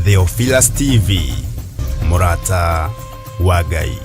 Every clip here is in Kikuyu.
Theophilus TV, mũrata wa Ngai.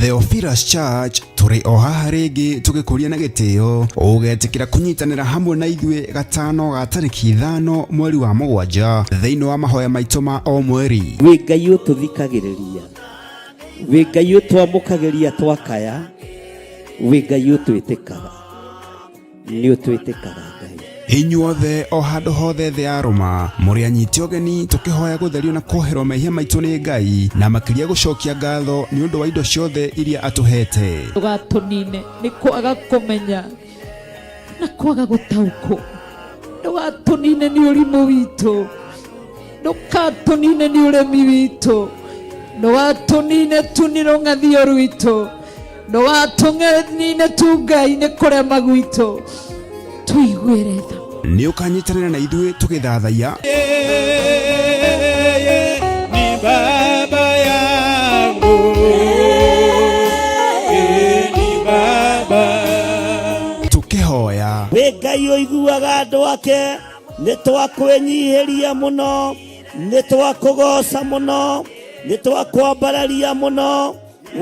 Theophilus Church tũrĩ o haha rĩngĩ tũgĩkũria na gĩtĩo ũgetĩkĩra kũnyitanĩra hamwe na ithuĩ gatano ga tarĩki 5 mweri wa 7 thĩinĩ wa mahoya maitũ ma o mweri. Wĩ Ngai ũtũthikagĩrĩria, wĩ Ngai ũtwamũkagĩria twakaya, wĩ Ngai ũtwĩtĩkaga, nĩ ũtwĩtĩkaga Ngai. Inyuothe o handũ hothe thĩ ya rũma mũrĩ anyiti ũgeni tũkĩhoya gũtherio na kuoherwo mehia maitũ nĩ Ngai na makĩria gũcokia ngatho nĩ ũndũ wa indo ciothe iria atũhete. Ndũgatũnine nĩ kwaga kũmenya na kwaga gũtaũkwo, ndũgatũnine nĩ ũrimũ witũ, ndũgatũnine nĩ ũremi witũ, ndũgatũnine tu nĩ rũng'athio rwitũ, ndũgatũnine tu Ngai nĩ kũrema gwitũ, tũiguĩre tha. Nĩ ũkanyitanĩra na ithuĩ tũgĩthathaiya Yeye ni baba yangu. Yeye ni baba. Tũkĩhoya. Wĩ Ngai ũiguaga andũ ake, nĩ twakwĩnyihĩria mũno, nĩ twakũgoca mũno, nĩ twakwambararia mũno,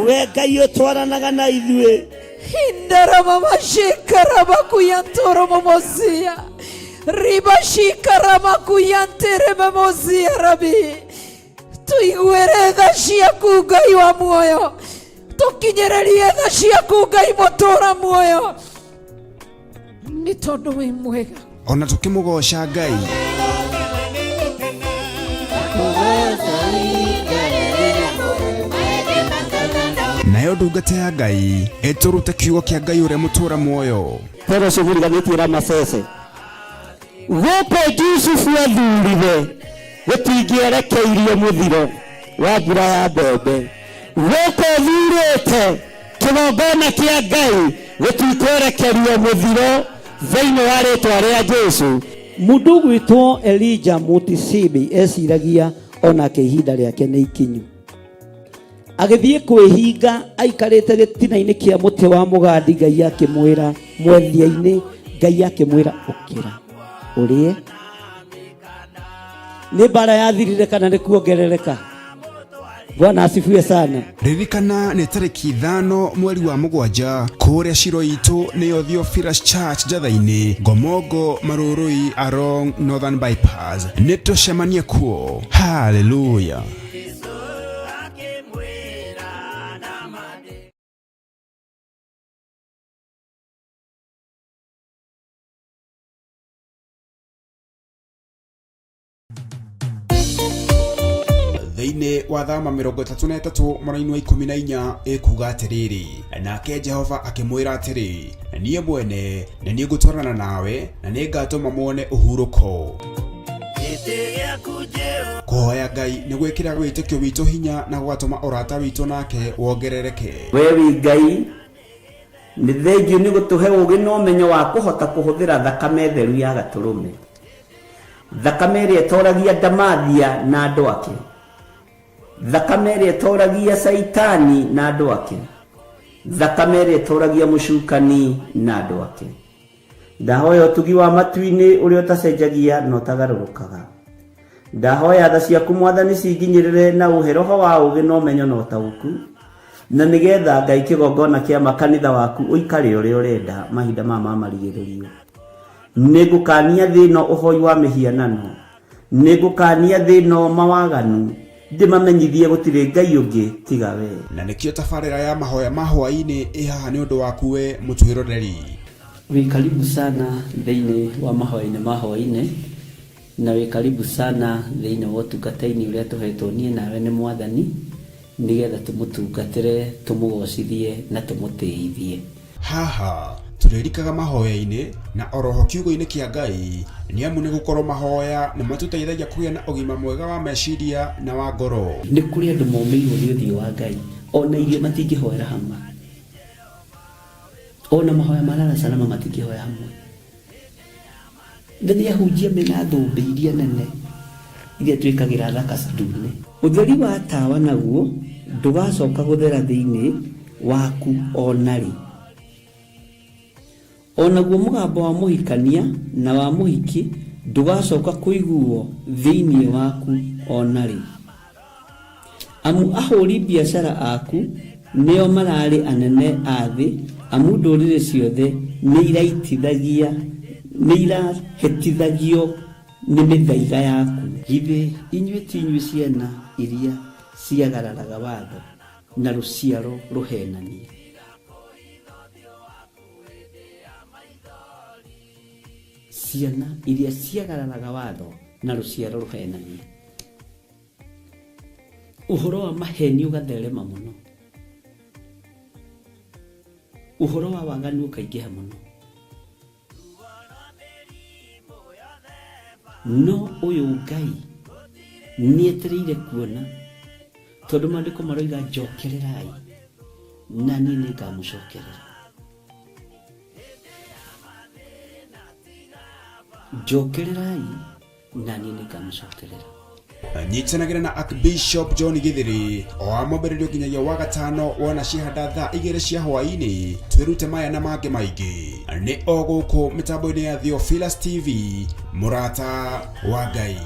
we Ngai ũtwaranaga na ithuĩ. Indaramamashikaramakuyantoromomosia ribashikaramakuyanteramomosia rabi tuiguĩre tha ciaku Ngai wa muoyo, tũkinyĩrĩrie tha ciaku Ngai mũtũra muoyo, nĩ tondũ wĩ mwega. Ona tũkĩmũgoca Ngai. Nayo Nayo ndungata ya Ngai ĩtũrute kiugo kĩa Ngai ũrĩa mũtũra muoyo. Fellowship riganĩtie Ramasese gũkũ Jusufu athurire gũtingĩerekeirio mũthiro wa mbura ya mbembe. Gũkũ thurĩte kĩgongona kĩa Ngai gũtikwerekerio mũthiro thĩinĩ wa rĩtwa rĩa Jesu. Mũndũ ũgwĩtwo Elija Mũtisibi eciragia onake ihinda rĩake nĩ ikinyu. Agĩthiĩ kwĩhinga aikarĩte gĩtina-inĩ kĩa mũtĩ wa mũgandi, Ngai akĩmwĩra mwethia-inĩ, Ngai akĩmwĩra ũkĩra ũrĩe. Nĩ mbara yathirire kana nĩ kuongerereka? Bwana asifiwe sana. Ririkana nĩ tarĩki 5 mweri wa 7 kũrĩa Shiro itũ nĩyo Theophilus Church Njatha-inĩ, Ngomongo, Marũrũi along Northern Bypass. Nĩ tũcemanie kuo. Hallelujah. Thĩinĩ wa thama 33 mũraini wa 14 ĩkuga atĩrĩrĩ, nake Jehova akĩmwĩra atĩrĩ, niĩ mwene nĩ niĩ ngũtwarana nawe na nĩ ngatũma muone ũhurũko. Kũhoya Ngai nĩ gwĩkĩraga wĩtĩkio witũ hinya na gũgatũma ũrata witũ nake wongerereke. We wĩ Ngai, nĩ thengiũ nĩ gũtũhe ũũgĩ na ũmenyo wa kũhota kũhũthĩra thakame theru ya gatũrũme, thakame ĩrĩa ĩtoragia ndamathia na andũ ake, thakame ĩrĩa ĩtoragia Caitani na andũ ake, thakame ĩrĩa ĩtoragia mũcukani na andũ ake. Ndahoya ũtugi wa matu-inĩ ũrĩa ũtacenjagia na ũtagarũrũkaga. Ndahoya tha ciaku Mwathani cinginyĩrĩre na ũhe roho wa ũũgĩ na ũmenyo na ũtaũku, na nĩgetha Ngai kĩgongona kĩa makanitha waku ũikare ũrĩa ũrenda mahinda maya ma marigĩrĩrio. Nĩngũkania thĩ ĩno ũhoi wa mĩhianano, nĩngũkania thĩ ĩno mawaganu, ndĩmamenyithie gũtirĩ Ngai ũngĩ tiga we. Na nĩkĩo tabarĩra ya mahoya ma hwaĩ-inĩ ĩ haha nĩ ũndũ waku we mũtwĩroreri. Wĩ karibu sana thĩinĩ wa mahoya-inĩ ma hwaĩ-inĩ, na wĩ karibu sana thĩinĩ wa ũtungata-inĩ ũrĩa tũhetwo niĩ nawe nĩ Mwathani, nĩgetha tũmũtungatĩre, tũmũgocithie na tũmũtĩithie. Haha tũrĩrikaga mahoya-inĩ na oroho kiugo-inĩ kĩa Ngai, nĩ amu nĩ gũkorwo mahoya nĩ matũteithagia kũgĩa na ũgima mwega wa meciria na wa ngoro. Nĩ kũrĩ andũ momĩirwo nĩ ũthiũ wa Ngai, ona irio matingĩhoera hamwe, ona mahoya ma lala salama matingĩhoya hamwe. Na nĩ ahunjia mena thũmbĩ iria nene iria twĩkagĩra thaka ndune. Ũtheri wa tawa naguo ndũgacoka gũthera thĩinĩ waku o na rĩ. O naguo mũgambo wa mũhikania na wa mũhiki ndũgacoka kũiguo thĩinĩ waku o na rĩ. Amu ahũri biacara aku nĩo mararĩ anene a thĩ, amu ndũrĩrĩ ciothe nĩ irahĩtithagio nĩ mĩthaiga yaku. Githĩ inyuĩ ti inyuĩ ciana iria ciagararaga watho na rũciaro rũhenania? Ciana iria ciagararaga watho na rũciaro rũhenania. Ũhoro wa maheni ũgatherema mũno, ũhoro wa waganu ũkaingĩha mũno, no ũyũ Ngai nĩetereire kuona, tondũ maandĩko maroiga njokererai na niĩ nĩngamũcokerera. Njokererai na niĩ nĩngamũcokerera. Nyitanagĩra na Archbishop John Githiri o wa mwambĩrĩrio nginyagia wa gatano wona ciahanda thaa 2 cia hwaĩ-inĩ, twĩrute maya na mangĩ maingĩ. Nĩ o gũkũ mĩtambo-inĩ ya Theophilus TV, mũrata wa Ngai.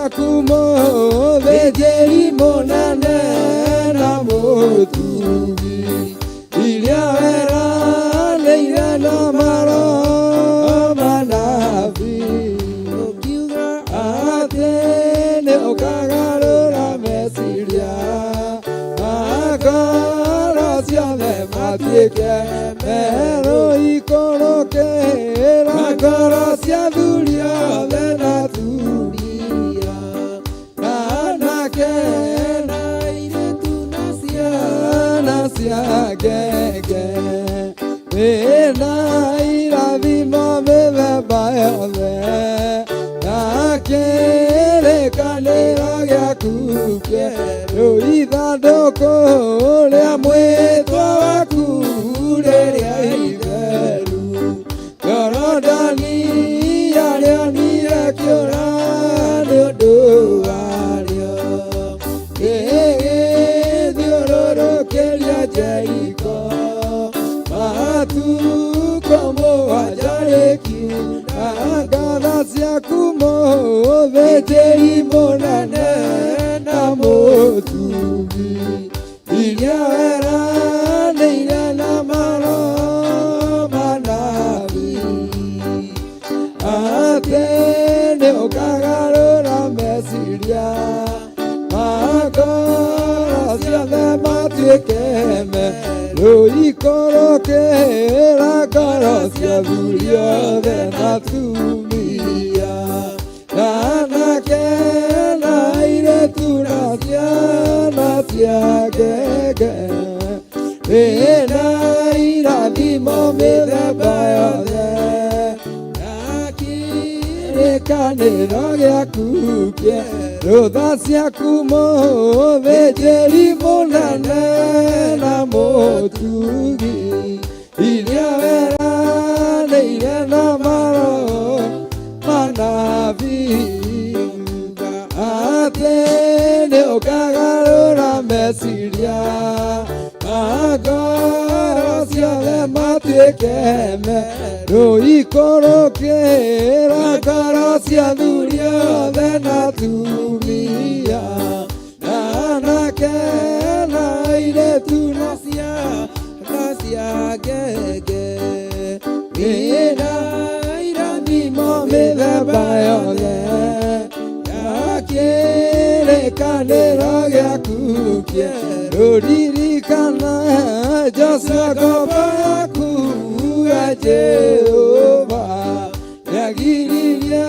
ciaku mũthĩnjĩri mũnene na mũtugi iria weranĩire na maroho manabii ũkiuga atĩ nĩ ũkagarũra meciria makoro ciothe matuĩke merũ ikũrũkĩra ngoro cia athuri othe na atumia na anake na airĩtu na ciana cia ngenge wĩna irathimo mĩthemba yothe na kĩrĩkanĩro gĩaku kĩerũ ithandũkũ rĩa mwĩtwa waku rĩrĩa itheru Jorodani yarĩonire kĩũra nĩ ũndũ warĩo gĩgĩthiũrũrũkĩria Jeriko matukũ mũgwanja rĩkiuna ngatha ciaku mũthĩnjĩri mũnene na mũtugi iria weranĩire na maroho manabii atĩ nĩ ũkagarũra meciria makoro ciothe matuĩke merũ ikũrũkĩra ngoro cia athuri othe na atumia na anake na airĩtu na ciana cia ngenge wĩna irathimo mĩthemba yothe na kĩrĩkanĩro gĩaku kĩerũ tha ciaku mũthĩnjĩri mũnene na mũtugi iria weranĩire na maroho manabii atĩ nĩ ũkagarũra meciria mangoro ciothe matuĩke merũ ikũrũkĩra ngoro cia athuri othe na atumia na anake na airĩtu na ciana cia ngenge wĩna irathimo mĩthemba yothe ya kĩrĩkanĩro gĩaku kĩerũ ririkana Joshua ngombo yaku we Jehova nĩagiririe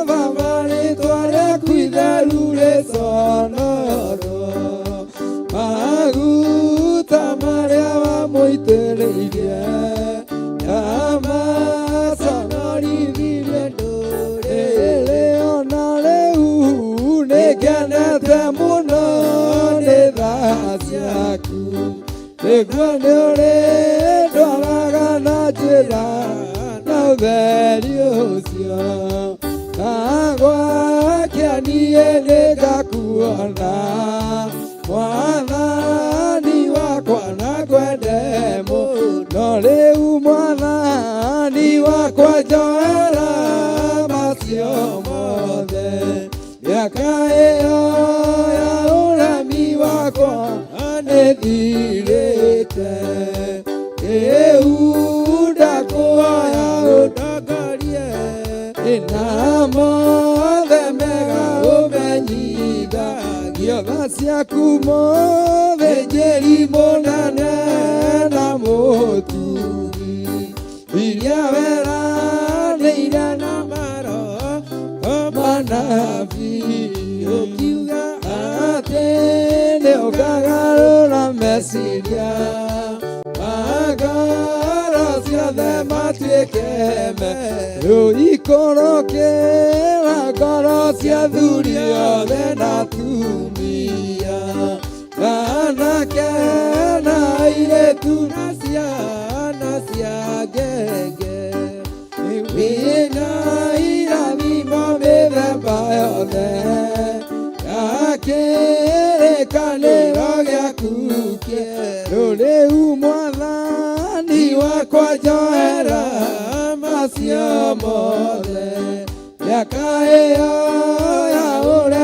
baba rĩtwa rĩaku itheru rĩconorwo maguta marĩa wamũitĩrĩirie ndamaconorithirie ndũrĩrĩ ona rĩu nĩngenete mũno nĩ tha ciaku nĩguo nĩ ũrĩndwaraga na njĩra na ũtheri ũcio na gwakĩa niĩ nĩngakuona mwathani wakwa na ngwende mũno rĩu mwathani wakwa njoera macio mothe mĩaka ĩyo ya ũremi wakwa nĩthirĩte rĩu ndakũhoya ũndongorie na mothe mega ũmenyithagio tha ciaku mũthĩnjĩri mũnene na mũtugi iria weranĩire na maroho manabii ũkiuga atĩ nĩ ũkagarũra meciria mangoro ciothe matuĩke merũ ikũrũkĩra ngoro cia athuri othe na atumia na anake na airĩtu na ciana cia ngenge wĩna irathimo mĩthemba yothe ya kĩrĩkanĩro gĩaku kĩerũ rĩu mwathani wakwa njoera macio mothe mĩaka ĩyo ya ũremi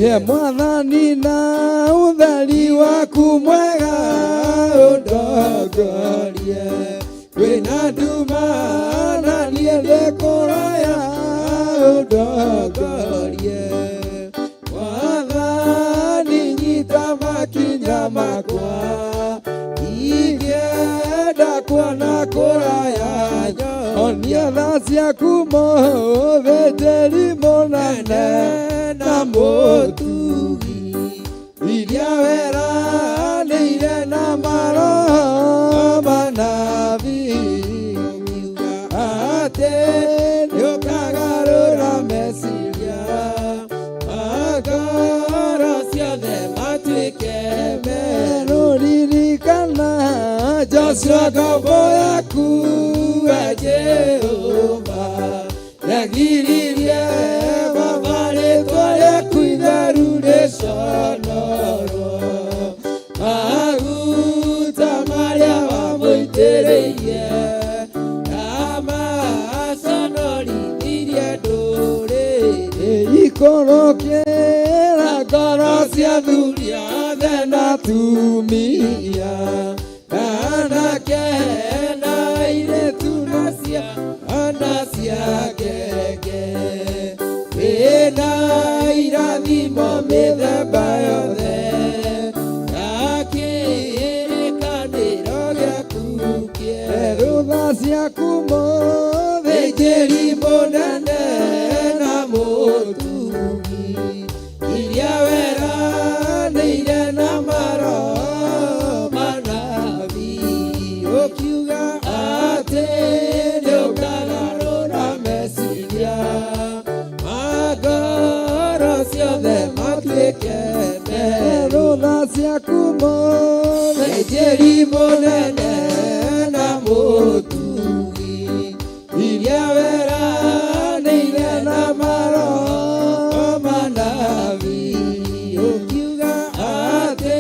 Ye mwathani na ũtheri waku mwega ũndongorie kwĩna nduma na niĩ ndĩ kũraya ũndongorie mwathani nyita makinya makwa ingĩenda kuona kũraya onia tha ciaku mũthĩnjĩri mũnene na mũtugi iria weranĩire na maroho manabii atĩ nĩũkagarũra meciria ma ngoro ciothe matuĩke merũ ririkana Joshua ngombo yaku we Jehova yagiririe Baba rĩtwa rĩaku itheru rĩconorwo maguta marĩa wamũitĩrĩirie ndamaconorithirie ndũrĩrĩ ikũrũkĩra ngoro cia athuri othe na atumia anake na airĩtu na ciana cia ngenge wĩna irathimo mĩthemba yothe na kĩrĩkanĩro gĩaku kĩerũ tha ciaku mũthĩnjĩri mũnene na mũtugi iria weranĩire na maroho manabii ũkiuga atĩ nĩũkagarũra meciria ma ngoro ciothe matuĩke merũ tha ciaku mũthĩnjĩri mũnene na mũtugi iria weranĩire na maroho manabii ũkiuga atĩ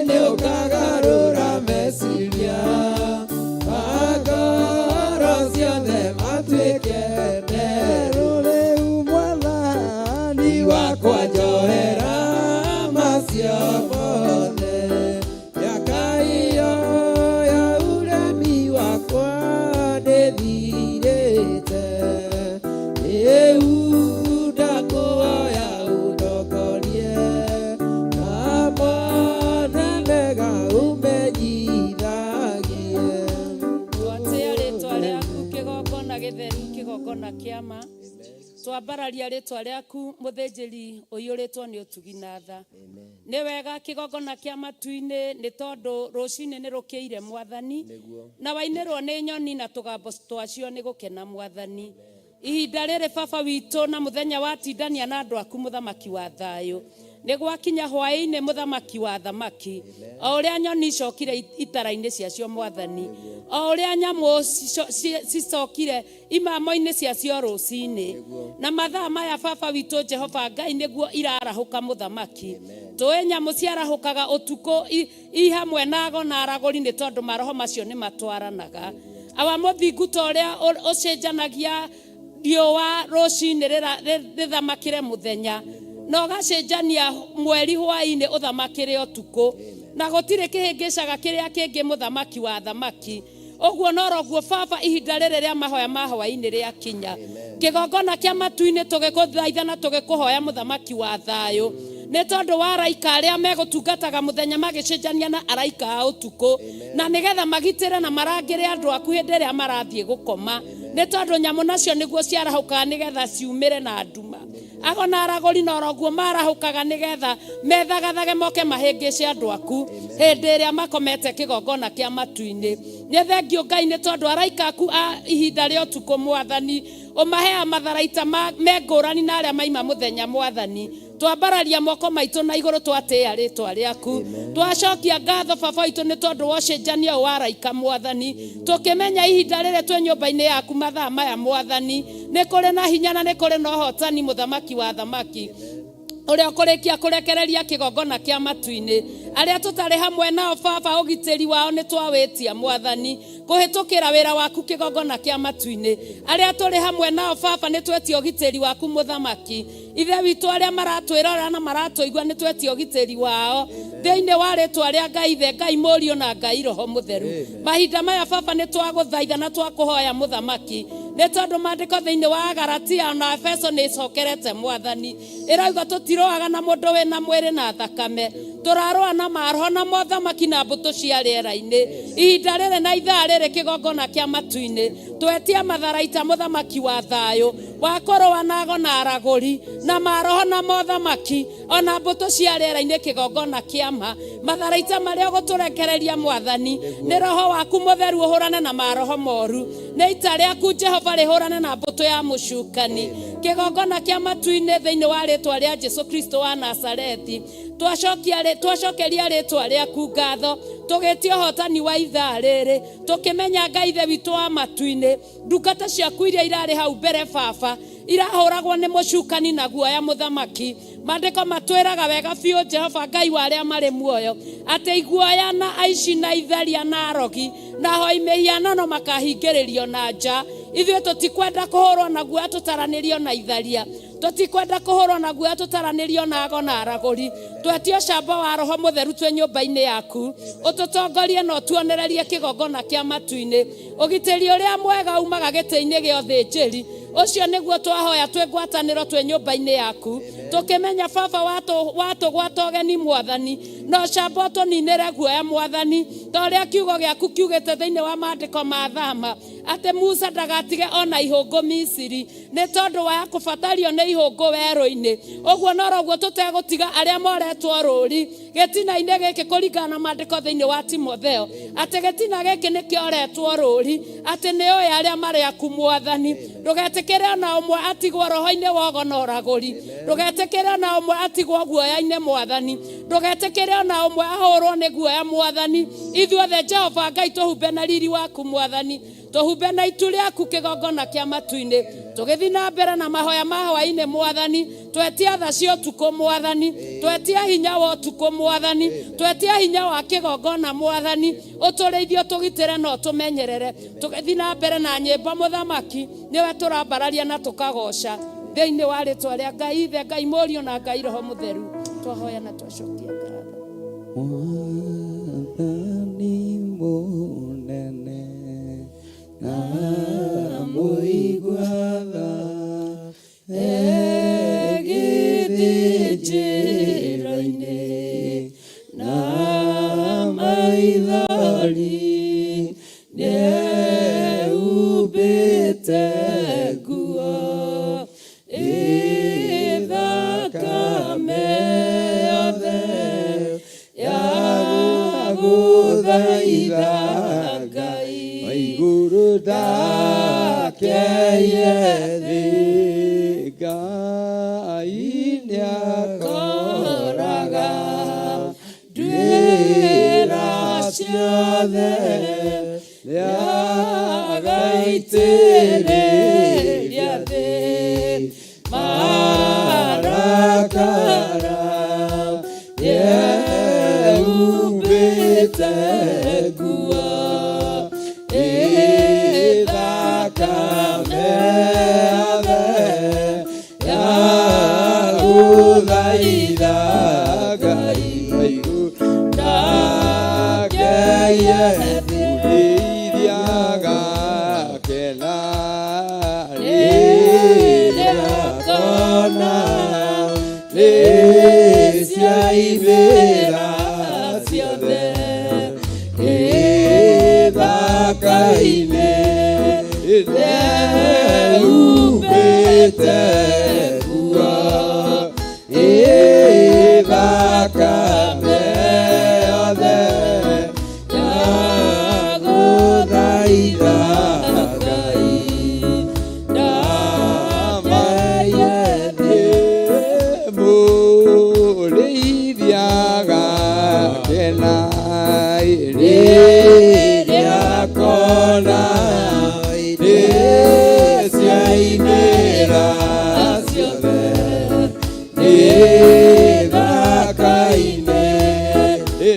nĩũkagarũra meciria ma ngoro ciothe matuĩke merũ rĩu mwathani wakwa njohera macio mothe mĩaka ĩyo ya ũremi wakwa ndĩthirĩte rĩu ndakũhoya ũndongorie na mothe mega ũmenyithagie Twatĩa rĩtwa rĩaku kĩgongona gĩtheru kĩgongona kĩa ma twambararia rĩtwa rĩaku mũthĩnjĩri ũiyũrĩtwo nĩ ũtugi na tha nĩ wega kĩgongona kĩa matu-inĩ nĩ tondũ rũcinĩ nĩ rũkĩire mwathani na wainĩrwo nĩ nyoni na tũgambo twacio nĩ gũkena mwathani ihinda rĩrĩ baba witũ na mũthenya watindania na andũ aku mũthamaki wa thayũ nĩ gwakinya hwaĩ-inĩ mũthamaki wa thamaki o ũrĩa nyoni icokire itara-inĩ ciacio mwathani o ũrĩa nyamũ cicokire imamo-inĩ ciacio rũcinĩ na mathaa maya baba witũ Jehova Ngai nĩguo irarahũka mũthamaki tũĩ nyamũ ciarahũkaga ũtukũ i hamwe na ago na aragũri nĩ tondũ maroho macio nĩ matwaranaga awa mũthingu ta ũrĩa ũcenjanagia riũa rũcinĩ rĩthamakĩre mũthenya na ũgacenjania mweri hwaĩ-inĩ ũthamakĩre ũtukũ na gũtirĩ kĩhĩngĩcaga kĩrĩa kĩngĩ mũthamaki wa thamaki ũguo noroguo baba ihinda rĩrĩ rĩa mahoya ma hwaĩ-inĩ rĩakinya kĩgongona kĩa matu-inĩ tũgĩkũthaitha na tũgĩkũhoya mũthamaki wa thayũ nĩ tondũ wa araika arĩa megũtungataga mũthenya magĩcenjania na araika a ũtukũ na nĩgetha magitĩre na marangĩre andũ aku hĩndĩ ĩrĩa marathiĩ gũkoma nĩ tondũ nyamũ nacio nĩguo ciarahũkaga nĩgetha ciumĩre na nduma ago na aragũri noroguo marahũkaga nĩgetha methagathage moke mahĩngĩce andũ aku hĩndĩ ĩrĩa makomete kĩgongona kĩa matu-inĩ nĩ thengio Ngai nĩ tondũ araika aku a ihinda rĩa ũtukũ mwathani ũmahea matharaita me ngũrani na arĩa maima mũthenya mwathani twambararia moko maitũ na igũrũ twatĩĩa rĩtwa rĩaku twacokia ngatho baba witũ nĩ tondũ wa ũcenjania ũyũ wa araika mwathani tũkĩmenya ihinda rĩrĩ twĩ nyũmba-inĩ yaku mathaa maya mwathani nĩ kũrĩ na hinya na nĩ kũrĩ na ũhotani mũthamaki wa thamaki ũrĩa ũkũrĩkia kũrekereria kĩgongona kĩa matu-inĩ Arĩa tũtarĩ hamwe nao baba, ũgitĩri wao nĩ twawĩtia mwathani kũhĩtũkĩra wĩra waku kĩgongona kĩa matu-inĩ. Arĩa tũrĩ hamwe nao baba, nĩ twetia ũgitĩri waku mũthamaki. Ithe witũ, arĩa maratwĩrora na maratũigua, nĩ twetia ũgitĩri wao thĩinĩ wa rĩtwa rĩa Ngai Ithe, Ngai Mũriũ na Ngai Roho Mũtheru. Mahinda maya baba, nĩ twagũthaitha na twakũhoya mũthamaki, nĩ tondũ maandĩko thĩinĩ wa Agalatia na Efeso nĩ ĩcokerete mwathani, ĩrauga tũtirũaga na mũndũ wĩna mwĩrĩ na thakame, tũrarũa na maroho na mothamaki na mbũtũ cia rĩera-inĩ. Ihinda rĩrĩ na ithaa rĩrĩ, kĩgongona kĩa matu-inĩ, twetia matharaita mũthamaki wa thayũ wa kũrũa na ago na aragũri na maroho na mothamaki ona mbũtũ cia rĩera-inĩ. Kĩgongona kĩama matharaita marĩa ũgũtũrekereria mwathani, nĩ roho waku mũtheru ũhũrane na maroho moru, nĩ ita rĩaku Jehova rĩhũrane na mbũtũ ya mũcukani. Kĩgongona kĩa matu-inĩ, thĩinĩ wa rĩtwa rĩa Jesu Kristo wa Nazarethi, twacokeria rĩtwa rĩaku ngatho, tũgĩtie ũhotani wa ithaa rĩrĩ, tũkĩmenya Ngai Ithe witũ wa matu-inĩ, ndungata ciaku iria irarĩ hau mbere baba irahũragwo nĩ mũcukani na guoya mũthamaki. Maandĩko matwĩraga wega biũ, Jehova Ngai wa arĩa marĩ muoyo, atĩ iguoya na aici na itharia na arogi na hoi mĩhianano makahingĩrĩrio na nja. Ithuĩ tũtikwenda kũhũrwo na guoya tũtaranĩrio na itharia, tũtikwenda kũhũrwo na guoya tũtaranĩrio na ago na aragũri. Twetie ũcamba wa roho mũtheru twĩ nyũmba-inĩ yaku, ũtũtongorie na ũtuonererie kĩgongona kĩa matu-inĩ. Ũgitĩri ũrĩa mwega umaga gĩtĩ-inĩ gĩa ũthĩnjĩri, ũcio nĩguo twahoya twĩ ngwatanĩro twĩ nyũmba-inĩ yaku, tũkĩmenya baba watũgwata ũgeni mwathani, na ũcamba ũtũninĩre guoya mwathani, ta ũrĩa kiugo gĩaku kiugĩte thĩinĩ wa maandĩko ma thama atĩ Musa ndagatige ona ihũngũ Misiri nĩ tondũ wa kũbatario nĩ ihũngũ werũ-inĩ. Ũguo noroguo tũtegũtiga arĩa moretwo rũri gĩtina-inĩ gĩkĩ, kũringana na maandĩko thĩinĩ wa Timotheo atĩ gĩtina gĩkĩ nĩ kĩoretwo rũri atĩ nĩ ũĩ arĩa marĩ aku mwathani. Ndũgetĩkĩre ona ũmwe atigwo roho-inĩ wa ũgo na ũragũri, ndũgetĩkĩre ona ũmwe atigwo guoya-inĩ mwathani, ndũgetĩkĩre ona ũmwe ahũrwo nĩ guoya mwathani. Ithuothe Jehova Ngai, tũhumbe na riri waku mwathani, tũhumbe na itu rĩaku kĩgongona kĩa matu-inĩ, tũgĩthiĩ na mbere na mahoya ma hwaĩ-inĩ mwathani. Twetia tha cia ũtukũ mwathani, twetia hinya wa ũtukũ mwathani, twetia hinya wa kĩgongona mwathani, ũtũrĩithie, ũtũgitĩre na ũtũmenyerere, tũgĩthiĩ na mbere na nyĩmbo mũthamaki. Nĩwe tũrambararia na tũkagoca thĩinĩ wa rĩtwa rĩa Ngai Ithe, Ngai Mũriũ na Ngai Roho Mũtheru, twahoya na twacokia ngatho. Mwathani mũnene na mũigua tha egĩthĩnjĩro-inĩ na maithori nĩehumbĩte nguo ĩthakame yothe ya gũthaitha Ngai. Igũrũ ndakeire thĩ, Ngai nĩakoraga nduĩra ciothe nĩagaitĩrĩria thĩ marakara nĩehumbĩte nguo ĩthakame yothe ya gũthaitha Ngai. Ndakeire mũrĩithia agakena rĩrĩa akona nĩciaimĩra ciothe ĩthaka-inĩ nĩehumbĩte nguo ĩthakame yothe ya gũthaitha Ngai. Ndamaire thĩ mũrĩithia agakena rĩrĩa akona nĩciaimĩra ciothe ĩthaka-inĩ.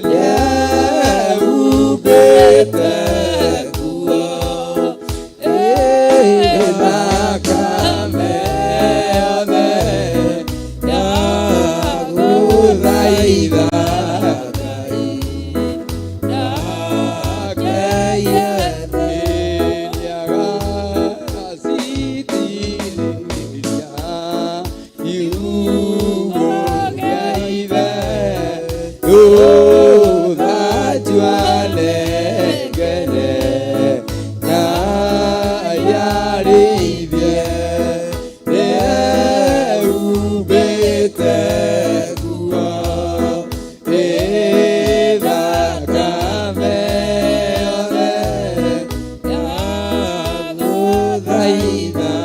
Gũthaitha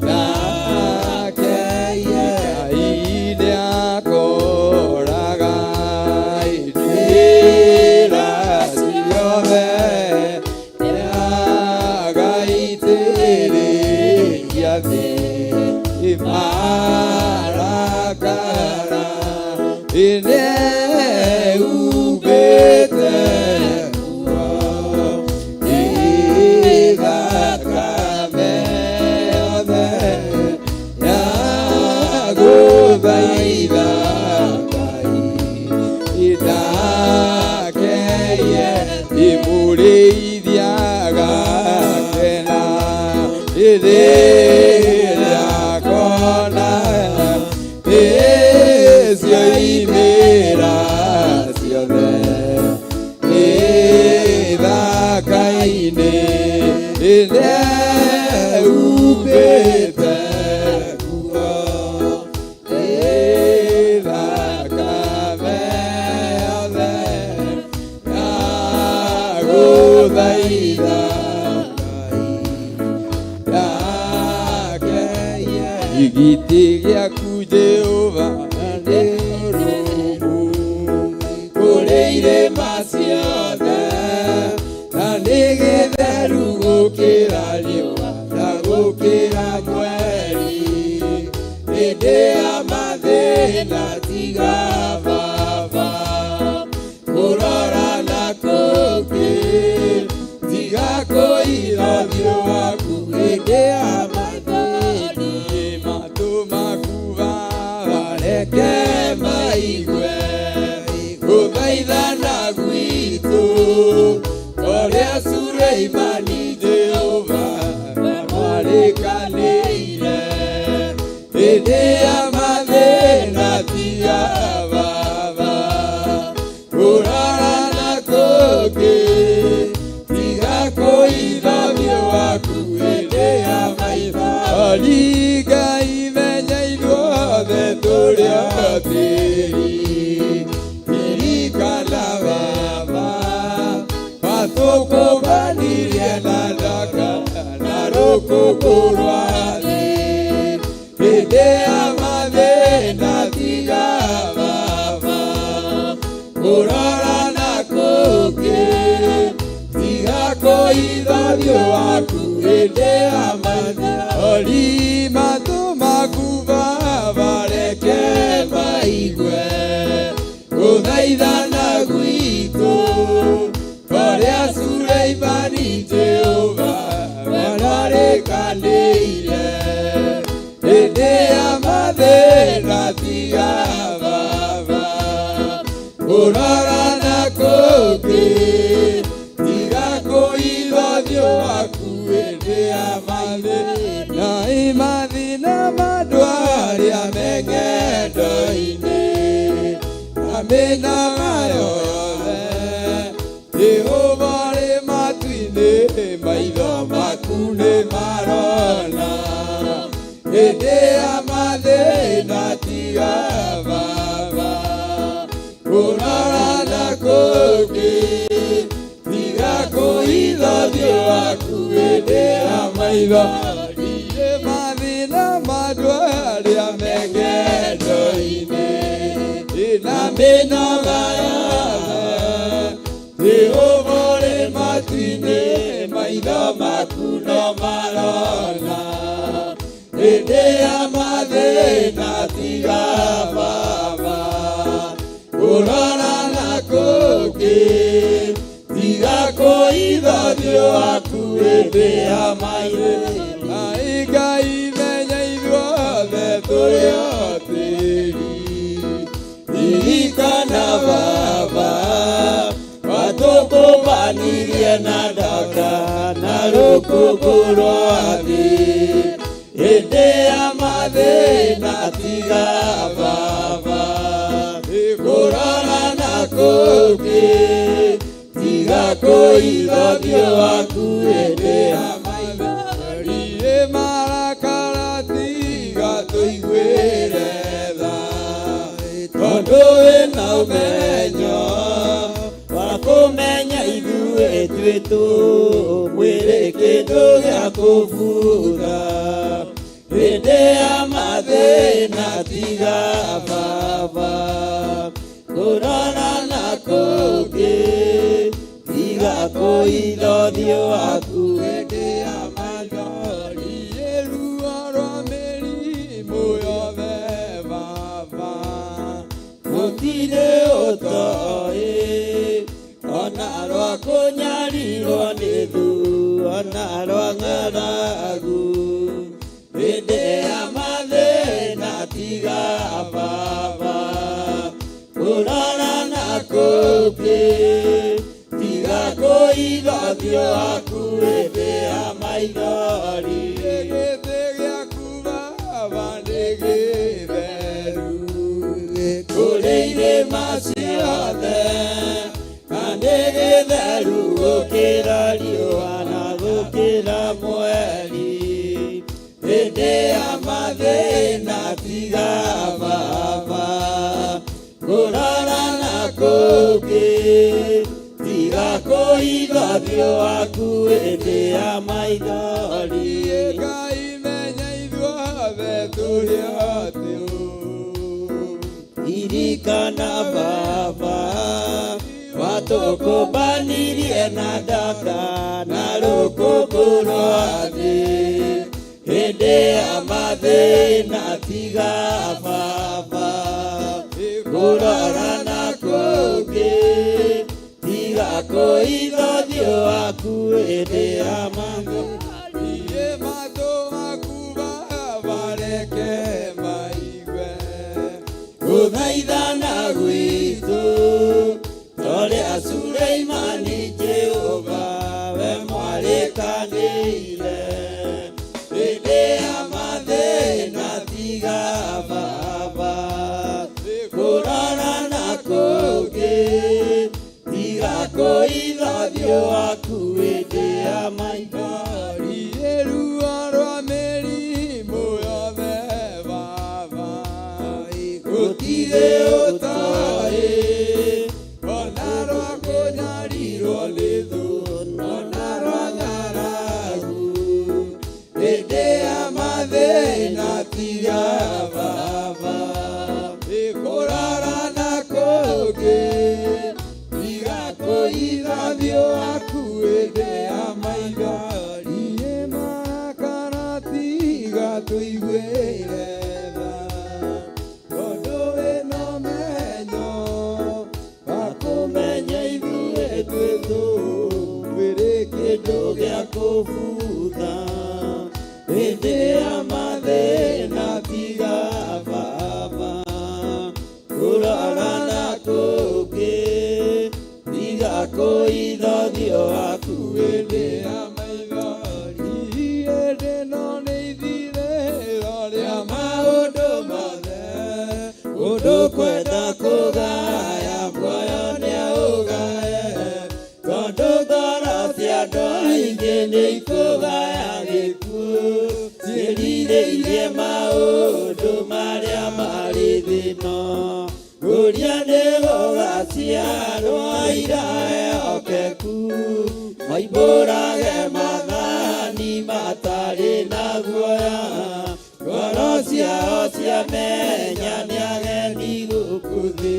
Ngai Ngai nĩakoraga njĩra ciothe nĩagaitĩrĩria thĩ marakara nĩehumbĩte nguo ithakame yothe ya gũthaitha Ngai ndakeye imũrĩithia agakena rĩrĩa akona icio imĩra ciothe ithaka-inĩ nĩehumbĩte nguo ithakame yothe ya gũthaitha Ngai gĩtĩ gĩaku Jehova nĩ rũrũmu kũrĩ irĩma ciothe na nĩ gĩtheru gũkĩra riũa na gũkĩra mweri hĩndĩ ya mathĩna tiga baba kũrora na kũngĩ tiga kũira ũthiũ waku hĩndĩ ya mathĩna matũ maku baba reke maigue gũthaithana gwitũ ũrĩa Suleimani Jehova mwarĩkanĩire hĩndĩ ya mathĩna tiga baba kũrora na kũngĩ tiga kũitha ũthiũ waku hĩndĩ ya maitho Ngai menya ithuothe tũrĩ o tĩri ririkana baba watũkũmbanirie na ndaka na rũkũngũ rwa thĩ hĩndĩ ya mathĩna tiga baba kũrora na kũngĩ tiga kũitha ũthiũ waku hĩndĩ ya mathĩna ori matũ maku baba reke maigue gũthaithana gwitũ ũrĩa Suleimani Jehova mwararĩkanĩire hĩndĩ ya mathĩna tiga baba kũrora na kũngĩ tiga kũitha ũthiũ waku hĩndĩ ya mathĩna imathĩna mandũ arĩa me ng'endo-inĩ na mĩnyamaro yothe Jehova rĩ matu-inĩ maitho maku nĩ marona hĩndĩ ya mathĩna tiga baba kũrora na kũngĩ tiga kũitha ũthiũ waku hĩndĩ ya maitho Irĩ mathĩna mandũ arĩa me ng'endo-inĩ na mĩnyamaro yothe Jehova rĩ matu-inĩ maitho maku no marona hĩndĩ ya mathĩna tiga baba kũrora na kũngĩ tiga kũitha ũthiũ waku hĩndĩ ya mathĩna Ngai menya ithuothe tũrĩ o tĩri ririkana baba watũkũmbanirie na ndaka na rũkũngũ rwa thĩ hĩndĩ ya mathĩna tiga baba kũrora na kũngĩ tiga kũitha ũthiũ waku hĩndĩ ya maitho Rirĩ marakara tiga tũiguĩre tha tondũ wĩna ũmenyo wa kũmenya ithuĩ twĩ Ithuĩ tũmwĩrĩ kĩndũ gĩa kũbutha hĩndĩ ya mathĩna tiga baba kũrora na kũngĩ tiga kũitha ũthiũ waku Hĩndĩ ya maithori ruo rwa mĩrimũ yothe baba gũtirĩ ũtoĩ ona rwa kũnyarirwo nĩ thũ ona rwa ng'aragu hĩndĩ ya mathĩna tiga baba kũrora na kũngĩ tiga kũiga ũthiũ waku hĩndĩ ya maithori Gĩtĩ gĩaku baba nĩ gĩtheru kũrĩ irĩma ciothe na nĩ gĩtheru gũkĩra riũa na gũkĩra mweri hĩndĩ ya mathĩna tiga baba kũrora na kũngĩ tiga kũiga ũthiũ waku hĩndĩ ya maithori Ngai menya ithuothe tũrĩ othiũ Ririkana baba watũkũmbanirie na ndaka na rũkũngũ rwa thĩ hĩndĩ ya mathĩna tiga baba kũrora na kũngĩ tiga kũitha ũthiũ waku hĩndĩ ya mathĩna Iye matũ maku baba reke maigue gũthaithana gwitũ torĩa Suleimani Jehova we mwarĩkanĩire hĩndĩ ya mathĩna tiga baba kũrora na kũngĩ tiga kũitha ũthiũ waku hĩndĩ ya maithori Iye ruo rwa mĩrimũ yothe baba gũtirĩ ũtoĩ ona rwa kũnyarirwo nĩ thũ ona rwa ng'aragu hĩndĩ ya mathĩna tiga baba kũrora na kũngĩ tiga kũitha ũthiũ waku hĩndĩ ya maithori Iye marakara tiga tũiguĩre tha tondũ wĩna ũmenyo wa kũmenya ithuĩ twĩ thũ twĩrĩ kĩndũ gĩa kũbutha hĩndĩ ya mathĩna tiga baba kũrora na kũngĩ tiga kũitha ũthiũ waku hĩndĩ ya maithori hĩndĩ ĩno nĩ ithirĩro rĩa maũndũ mothe ũndũ kwenda kũgaya muoyo nĩaũgaye tondũ ngoro cia andũ aingĩ nĩ ikũgaya gĩkuũ ciĩrirĩirie maũndũ marĩa marĩ thĩno ngũria nĩ gũgaciarwo aira ehokeku maimbũrage mathani matarĩ na guoya ngoro ciao ciamenya nĩ ageni gũkũ thĩ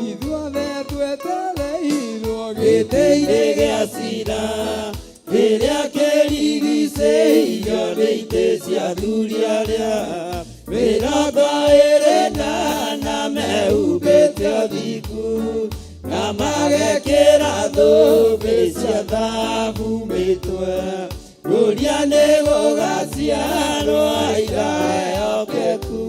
ithuothe twetereirwo gĩtĩ-inĩ gĩa cira kĩrĩa kĩrigicĩirio nĩ itĩ cia athuri arĩa mĩrongo ĩrĩ na ana mehumbĩte ũthingu na magekĩra thũmbĩ cia thahabu mĩtwe ngũria nĩ gũgaciarwo aira ehokeku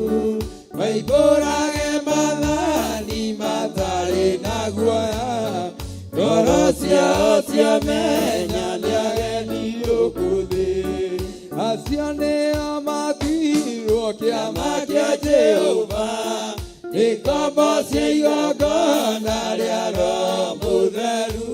maimbũrage mathani matarĩ na guoya ngoro ciao ciamenya nĩ ageni gũkũ thĩ acio nĩo matuirwo kĩama kĩa Jehova nĩ ngombo cia igongona rĩa Roho Mũtheru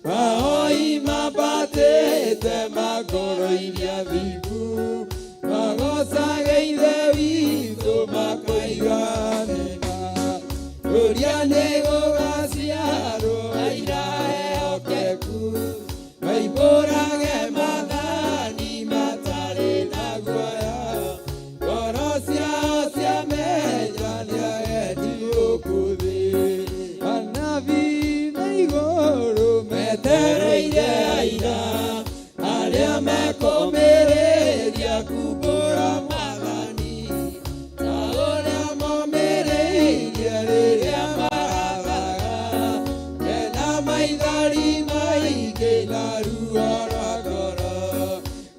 mahoi mambatĩte mangoro iria thingu magocage Ithe witũ makoiga amina Ũrĩa nĩ gũgaciarwo aira ehokeku. Arĩa mekũmĩrĩria kumbũra Mwathani, ta ũrĩa momĩrĩirie rĩrĩa marathaga, mena maithori maingĩ na ruo rwa ngoro.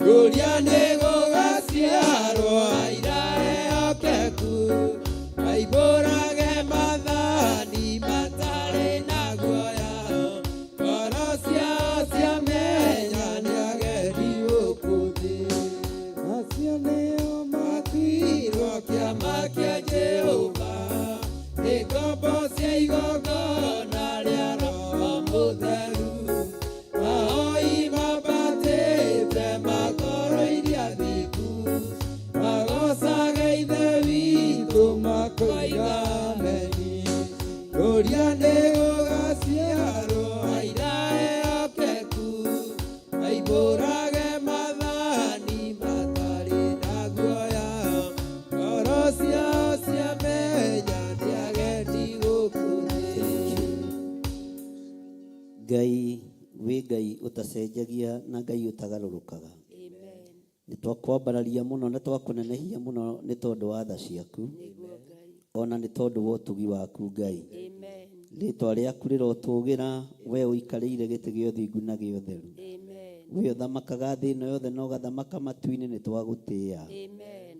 Ngũria nĩ gũgaciarwo aira ehokeku, maimbũrage Mwathani matarĩ na guoya. Ngoro ciao ciamenya nĩ ageni gũkũ thĩ. Acio nĩo matuirwo kĩama kĩa Jehova, nĩ ngombo cia igongona rĩa Roho Mũtheru. Ahoi mambatĩte makoro iria thingu, magocage Ithe witũ makoiga ameni. Ngũria nĩ gũgaciarwo aira ehokeku, maimbũrage Mwathani matarĩ na guoya. Ngoro ciao ciamenya nĩ ageni gũkũ thĩ. Ngai wĩ Ngai ũtacenjagia na Ngai ũtagarũrũkaga. Nĩ twakwambararia mũno na twakũnenehia mũno nĩ tondũ wa tha ciaku, ona nĩ tondũ wa ũtugi waku Ngai. Rĩtwa rĩaku rĩrotũgĩra, we ũikarĩire gĩtĩ gĩa ũthingu na gĩa ũtheru. We ũthamakaga thĩ ĩno yothe na ũgathamaka matu-inĩ, nĩ twagũtĩĩa.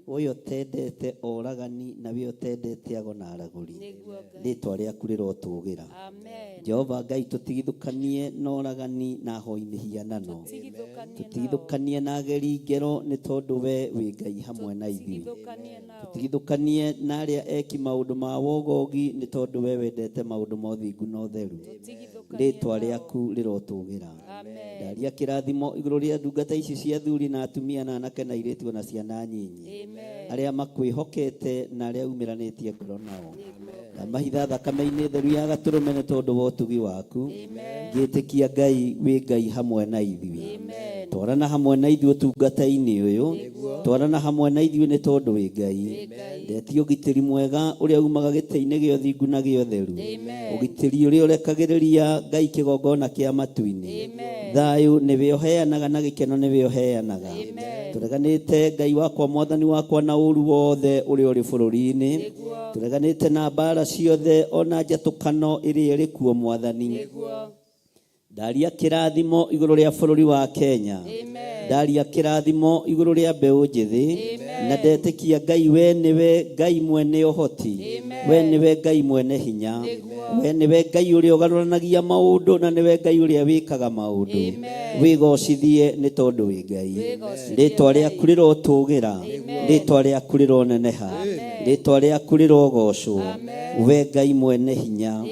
We ũtendete oragani na we ũtendete ago na aragũri, rĩtwa rĩaku rĩrotũgĩra. Jehova Ngai, tũtigithũkanie na oragani na ahoi mĩhianano, tũtigithũkanie na ageri ngero, nĩ tondũ we wĩ Ngai hamwe na ithuĩ. Tũtigithũkanie na arĩa eki maũndũ ma wogogi, nĩ tondũ we wendete maũndũ ma ũthingu na ũtheru. Rĩtwa rĩaku rĩrotũgĩra. Ndaria kĩrathimo igũrũ rĩa ndungata ici cia athuri na atumia na anake na airĩtu ona ciana nyinyi, arĩa makwĩhokete na arĩa umĩranĩtie ngoro nao. Ndamahitha thakame-inĩ theru ya gatũrũme nĩ tondũ wa ũtugi waku, ngĩtĩkia Ngai wĩ Ngai hamwe na ithuĩ. Twarana hamwe na ithuĩ ũtungata-inĩ ũyũ, twarana hamwe na ithuĩ nĩ tondũ wĩ Ngai. Ndetie ũgitĩri mwega ũrĩa umaga gĩtĩ-inĩ gĩa ũthingu na gĩa ũtheru, ũgitĩri ũrĩa ũrekagĩrĩria Ngai kĩgongona kĩa matu-inĩ. Thayũ nĩwe ũheanaga na gĩkeno nĩwe ũheanaga. Tũreganĩte, Ngai wakwa, Mwathani wakwa, na ũru wothe ũrĩa ũrĩ bũrũri-inĩ. Tũreganĩte na mbara ciothe ona njatũkano ĩrĩa ĩrĩ kuo, Mwathani. Ndaria kĩrathimo igũrũ rĩa bũrũri wa Kenya, ndaria kĩrathimo igũrũ rĩa mbeũ njĩthĩ, na ndetĩkia Ngai we nĩwe Ngai mwene ũhoti, we nĩwe Ngai mwene hinya, we nĩwe Ngai ũrĩa ũgarũranagia maũndũ, na nĩwe Ngai ũrĩa wĩkaga maũndũ. Wĩgocithie nĩ tondũ wĩ Ngai. Rĩtwa rĩaku rĩrotũgĩra, rĩtwa rĩaku rĩroneneha, rĩtwa rĩaku rĩrogocwo, we Ngai mwene hinya,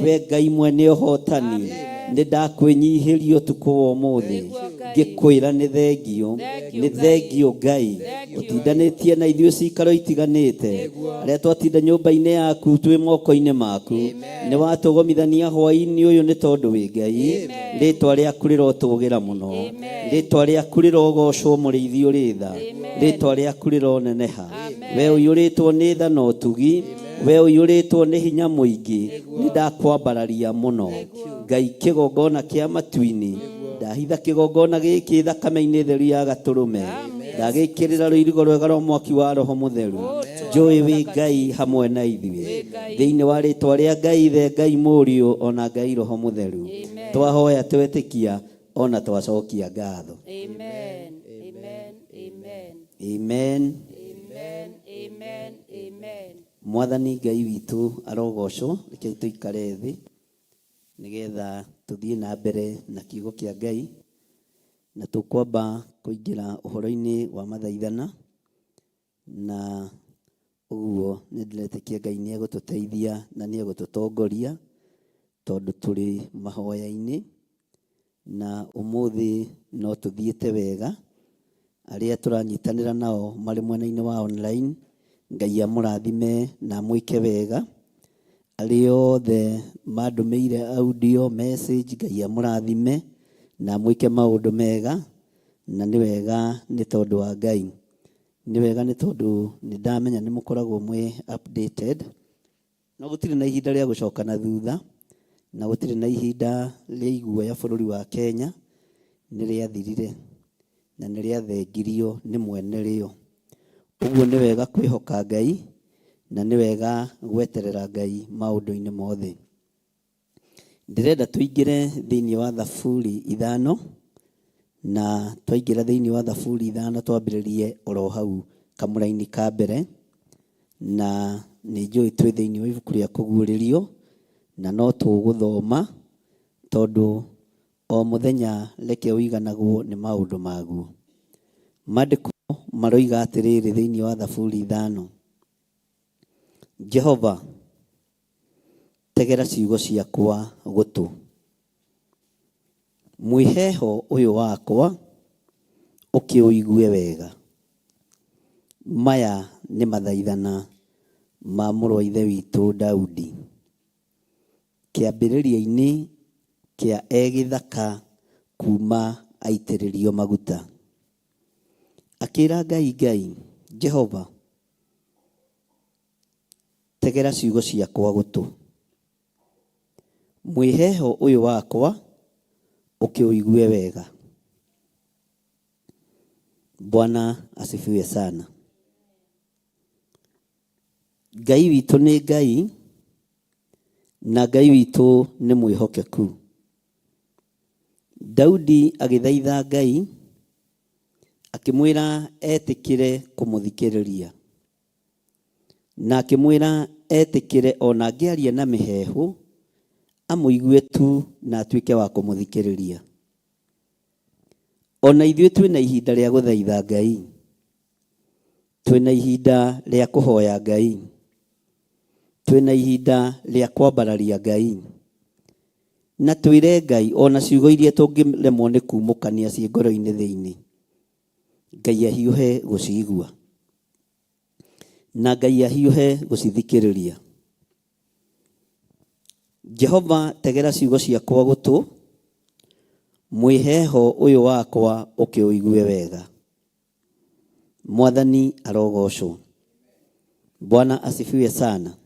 we Ngai mwene ũhotani. Nĩ ndakwĩnyihĩria ũtukũ wa ũmũthĩ ngĩkwĩra nĩ thengio, nĩ thengio Ngai ũtindanĩtie na ithuĩ cikaro itiganĩte, arĩa twatinda nyũmba-inĩ yaku twĩ moko-inĩ maku. Nĩ watũgomithania hwaĩ-inĩ ũyũ nĩ tondũ wĩ Ngai. Rĩtwa rĩaku rĩrotũgĩra mũno, rĩtwa rĩaku rĩrogocwo, mũrĩithi ũrĩ tha, rĩtwa rĩaku rĩroneneha, we ũiyũrĩtwo nĩ tha na ũtugi, we ũiyũrĩtwo nĩ hinya mũingĩ. Nĩ ndakwambararia mũno, Ngai kĩgongona kĩa matu-inĩ. Ndahitha kĩgongona gĩkĩ thakame-inĩ theru ya gatũrũme, ndagĩkĩrĩra rũirigo rwega rwa mwaki wa Roho Mũtheru. Njũĩ wĩ Ngai hamwe na ithuĩ. Thĩinĩ wa rĩtwa rĩa Ngai Ithe, Ngai Mũriũ, ona Ngai Roho Mũtheru, twahoya twetĩkia ona twacokia ngatho. Amen. Amen. Amen. Amen. Amen. Amen. Amen. Mwathani Ngai witũ arogocwo. Rekei tũikare thĩ nĩgetha tũthiĩ na mbere na kiugo kĩa Ngai, na tũkwamba kũingĩra ũhoro-inĩ wa mathaithana, na ũguo nĩ ndĩretĩkia Ngai nĩ egũtũteithia na nĩ egũtũtongoria tondũ tũrĩ mahoya-inĩ, na ũmũthĩ no tũthiĩte wega. Arĩa tũranyitanĩra nao marĩ mwena-inĩ wa online, Ngai amũrathime na amwĩke wega. Arĩa othe mandũmĩire audio message, Ngai amũrathime na amwĩke maũndũ mega. Na nĩ wega nĩ tondũ wa Ngai, nĩ wega nĩ tondũ nĩ ndamenya nĩ mũkoragwo mwĩ updated. No gũtirĩ na ihinda rĩa gũcoka na thutha, na gũtirĩ na ihinda rĩa iguoya. Bũrũri wa Kenya nĩ rĩathirire. Na nĩ rĩathengirio nĩ mwene rĩo. Ũguo nĩ wega kwĩhoka Ngai na nĩ wega gweterera Ngai maũndũ-inĩ mothe. Ndĩrenda tũingĩre thĩinĩ wa Thaburi ithano, na twaingĩra thĩinĩ wa Thaburi ithano twambĩrĩrie oro hau kamũraini ka mbere, na nĩ njũĩ twĩ thĩinĩ wa ibuku rĩa Kũguũrĩrio, na no tũgũthoma tondũ o mũthenya reke ũiganagwo nĩ maũndũ maguo. Maandĩko maroiga atĩrĩrĩ thĩinĩ wa Thaburi ithano, Jehova, tegera ciugo ciakwa gũtũ, mwĩheho ũyũ wakwa ũkĩũigue wega. Maya nĩ mathaithana ma mũrũ wa ithe witũ Daudi, kĩambĩrĩria-inĩ kĩa e gĩthaka kuuma aitĩrĩrio maguta. Akĩĩra Ngai, Ngai, Jehova, tegera ciugo ciakwa gũtũ, mwĩheho ũyũ wakwa ũkĩũigue wega. Bwana asifiwe sana. Ngai witũ nĩ Ngai, na Ngai witũ nĩ mwĩhokeku. Daudi agĩthaitha Ngai, akĩmwĩra etĩkĩre kũmũthikĩrĩria. Na akĩmwĩra etĩkĩre ona angĩaria na mĩheehũ, amũigue tu na atuĩke wa kũmũthikĩrĩria. Ona ithuĩ twĩna ihinda rĩa gũthaitha Ngai. Twĩna ihinda rĩa kũhoya Ngai. Twĩna ihinda rĩa kwambararia Ngai. Na twĩre Ngai ona ciugo iria tũngĩremwo nĩ kumũkania ciĩ ngoro-inĩ thĩinĩ, Ngai ahiũhe gũcigua. Na Ngai ahiũhe gũcithikĩrĩria. Jehova, tegera ciugo ciakwa gũtũ, mwĩheho ũyũ wakwa ũkĩũigue wega. Mwathani arogocwo. Bwana asifiwe sana.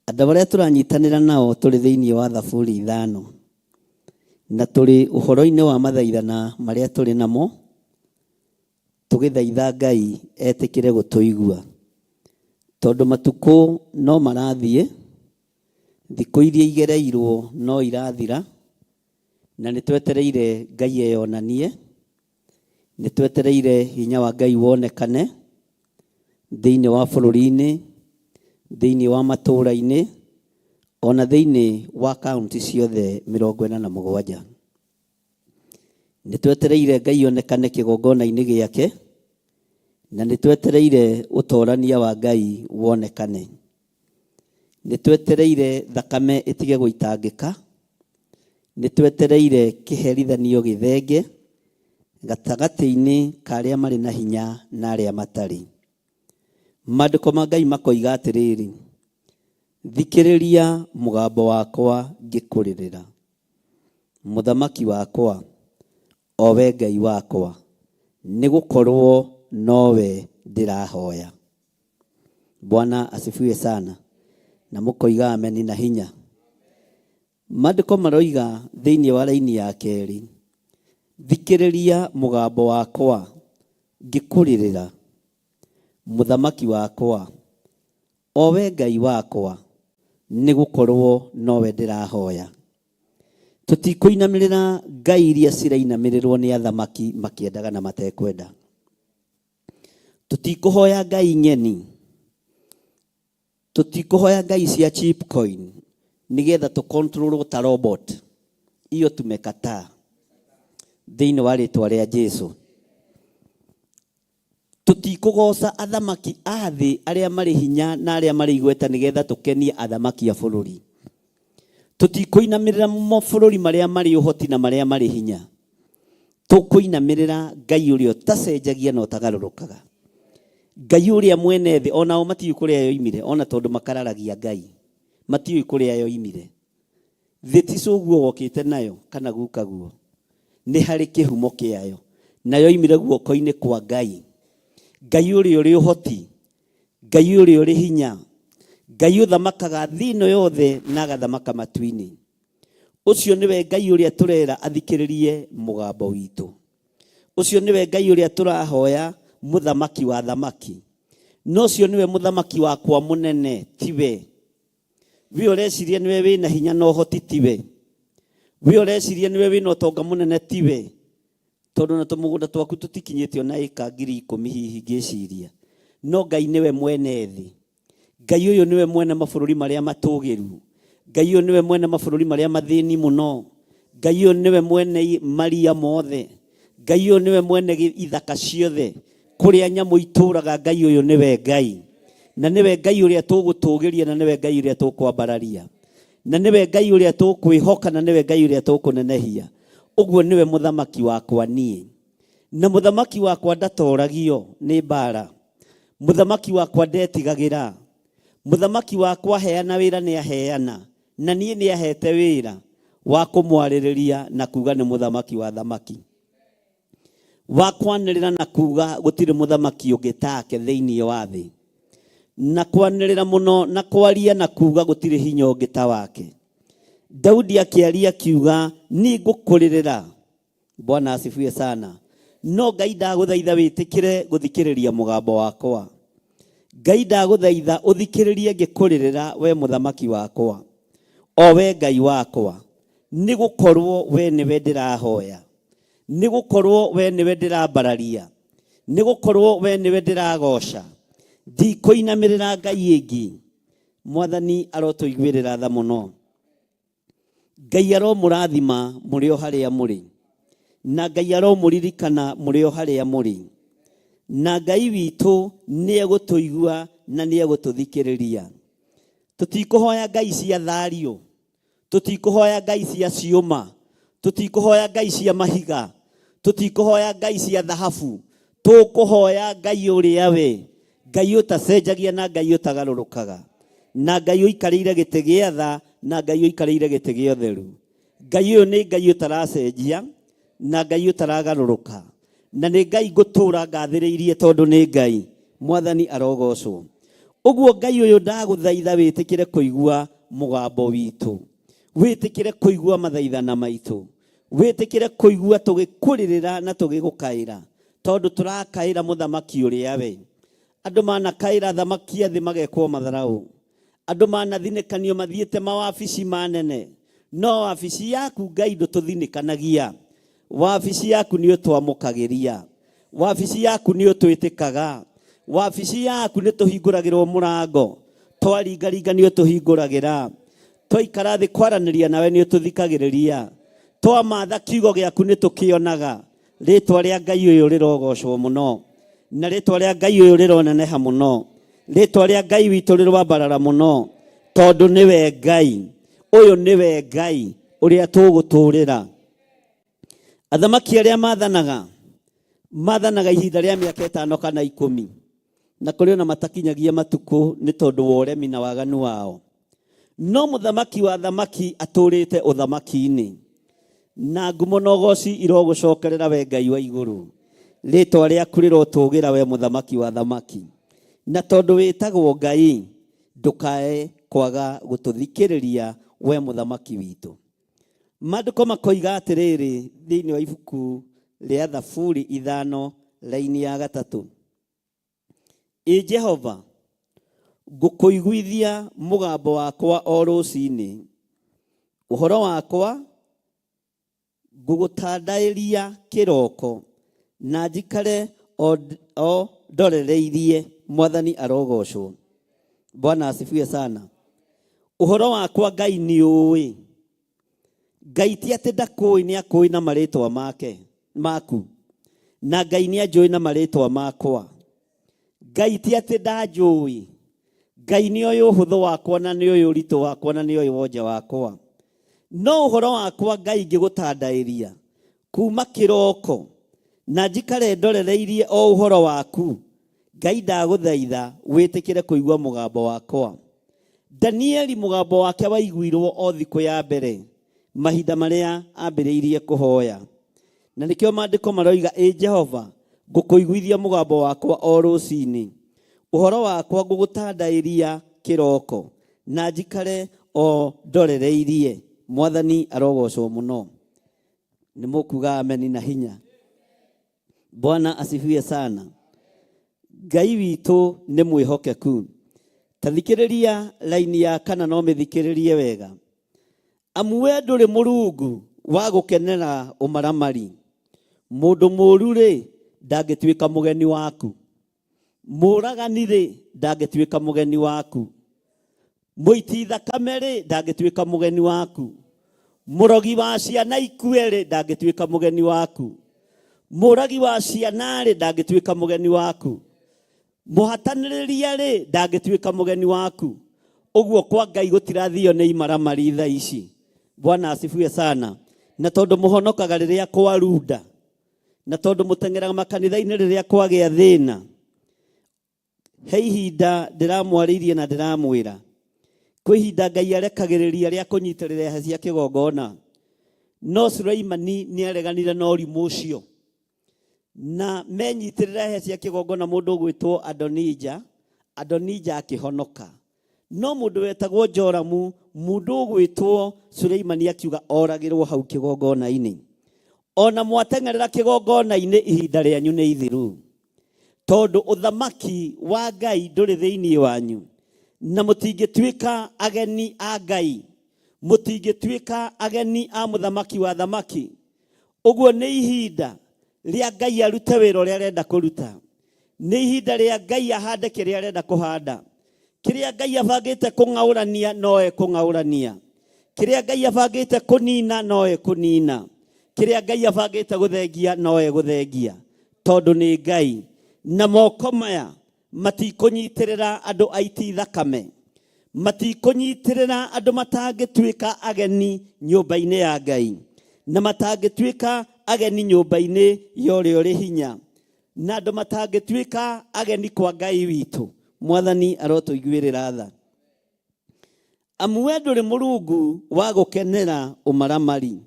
Andũ arĩa tũranyitanĩra nao tũrĩ thĩinĩ wa Thaburi ithano, na tũrĩ ũhoro-inĩ wa mathaithana marĩa tũrĩ namo, tũgĩthaitha Ngai etĩkĩre gũtũigua. Tondũ matukũ no marathiĩ, thikũ iria igereirwo no irathira, na nĩ twetereire Ngai eyonanie, nĩ twetereire hinya wa Ngai wonekane thĩinĩ wa bũrũri-inĩ, thĩinĩ wa matũũra-inĩ, ona thĩinĩ wa kaunti ciothe 47. Nĩ twetereire Ngai onekane kĩgongona-inĩ gĩake, na nĩ twetereire ũtorania wa Ngai wonekane. Nĩ twetereire thakame ĩtige gũitangĩka, nĩ twetereire kĩherithanio gĩthenge gatagatĩ-inĩ ka arĩa marĩ na hinya na arĩa matarĩ. Maandĩko ma Ngai makoiga atĩrĩrĩ, thikĩrĩria mũgambo wakwa ngĩkũrĩrĩra, mũthamaki wakwa, o we Ngai wakwa, nĩ gũkorwo nowe ndĩrahoya. Bwana asifiwe sana. Na mũkoiga ameni na hinya. Maandĩko maroiga thĩinĩ wa raini ya kerĩ, thikĩrĩria mũgambo wakwa ngĩkũrĩrĩra, mũthamaki wakwa, o we Ngai wakwa, nĩ gũkorwo nowe ndĩrahoya. Tũtikũinamĩrĩra ngai iria cirainamĩrĩrwo nĩ athamaki makĩendaga na matekwenda. Tũtikũhoya ngai ng'eni, tũtikũhoya ngai cia cheap coin nĩgetha tũcontrolwo ta robot. Iyo tumekataa thĩinĩ wa rĩtwa rĩa Jesu. Tũtikũgoca athamaki a thĩ arĩa marĩ hinya na arĩa marĩ igweta nĩgetha tũkenie athamaki a bũrũri. Tũtikũinamĩrĩra mabũrũri marĩa marĩ ũhoti na marĩa marĩ hinya. Tũkũinamĩrĩra Ngai ũrĩa ũtacenjagia na ũtagarũrũkaga. Ngai ũrĩa mwene thĩ, onao matiũĩ kũrĩa yoimire, ona tondũ makararagia Ngai, matiũĩ kũrĩa yoimire. Thĩ ti cũguo wokĩte nayo kana gukaguo, nĩ harĩ kĩhumo kĩayo, na yoimire guoko-inĩ kwa Ngai. Ngai ũrĩa ũrĩ ũhoti, Ngai ũrĩa ũrĩ hinya, Ngai ũthamakaga thĩ ĩno yothe na agathamaka matu-inĩ. Ũcio nĩwe Ngai ũrĩa tũrera athikĩrĩrie mũgambo witũ. Ũcio nĩwe Ngai ũrĩa tũrahoya, mũthamaki wa thamaki. Na ũcio nĩwe mũthamaki wakwa mũnene, tiwe. We ũreciria nĩwe wĩna hinya na ũhoti, tiwe. We ũreciria nĩwe wĩna ũtonga mũnene, tiwe. Tondũ na tũmũgũnda twaku tũtikinyĩte ona ĩka 10,000 hihi ngĩciria. No Ngai nĩwe mwene thĩ. Ngai ũyũ nĩwe mwene mabũrũri marĩa matũgĩru. Ngai ũyũ nĩwe mwene mabũrũri marĩa mathĩni mũno. Ngai ũyũ nĩwe mwene maria mothe. Ngai ũyũ nĩwe mwene ithaka ciothe. Kũrĩa nyamũ itũraga, Ngai ũyũ nĩwe Ngai. Na nĩwe Ngai ũrĩa tũgũtũgĩria, na nĩwe Ngai ũrĩa tũkwambararia. Na nĩwe Ngai ũrĩa tũkwĩhoka, na nĩwe Ngai ũrĩa tũkũnenehia. Ũguo nĩwe mũthamaki wakwa niĩ. Na mũthamaki wakwa ndatoragio nĩ mbara. Mũthamaki wakwa ndetigagĩra. Mũthamaki wakwa aheana wĩra nĩ aheana. Na niĩ nĩ ahete wĩra wa kũmwarĩrĩria na kuga nĩ mũthamaki wa thamaki. Wa kwanĩrĩra na kuga gũtirĩ mũthamaki ũngĩ take thĩinĩ wa thĩ. Na kwanĩrĩra mũno na kwaria na kuga gũtirĩ hinya ũngĩ ta wake. Daudi akĩaria akiuga, niĩ ngũkũrĩrĩra. Bwana asifiwe sana. No Ngai ndagũthaitha wĩtĩkĩre gũthikĩrĩria mũgambo wakwa. Ngai ndagũthaitha ũthikĩrĩrie ngĩkũrĩrĩra we mũthamaki wakwa. O we Ngai wakwa. Nĩ gũkorwo we nĩwe ndĩrahoya. Nĩ gũkorwo we nĩwe ndĩrambararia. Nĩ gũkorwo we nĩwe ndĩragoca. Ndikũinamĩrĩra Ngai ĩngĩ. Mwathani arotũiguĩrĩra tha mũno. Ngai aromũrathima mũrĩ o harĩa mũrĩ. Na Ngai aromũririkana mũrĩ o harĩa mũrĩ. Na Ngai witũ nĩ egũtũigua na nĩ egũtũthikĩrĩria. Tũtikũhoya Ngai cia thario. Tũtikũhoya Ngai cia ciũma. Tũtikũhoya Ngai cia mahiga. Tũtikũhoya Ngai cia thahabu. Tũkũhoya Ngai ũrĩa we. Ngai ũtacenjagia na Ngai ũtagarũrũkaga. Na Ngai ũikarĩire gĩtĩ gĩa tha na Ngai ũikarĩire gĩtĩ gĩa ũtheru. Ngai ũyũ nĩ Ngai ũtaracenjia na Ngai ũtaragarũrũka. Na nĩ Ngai ngũtũra ngathĩrĩirie tondũ nĩ Ngai. Mwathani arogocwo. Ũguo Ngai ũyũ ndagũthaitha wĩtĩkĩre kũigua mũgambo witũ. Wĩtĩkĩre kũigua mathaithana maitũ. Wĩtĩkĩre kũigua tũgĩkũrĩrĩra na tũgĩgũkaĩra. Tondũ tũrakaĩra mũthamaki ũrĩa we. Andũ manakaĩra thamaki a thĩ magekwo matharaũ. Andũ manathinĩkanio mathiĩte mawabici manene. No wabici yaku Ngai ndũtũthinĩkanagia. Wabici yaku nĩ ũtwamũkagĩria. Wabici yaku nĩ ũtwĩtĩkaga. Wabici yaku nĩ tũhingũragĩrwo mũrango. Twaringaringa nĩ ũtũhingũragĩra. Twaikara thĩ kwaranĩria nawe nĩ ũtũthikagĩrĩria. Twamatha kiugo gĩaku nĩ tũkĩonaga. Rĩtwa rĩa Ngai ũyũ rĩrogocwo mũno. Na rĩtwa rĩa Ngai ũyũ rĩroneneha mũno. Rĩtwa rĩa Ngai witũ rĩrwambarara mũno. Tondũ nĩwe Ngai. Ũyũ nĩwe Ngai ũrĩa tũgũtũrĩra. Athamaki arĩa mathanaga, mathanaga ihinda rĩa mĩaka 5 kana 10. Na kũrĩ ona matakinyagia matukũ nĩ tondũ wa ũremi na waganu wao. No mũthamaki wa thamaki atũrĩte ũthamaki-inĩ. Na ngumo na ũgoci irogũcokerera we Ngai wa igũrũ. Rĩtwa rĩaku rĩrotũgĩra we mũthamaki wa thamaki. Na tondũ wĩtagwo Ngai, ndũkae kwaga gũtũthikĩrĩria we mũthamaki witũ. Maandĩko makoiga atĩrĩrĩ thĩinĩ wa ibuku rĩa Thaburi 5 raini ya 3. Ĩ Jehova, ngũkũiguithia mũgambo wakwa o rũcinĩ, ũhoro wakwa ngũgũtandaĩria kĩroko, na njikare o ndorereirie. Mwathani arogocwo. Bwana asifiwe sana. Ũhoro wakwa Ngai nĩ ũĩ. Ngai ti atĩ ndakũĩ, nĩ akũĩ na marĩtwa make maku. Na Ngai nĩ anjũĩ na marĩtwa makwa. Ngai ti atĩ ndanjũĩ. Ngai nĩ oĩ ũhũthũ wakwa na nĩ oĩ ũritũ wakwa na nĩ oĩ wonje wakwa. No ũhoro wakwa Ngai ngĩgũtandaĩria kuma kĩroko na njikare ndorereirie o ũhoro waku. Ngai ndagũthaitha wĩtĩkĩre kũigua mũgambo wakwa. Danieli mũgambo wake waiguirwo o thikũ ya mbere mahinda marĩa ambĩrĩirie kũhoya. Na nĩkĩo maandĩko maroiga, ĩ Jehova, ngũkũiguithia mũgambo wakwa o rũcinĩ. Ũhoro wakwa ngũgũtandaĩria kĩroko, na njikare o ndorereirie. Mwathani arogocwo mũno. Nĩ mũkuga ameni na hinya. Bwana asifiwe sana. Ngai witũ nĩ mwĩhokeku. Ta thikĩrĩria laini ya kana no mĩthikĩrĩrie wega. Amu we ndũrĩ mũrungu wa gũkenera ũmaramari. Mũndũ mũũru-rĩ, ndangĩtuĩka mũgeni waku. Mũũragani-rĩ, ndangĩtuĩka mũgeni waku. Mũiti thakame-rĩ, ndangĩtuĩka mũgeni waku. Mũrogi wa ciana ikue-rĩ, ndangĩtuĩka mũgeni waku. Mũũragi wa ciana-rĩ, ndangĩtuĩka mũgeni waku. Mũhatanĩrĩria-rĩ, ndangĩtuĩka mũgeni waku. Ũguo kwa Ngai gũtirathio nĩ imaramari thaa ici. Bwana asifiwe sana. Na tondũ mũhonokaga rĩrĩa kwarunda, na tondũ mũteng'eraga makanitha-inĩ rĩrĩa kwagĩa thĩna, he ihinda ndĩramwarĩirie na ndĩramwĩra kwĩ ihinda Ngai arekagĩrĩria rĩa kũnyitĩrĩra hĩa cia kĩgongona, no Suleimani nĩ areganire na ũrimũ ũcio na menyitĩrĩra hĩa cia kĩgongona mũndũ ũgwĩtwo Adonija. Adonija akĩhonoka, no mũndũ wetagwo Joramu, mũndũ ũgwĩtwo Suleimani akiuga oragĩrwo hau kĩgongona-inĩ. Ona mwateng'erera kĩgongona-inĩ ihinda rĩanyu nĩ ithiru, tondũ ũthamaki wa Ngai ndũrĩ thĩinĩ wanyu, na mũtingĩtuĩka ageni a Ngai, mũtingĩtuĩka ageni a mũthamaki wa thamaki. Ũguo nĩ ihinda rĩa Ngai arute wĩra ũrĩa arenda kũruta, nĩ ihinda rĩa Ngai ahande kĩrĩa arenda kũhanda. Kĩrĩa Ngai abangĩte kũng'aũrania no ekũng'aũrania, kĩrĩa Ngai abangĩte kũnina no ekũnina, kĩrĩa Ngai abangĩte gũthengia no egũthengia, tondũ nĩ Ngai. Na moko maya matikũnyitĩrĩra andũ aiti thakame, matikũnyitĩrĩra andũ matangĩtuĩka ageni nyũmba-inĩ ya Ngai, na matangĩtuĩka ageni nyũmba-inĩ ya ũrĩa ũrĩ hinya, na andũ matangĩtuĩka ageni kwa Ngai witũ. Mwathani arotũiguĩrĩra tha. Amu we ndũrĩ mũrungu wa gũkenera ũmaramari.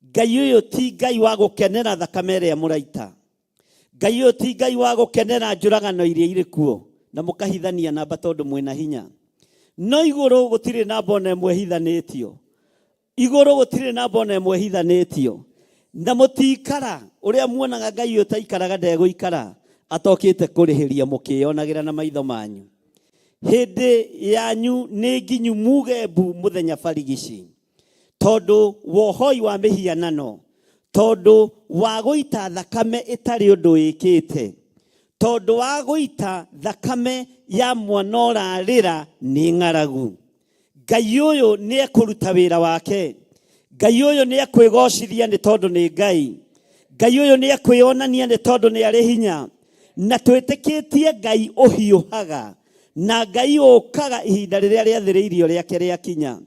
Ngai ũyũ ti Ngai wa gũkenera thakame ĩrĩa mũraita. Ngai ũyũ ti Ngai wa gũkenera njũragano iria irĩ kuo na mũkahithania namba tondũ mwĩna hinya. No igũrũ gũtirĩ namba ona ĩmwe ĩhithanĩtio. Igũrũ gũtirĩ namba ona ĩmwe ĩhithanĩtio. Na mũtikara ũrĩa muonaga Ngai ũyũ taikaraga ndegũikara atokĩte kũrĩhĩria mũkĩyonagĩra na maitho manyu. Hĩndĩ yanyu nĩ nginyu muge mbu mũthenya barigici, tondũ wa ũhoi wa mĩhianano, tondũ wa gũita thakame ĩtarĩ ũndũ ĩkĩte, tondũ wa gũita thakame ya mwana ũrarĩra nĩ ng'aragu. Ngai ũyũ nĩ ekũruta wĩra wake. Ngai ũyũ nĩ ekwĩgocithia nĩ tondũ nĩ Ngai. Ngai ũyũ nĩ ekwĩonania nĩ tondũ nĩ arĩ hinya. Na twĩtĩkĩtie Ngai ũhiũhaga, na Ngai ũkaga ihinda rĩrĩa rĩathĩrĩirio rĩake rĩakinya,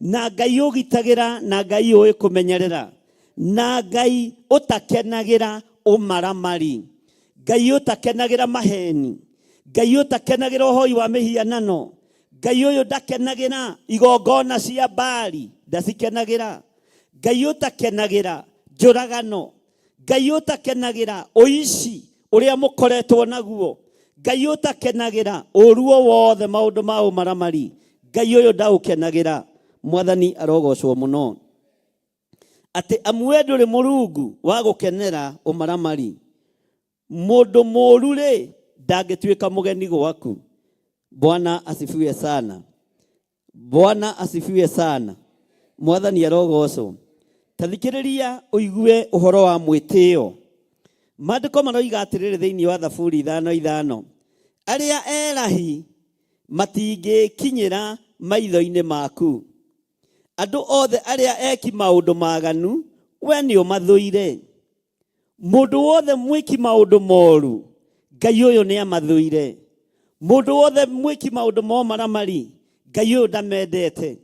na Ngai ũgitagĩra, na Ngai ũĩ kũmenyerera, na Ngai ũtakenagĩra ũmaramari, Ngai ũtakenagĩra maheni, Ngai ũtakenagĩra ũhoi wa mĩhianano, Ngai ũyũ ndakenagĩra igongona cia Baali, ndacikenagĩra, Ngai ũtakenagĩra njũragano, Ngai ũtakenagĩra ũici ũrĩa mũkoretwo naguo, Ngai ũtakenagĩra ũũru o wothe maũndũ ma ũmaramari, Ngai ũyũ ndaũkenagĩra. Mwathani arogocwo mũno. Atĩ amu we ndũrĩ mũrungu wa gũkenera ũmaramari. Mũndũ mũũru-rĩ, ndangĩtuĩka mũgeni gwaku. Bwana asifiwe sana. Bwana asifiwe sana. Mwathani arogocwo. Ta thikĩrĩria ũigue ũhoro wa mwĩtĩo. Maandĩko maroiga atĩrĩrĩ thĩinĩ wa Thaburi 5:5, arĩa erahi matingĩkinyĩra maitho-inĩ maku. Andũ othe arĩa eki maũndũ maganu, we nĩ ũmathũire. Mũndũ wothe mwĩki maũndũ moru, Ngai ũyũ nĩ amathũire. Mũndũ wothe mwĩki maũndũ ma ũmaramari, Ngai ũyũ ndamendete.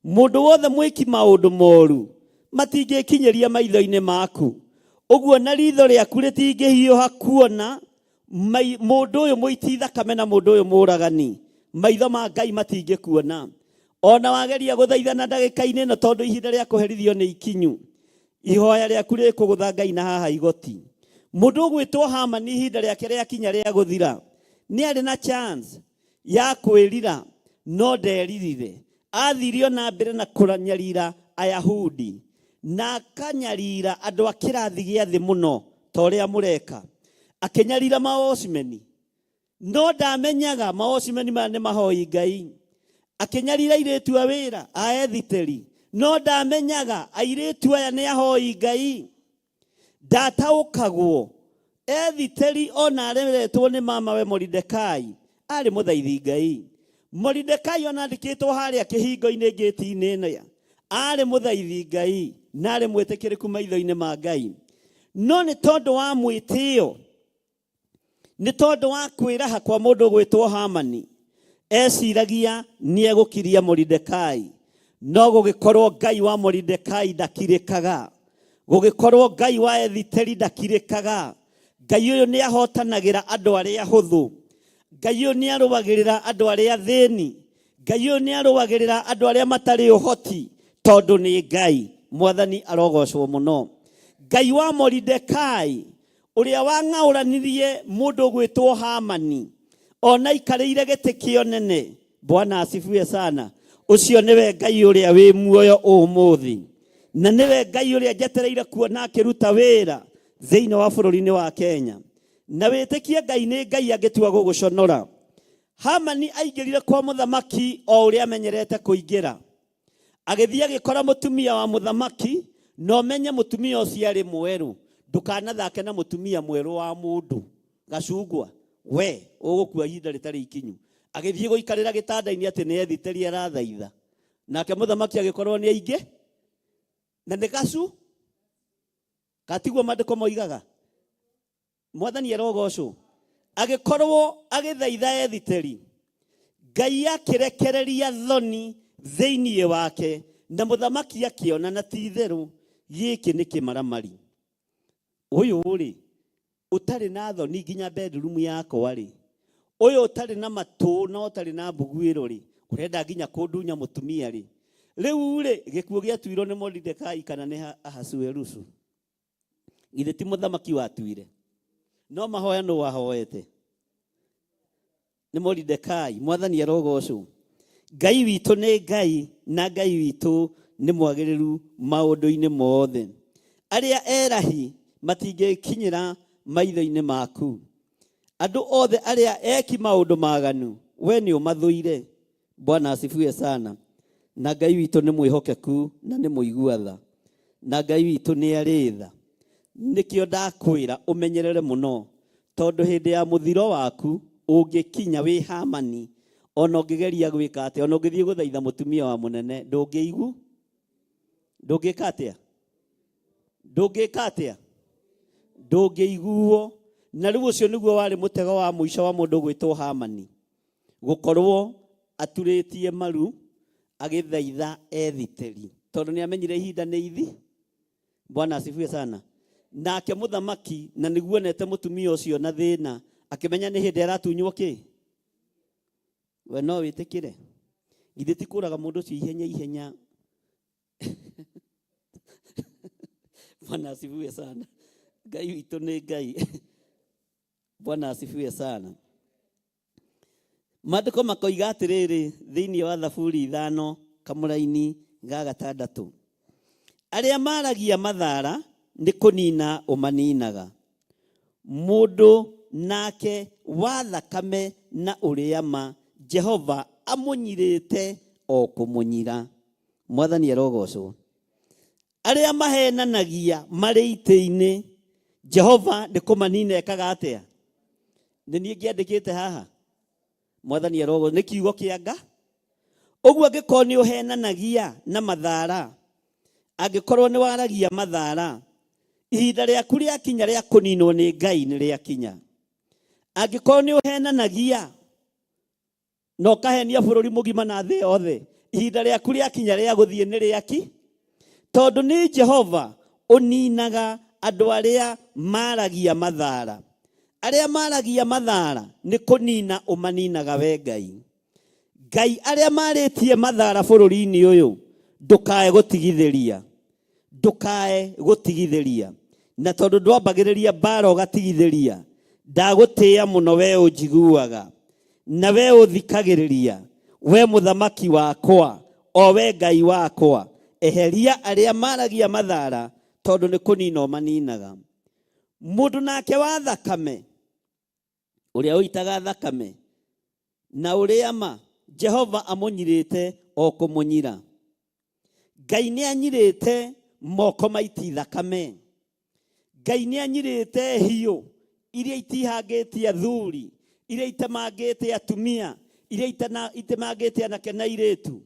Mũndũ wothe mwĩki maũndũ moru, matingĩkinyĩria maitho-inĩ maku. Ũguo na ritho rĩaku rĩtingĩhiũha kuona mũndũ ũyũ mũiti thakame na mũndũ ũyũ mũũragani. Maitho ma Ngai matingĩkuona. Ona wageria gũthaithana ndagĩka-inĩ ĩno tondũ ihinda rĩa kũherithio nĩ ikinyu, ihoya rĩaku rĩkũgũtha Ngai na haha igoti. Mũndũ ũgwĩtwo Hamani ihinda rĩake rĩakinya rĩa gũthira, nĩ arĩ na chance ya kwĩrira, no nderirire. Athirio na mbere na kũnyarira Ayahudi na akanyarira andũ a kĩrathi gĩa thĩ mũno. Ta ũrĩa mũreka. Akĩnyarira mawocimeni, no ndamenyaga mawocimeni maya nĩ mahoi Ngai. Akĩnyarira airĩtu a wĩra a Ethiteri, no ndamenyaga airĩtu aya nĩ ahoi Ngai. Ndataũkagwo Ethiteri ona areretwo nĩ mamawe Moridekai arĩ mũthaithi Ngai. Moridekai ona andĩkĩtwo harĩa kĩhingo-inĩ ngĩti-inĩ ĩno arĩ mũthaithi Ngai na arĩ mwĩtĩkĩrĩku maitho-inĩ ma Ngai, no nĩ tondũ wa mwĩtĩo, nĩ tondũ wa kwĩraha kwa mũndũ ũgwĩtwo Hamani, eciragia nĩ egũkiria Moridekai. No gũgĩkorwo Ngai wa Moridekai ndakirĩkaga, gũgĩkorwo Ngai wa Ethiteri ndakirĩkaga. Ngai ũyũ nĩ ahotanagĩra andũ arĩa ahũthũ, Ngai ũyũ nĩ arũagĩrĩra andũ arĩa athĩni, Ngai ũyũ nĩ arũagĩrĩra andũ arĩa matarĩ ũhoti, tondũ nĩ Ngai. Mwathani arogocwo mũno. Ngai wa Moridekai ũrĩa wang'aũranirie mũndũ ũgwĩtwo Hamani ona aikarĩire gĩtĩ kĩonene, Bwana asifiwe sana. Ũcio nĩwe Ngai ũrĩa wĩ muoyo ũmũthĩ, na nĩwe Ngai ũrĩa njetereire kuona akĩruta wĩra thĩinĩ wa bũrũri-inĩ wa Kenya. Na wĩtĩkie Ngai nĩ Ngai angĩtua gũgũconora. Hamani aingĩrire kwa mũthamaki o ũrĩa amenyerete kũingĩra. Agĩthiĩ agĩkora mũtumia wa mũthamaki, na ũmenye mũtumia ũcio arĩ mwerũ. Ndũkanathake na mũtumia mwerũ wa mũndũ. Gacungwa, we ũgũkua ihinda rĩtarĩ ikinyu. Agĩthiĩ gũikarĩra gĩtanda-inĩ atĩ nĩ Ethiteri arathaitha. Nake mũthamaki agĩkorwo nĩ aingĩ na nĩ gacu katiguo maandĩko moigaga. Mwathani arogocwo. Agĩkorwo agĩthaitha Ethiteri, Ngai akĩrekereria thoni thĩinĩ wake, na mũthamaki akĩona na ti itherũ gĩkĩ nĩ kĩmaramari. Ũyũ rĩ, ũtarĩ na thoni nginya bedroom yakwa rĩ, ũyũ ũtarĩ na matũ na ũtarĩ na mbuguĩro rĩ, ũrenda nginya kũndunya mũtumia rĩ. Rĩu rĩ, gĩkuũ gĩatuirwo nĩ Moridekai kana nĩ Ahasuerusu? Githĩ ti mũthamaki watuire? No mahoya nũ wahoete? Nĩ Moridekai. Mwathani arogocwo. Ngai witũ nĩ Ngai, na Ngai witũ nĩ mwagĩrĩru maũndũ-inĩ mothe. Arĩa erahi matingĩkinyĩra maitho-inĩ maku. Andũ othe arĩa eki maũndũ maganu, we nĩ ũmathũire. Bwana asifiwe sana. Na Ngai witũ nĩ mwĩhokeku na nĩ mũigua tha, na Ngai witũ nĩ arĩ tha. Nĩkĩo ndakwĩra ũmenyerere mũno, tondũ hĩndĩ ya mũthiro waku ũngĩkinya wĩ Hamani, ona ũngĩgeria gwĩka atĩa, ona ũngĩthiĩ gũthaitha mũtumia wa mũnene, ndũngĩigu, ndũngĩka atĩa, ndũngĩka atĩa, ndũngĩiguo. Na rĩu ũcio nĩguo warĩ mũtego wa mũico wa mũndũ ũgwĩtwo Hamani, gũkorwo aturĩtie maru agĩthaitha Ethiteri, tondũ nĩ amenyire ihinda nĩ ithi. Bwana asifiwe sana. Nake mũthamaki, na nĩguo onete mũtumia ũcio na thĩna, akĩmenya nĩ hĩndĩ aratunywo kĩ. We no wĩtĩkĩre? Githĩ ti kũraga mũndũ ũcio ihenya ihenya? Bwana asifiwe sana. Ngai witũ nĩ Ngai. Bwana asifiwe sana. Maandĩko makoiga atĩrĩrĩ thĩinĩ wa Thaburi 5 kamũraini ga 6, arĩa maragia mathara nĩ kũnina ũmaninaga, mũndũ nake wa thakame na ũrĩa ma Jehova amũnyirĩte o kũmũnyira. Mwathani arogocwo. Arĩa mahenanagia marĩ itĩ-inĩ, Jehova nĩ kũmanina ekaga atĩa? Nĩ niĩ ngĩandĩkĩte haha. Mwathani arogo nĩ kiugo kĩa nga. Ũguo angĩkorwo nĩ ũhenanagia na mathara, angĩkorwo nĩ waragia mathara, ihinda rĩaku rĩakinya rĩa kũninwo nĩ Ngai nĩ rĩakinya. Angĩkorwo nĩ ũhenanagia na ũkahenia bũrũri mũgima na thĩ yothe, ihinda rĩaku rĩakinya rĩa gũthiĩ nĩ rĩaki, tondũ nĩ Jehova ũninaga andũ arĩa maragia mathara. Arĩa maragia mathara nĩ kũnina ũmaninaga we Ngai. Ngai, arĩa marĩtie mathara bũrũri-inĩ ũyũ, ndũkae gũtigithĩria, ndũkae gũtigithĩria. Na tondũ ndwambagĩrĩria mbara ũgatigithĩria, ndagũtĩĩa mũno we ũnjiguaga na we ũthikagĩrĩria, we mũthamaki wakwa, o we Ngai wakwa. Eheria arĩa maragia mathara, tondũ nĩ kũnina ũmaninaga. Mũndũ nake wa thakame, ũrĩa ũitaga thakame, na ũrĩa ma Jehova amũnyirĩte o kũmũnyira. Ngai nĩ anyirĩte moko maiti thakame. Ngai nĩ anyirĩte hiũ iria itihangĩtie athuri, iria itemangĩte atumia, iria itemangĩte anake na airĩtu.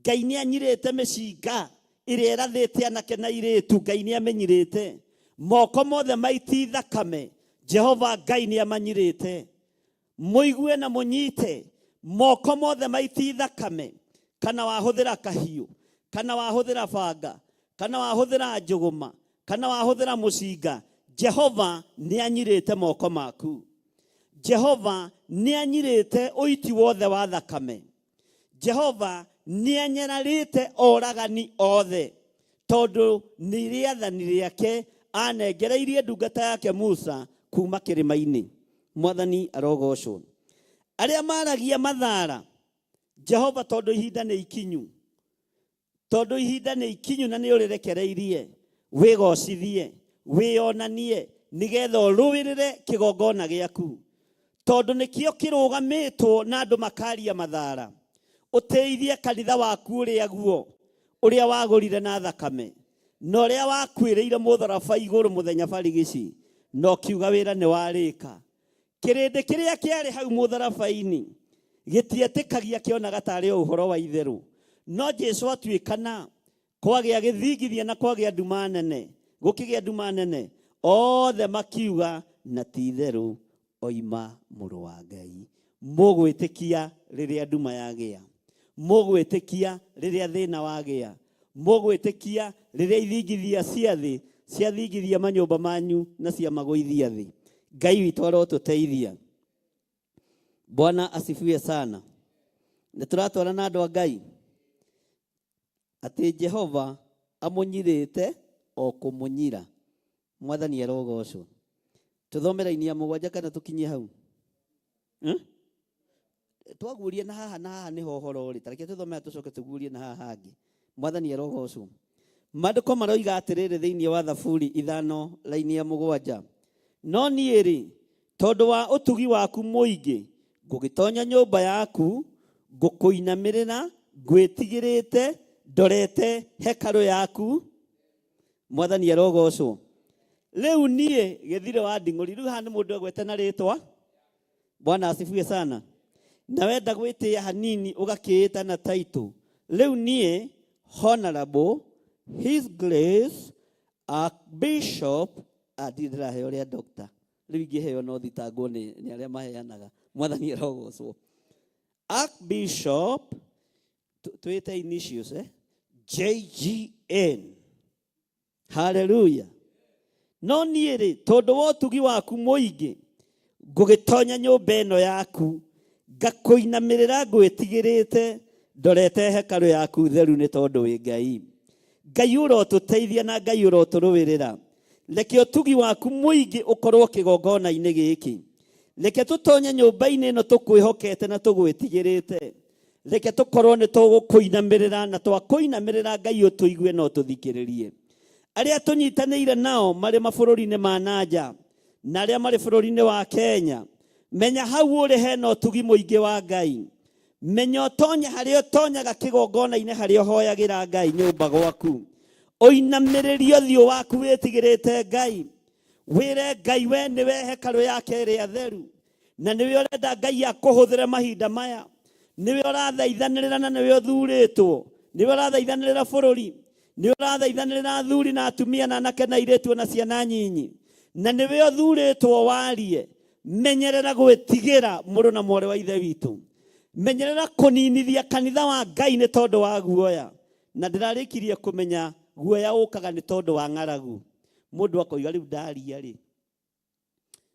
Ngai nĩ anyirĩte mĩcinga ĩrĩa ĩrathĩte anake na airĩtu. Ngai nĩ amĩnyirĩte. Moko mothe maiti thakame, Jehova Ngai nĩ amanyirĩte. Mũigue na mũnyite, moko mothe maiti thakame, kana wahũthĩra kahiũ, kana wahũthĩra banga, kana wahũthĩra njũgũma, kana wahũthĩra mũcinga, Jehova nĩ anyirĩte moko maku. Jehova nĩ anyirĩte ũiti wothe wa thakame. Jehova nĩ anyararĩte oragani othe, tondũ nĩ rĩathani rĩake anengereirie ndungata yake Musa kuma kĩrĩma-inĩ. Mwathani arogocwo. Arĩa maragia mathara, Jehova, tondũ ihinda nĩ ikinyu, tondũ ihinda nĩ ikinyu na nĩ ũrĩrekereirie, wĩgocithie, wĩyonanie, nĩgetha ũrũĩrĩre kĩgongona gĩaku, tondũ nĩkĩo kĩrũgamĩtwo na andũ makaria mathara. Ũtĩithie kanitha waku ũrĩa guo, ũrĩa wagũrire na thakame, na ũrĩa wakuĩrĩire mũtharaba igũrũ mũthenya barigici, na ũkiuga wĩra nĩ warĩka. Kĩrĩndĩ kĩrĩa kĩarĩ hau mũtharaba-inĩ gĩtietĩkagia, kĩonaga tarĩ o ũhoro wa itherũ. No Jesu atuĩkana, kwagĩa gĩthingithia na kwagĩa nduma nene, gũkĩgĩa nduma nene, othe makiuga na ti itherũ oima mũrũ wa Ngai. Mũgwĩtĩkia rĩrĩa nduma yagĩa, mũgwĩtĩkia rĩrĩa thĩna wagĩa, mũgwĩtĩkia rĩrĩa ithingithia cia thĩ ciathingithia manyũmba manyu na ciamagũithia thĩ. Ngai witũ arotũteithia. Bwana asifiwe sana. Nĩ tũratwarana na andũ a Ngai atĩ Jehova amũnyirĩte o kũmũnyira. Mwathani arogocwo. Tũthome raini ya 7 kana tũkinyie hau? Twaguũria na haha na haha nĩho ũhoro ũrĩ. Ta reke tũthome haha tũcoke tũguũrie na haha hangĩ. Mwathani arogocwo. Maandĩko maroiga atĩrĩrĩ thĩinĩ wa Thaburi 5 raini ya 7. No niĩ rĩ, tondũ wa ũtugi waku mũingĩ, ngũgĩtonya nyũmba yaku, ngũkũinamĩrĩra, ngwĩtigĩrĩte, ndorete hekarũ yaku. Mwathani arogocwo. Rĩu niĩ gĩthire wa nding'ũri, rĩu haha nĩ mũndũ egwete na rĩtwa. Bwana asifiwe sana. Na wenda gwĩtĩĩa hanini ũgakĩĩta na title. Rĩu niĩ Honorable His Grace Archbishop, ndirĩ ndĩraheo rĩa doctor. Rĩu ingĩheo no thitangwo nĩ arĩa maheanaga. Mwathani arogocwo. Archbishop, twĩte initials, JGN. Haleluya. No niĩ rĩ, tondũ wa ũtugi waku mũingĩ, ngũgĩtonya nyũmba ĩno yaku, ngakũinamĩrĩra ngwĩtigĩrĩte, ndorete hekarũ yaku theru nĩ tondũ wĩ Ngai. Ngai ũrotũteithia na Ngai ũrotũrũĩrĩra. Reke ũtugi waku mũingĩ ũkorwo kĩgongona-inĩ gĩkĩ. Reke tũtonye nyũmba-inĩ ĩno tũkwĩhokete na tũgwĩtigĩrĩte. Reke tũkorwo nĩ tũgũkũinamĩrĩra, na twakũinamĩrĩra Ngai ũtũigue na ũtũthikĩrĩrie. Arĩa tũnyitanĩire nao marĩ mabũrũri-inĩ ma nanja na arĩa marĩ bũrũri-inĩ wa Kenya, menya hau ũrĩ hena ũtugi mũingĩ wa Ngai. Menya ũtonye harĩa ũtonyaga kĩgongona-inĩ harĩa ũhoyagĩra Ngai nyũmba gwaku. Ũinamĩrĩrie ũthiũ waku wĩtigĩrĩte Ngai. Wĩre Ngai we nĩwe hekarũ yake ĩrĩa theru, na nĩwe ũrenda Ngai akũhũthĩre mahinda maya. Nĩwe ũrathaithanĩrĩra na nĩwe ũthurĩtwo. Nĩwe ũrathaithanĩrĩra bũrũri. Nĩwe ũrathaithanĩrĩra athuri na atumia na anake na airĩtu na ciana nyinyi. Na nĩwe ũthurĩtwo warie. Menyerera gwĩtigĩra mũrũ na mwarĩ wa Ithe witũ. Menyerera kũninithia kanitha wa Ngai nĩ tondũ wa guoya. Na ndĩrarĩkirie kũmenya guoya ũkaga nĩ tondũ wa ng'aragu. Mũndũ akoiga rĩu ndaria rĩ,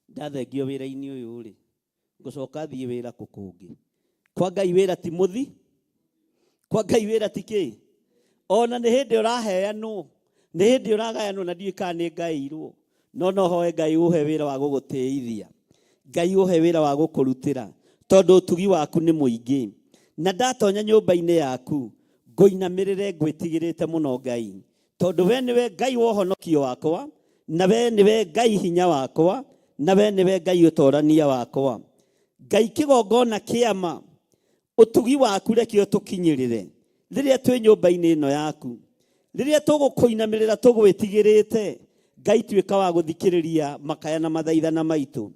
ndathengio wĩra-inĩ ũyũ rĩ, ngũcoka thiĩ wĩra kũ kũngĩ. Kwa Ngai wĩra ti mũthi, kwa Ngai wĩra ti kĩ. Ona nĩ hĩndĩ ũraheanwo, nĩ hĩndĩ ũragayanwo na ndiũĩ kana nĩ ngaĩirwo. No no hoe Ngai ũhe wĩra wa gũgũtĩithia, Ngai ũhe wĩra wa gũkũrutĩra, tondũ ũtugi waku nĩ mũingĩ. Na ndatonya nyũmba-inĩ yaku, ngũinamĩrĩre ngwĩtigĩrĩte mũno Ngai, tondũ we nĩwe Ngai wa ũhonokio wakwa, Na we nĩwe Ngai hinya wakwa, na we nĩwe Ngai ũtorania wakwa. Ngai kĩgongona kĩama, ũtugi waku reke ũtũkinyĩrĩre rĩrĩa twĩ nyũmba-inĩ ĩno yaku, rĩrĩa tũgũkũinamĩrĩra tũgwĩtigĩrĩte. Ngai tuĩka wa gũthikĩrĩria makaya na mathaithana maitũ.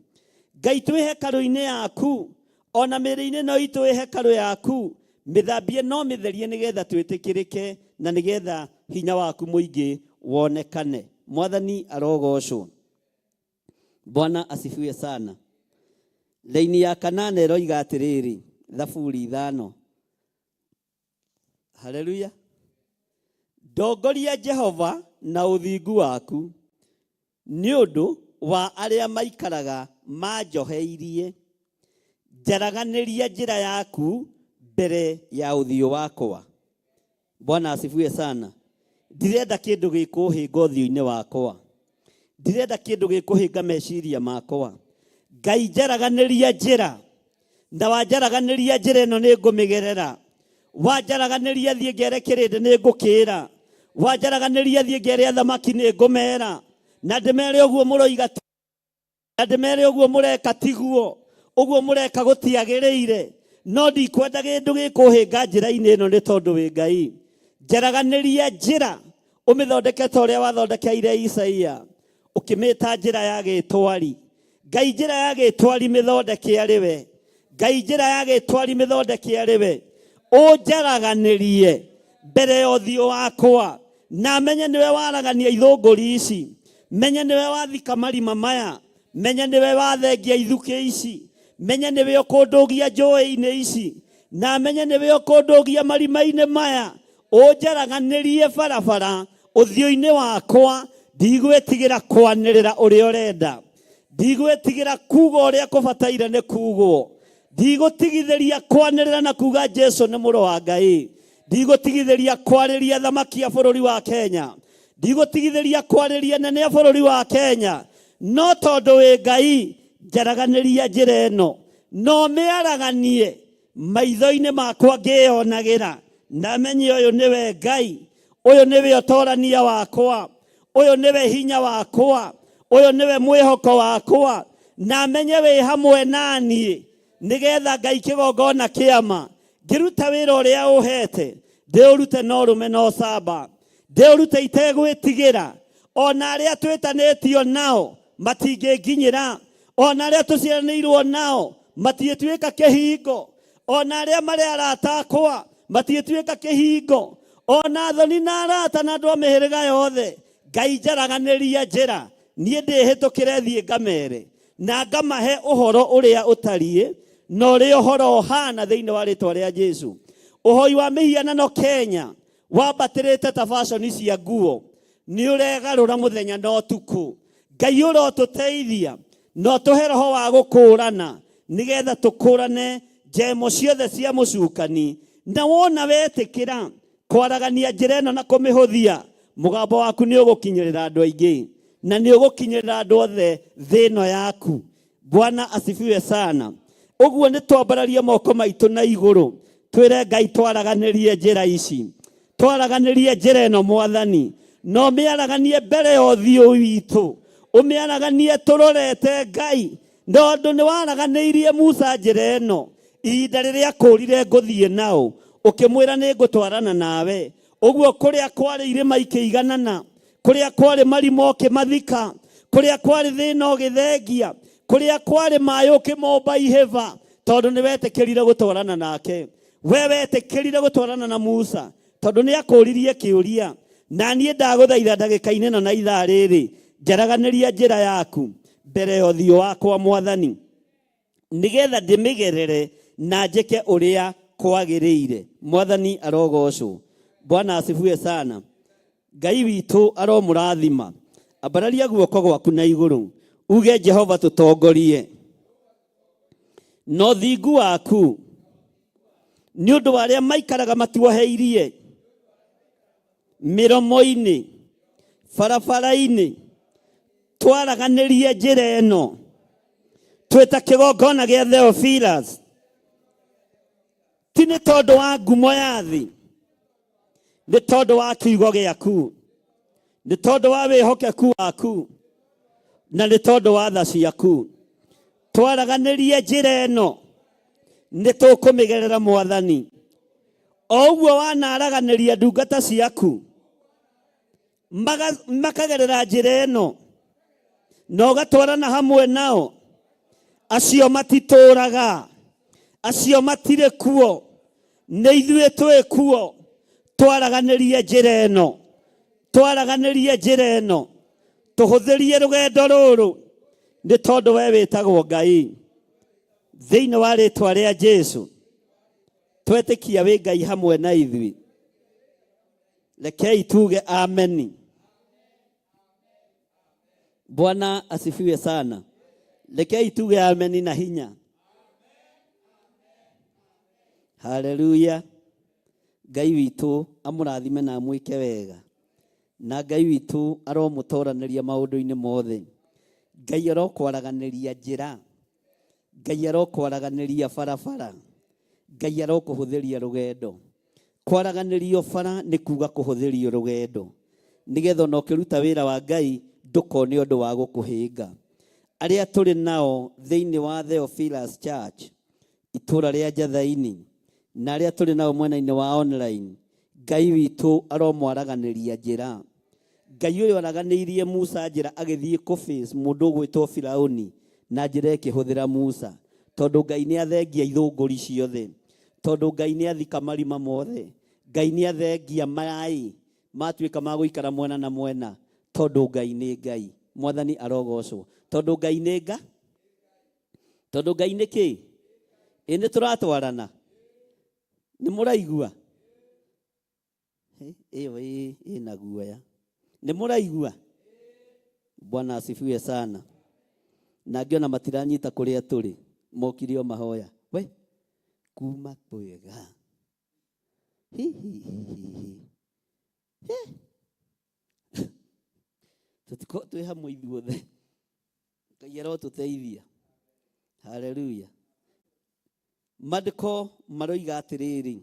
Ngai twĩ hekarũ-inĩ yaku, ona mĩĩrĩ-inĩ ĩno itũ ĩ hekarũ yaku, mĩthambie no mĩtherie nĩgetha twĩtĩkĩrĩke na nĩgetha hinya waku mũingĩ wonekane. Mwathani arogocwo. Bwana asifiwe sana. Laini ya kanana ĩroiga atĩrĩrĩ, Thaburi 5. Haleluya. Ndongoria Jehova na ũthingu waku, nĩ ũndũ wa arĩa maikaraga manjoheirie. Njaraganĩria njĩra yaku mbere ya ũthiũ wakwa. Bwana asifiwe sana. Ndirenda kĩndũ gĩkũhĩnga ũthiũ-inĩ wakwa, ndirenda kĩndũ gĩkũhĩnga meciria makwa. Ngai njaraganĩria njĩra, na wanjaraganĩria njĩra ĩno nĩ ngũmĩgerera. Wanjaraganĩria thiĩ ngere kĩrĩndĩ nĩ ngũkĩra. Wanjaraganĩria thiĩ ngere athamaki nĩ ngũmera, na ndĩmere ũguo mũroiga, na ndĩmere ũguo mũreka tiguo, ũguo mũreka gũtiagĩrĩire. No ndikwenda kĩndũ gĩkũhĩnga njĩra-inĩ ĩno, nĩ tondũ wĩ Ngai. Njaraganĩria njĩra, ũmĩthondeke ta ũrĩa wathondekeire Isaia, ũkĩmĩta njĩra ya gĩtwari. Ngai njĩra ya gĩtwari mĩthondeke arĩ we. Ngai njĩra ya gĩtwari mĩthondeke arĩ we. Ũnjaraganĩrie mbere ya ũthiũ wakwa, na menye nĩwe waragania ithũngũri ici, menye nĩwe wathika marima maya, menye nĩwe wathengia ithukĩ ici, menye nĩwe ũkũndũgia njũĩ-inĩ ici, na menye nĩwe ũkũndũgia marima-inĩ maya. Ũnjaraganĩrie barabara ũthiũ-inĩ wakwa. Ndigwĩtigĩra kwanĩrĩra ũrĩa ũrenda, ndigwĩtigĩra kuga ũrĩa kũbataire nĩ kugwo, ndigũtigithĩria kwanĩrĩra na kuga Jesu nĩ mũrũ wa Ngai, ndigũtigithĩria kwarĩria thamaki a bũrũri wa Kenya, ndigũtigithĩria kwarĩria nene a bũrũri wa Kenya. No tondũ wĩ Ngai, njaraganĩria njĩra ĩno, no mĩaraganie maitho-inĩ makwa ngĩyonagĩra, na menye ũyũ nĩwe Ngai, ũyũ nĩwe ũtorania wakwa, ũyũ nĩwe hinya wakwa, ũyũ nĩwe mwĩhoko wakwa, na menye wĩ hamwe naniĩ, nĩgetha Ngai kĩgongona kĩama ngĩruta wĩra ũrĩa ũhete ndĩũrute na ũrũme na ũcamba, ndĩũrute itegwĩtigĩra. Ona arĩa twĩtanĩtio nao matingĩnginyĩra, ona arĩa tũciaranĩirwo nao matiĩtuĩka kĩhingo, ona arĩa marĩ arata akwa matiĩtuĩka kĩhingo, ona thoni na arata na andũ a mĩhĩrĩga yothe. Ngai njaraganĩria njĩra, niĩ ndĩhĩtũkĩre thiĩ ngamere na ngamahe ũhoro ũrĩa ũtariĩ na ũrĩa ũhoro ũhana thĩinĩ wa rĩtwa rĩa Jesu. Ũhoi wa mĩhianano Kenya wambatĩrĩte ta fashion cia nguo, nĩ ũregarũra mũthenya na ũtukũ. Ngai ũrotũteithia na ũtũhe roho wa gũkũrana, nĩgetha tũkũrane njemo ciothe cia mũcukani. Na wona wetĩkĩra kwaragania njĩra ĩno na kũmĩhũthia, mũgambo waku nĩ ũgũkinyĩrĩra andũ aingĩ, na nĩ ũgũkinyĩrĩra andũ othe thĩ ĩno yaku. Bwana asifiwe sana. Ũguo nĩ twambararie moko maitũ na igũrũ, twĩre Ngai twaraganĩrie njĩra ici, twaraganĩrie njĩra ĩno Mwathani, na ũmĩaraganie mbere ya ũthiũ witũ, ũmĩaraganie tũrorete Ngai, tondũ nĩ waraganĩirie Musa njĩra ĩno ihinda rĩrĩa akũrire ngũthiĩ nao, ũkĩmwĩra nĩ ngũtwarana nawe. Ũguo kũrĩa kwarĩ irĩma ikĩiganana, kũrĩa kwarĩ marima ũkĩmathika, kũrĩa kwarĩ thĩna ũgĩthengia, kũrĩa kwarĩ maĩ ũkĩmomba ihĩba, tondũ nĩ wetĩkĩrire gũtwarana nake. We wetĩkĩrire gũtwarana na Musa tondũ nĩ akũririe kĩũria. Na niĩ ndagũthaitha ndagĩka-inĩ ĩno na ithaa rĩrĩ, njaraganĩria njĩra yaku mbere ya ũthiũ wakwa Mwathani, nĩgetha ndĩmĩgerere na njĩke ũrĩa kwagĩrĩire. Mwathani arogocwo. Bwana asifiwe sana. Ngai witũ aromũrathima. Ambararia guoko gwaku na igũrũ, uge Jehova tũtongorie na ũthingu waku, nĩ ũndũ wa arĩa maikaraga matuoheirie mĩromo-inĩ, barabara-inĩ. Twaraganĩrie njĩra ĩno twĩta kĩgongona gĩa Theophilus, ti nĩ tondũ wa ngumo ya thĩ, nĩ tondũ wa kiugo gĩaku, nĩ tondũ wa wĩhokeku waku. Na nĩ tondũ wa tha ciaku. Twaraganĩrie njĩra ĩno, nĩ tũkũmĩgerera Mwathani. O ũguo wanaraganĩria ndungata ciaku, makagerera njĩra ĩno, na ũgatwarana hamwe nao, acio matitũraga, acio matirĩ kuo, nĩ ithuĩ twĩ kuo. Twaraganĩrie njĩra ĩno, twaraganĩrie njĩra ĩno, tũhũthĩrie rũgendo rũrũ, nĩ tondũ we wĩtagwo Ngai. Thĩinĩ wa rĩtwa rĩa Jesu, twetĩkia wĩ Ngai hamwe na ithuĩ. Rekei tuge ameni. Bwana asifiwe sana. Rekei tuge ameni na hinya. Haleluya. Ngai witũ amũrathime na amwĩke wega. Na Ngai witũ aromũtoranĩria maũndũ-inĩ mothe. Ngai arokwaraganĩria njĩra. Ngai arokwaraganĩria barabara. Ngai arokũhũthĩria rũgendo. Kwaraganĩrio bara nĩ kuga kũhũthĩrio rũgendo. Nĩgetha ona ũkĩruta wĩra wa Ngai ndũkone ũndũ wa gũkũhĩnga. Arĩa tũrĩ nao thĩinĩ wa Theophilus Church, itũũra rĩa Njathaini, na arĩa tũrĩ nao mwena-inĩ wa online, Ngai witũ aromwaraganĩria njĩra. Ngai ũyũ araganĩirie Musa njĩra agĩthiĩ kũ-face mũndũ ũgwĩtwo Firaũni na njĩra ĩkĩhũthĩra Musa. Tondũ Ngai nĩ athengia ithũngũri ciothe. Tondũ Ngai nĩ athika marima mothe. Ngai nĩ athengia maĩ matuĩka ma gũikara mwena na mwena. Tondũ Ngai nĩ Ngai. Mwathani arogocwo. Tondũ Ngai nĩ Nga. Tondũ Ngai nĩ kĩ? Ĩ nĩ tũratwarana? Nĩ mũraigua? Ĩyo ĩna guoya. Nĩ mũraigua? Bwana asifiwe sana. Na angĩ ona matiranyita kũrĩa tũrĩ, mokire o mahoya. We, kuma kwega. Hi, hi, hi, hi, hi. He. Tũtikorwo twĩ hamwe ithuothe. Ngai arotũteithia. Haleluya. Maandĩko maroiga atĩrĩrĩ,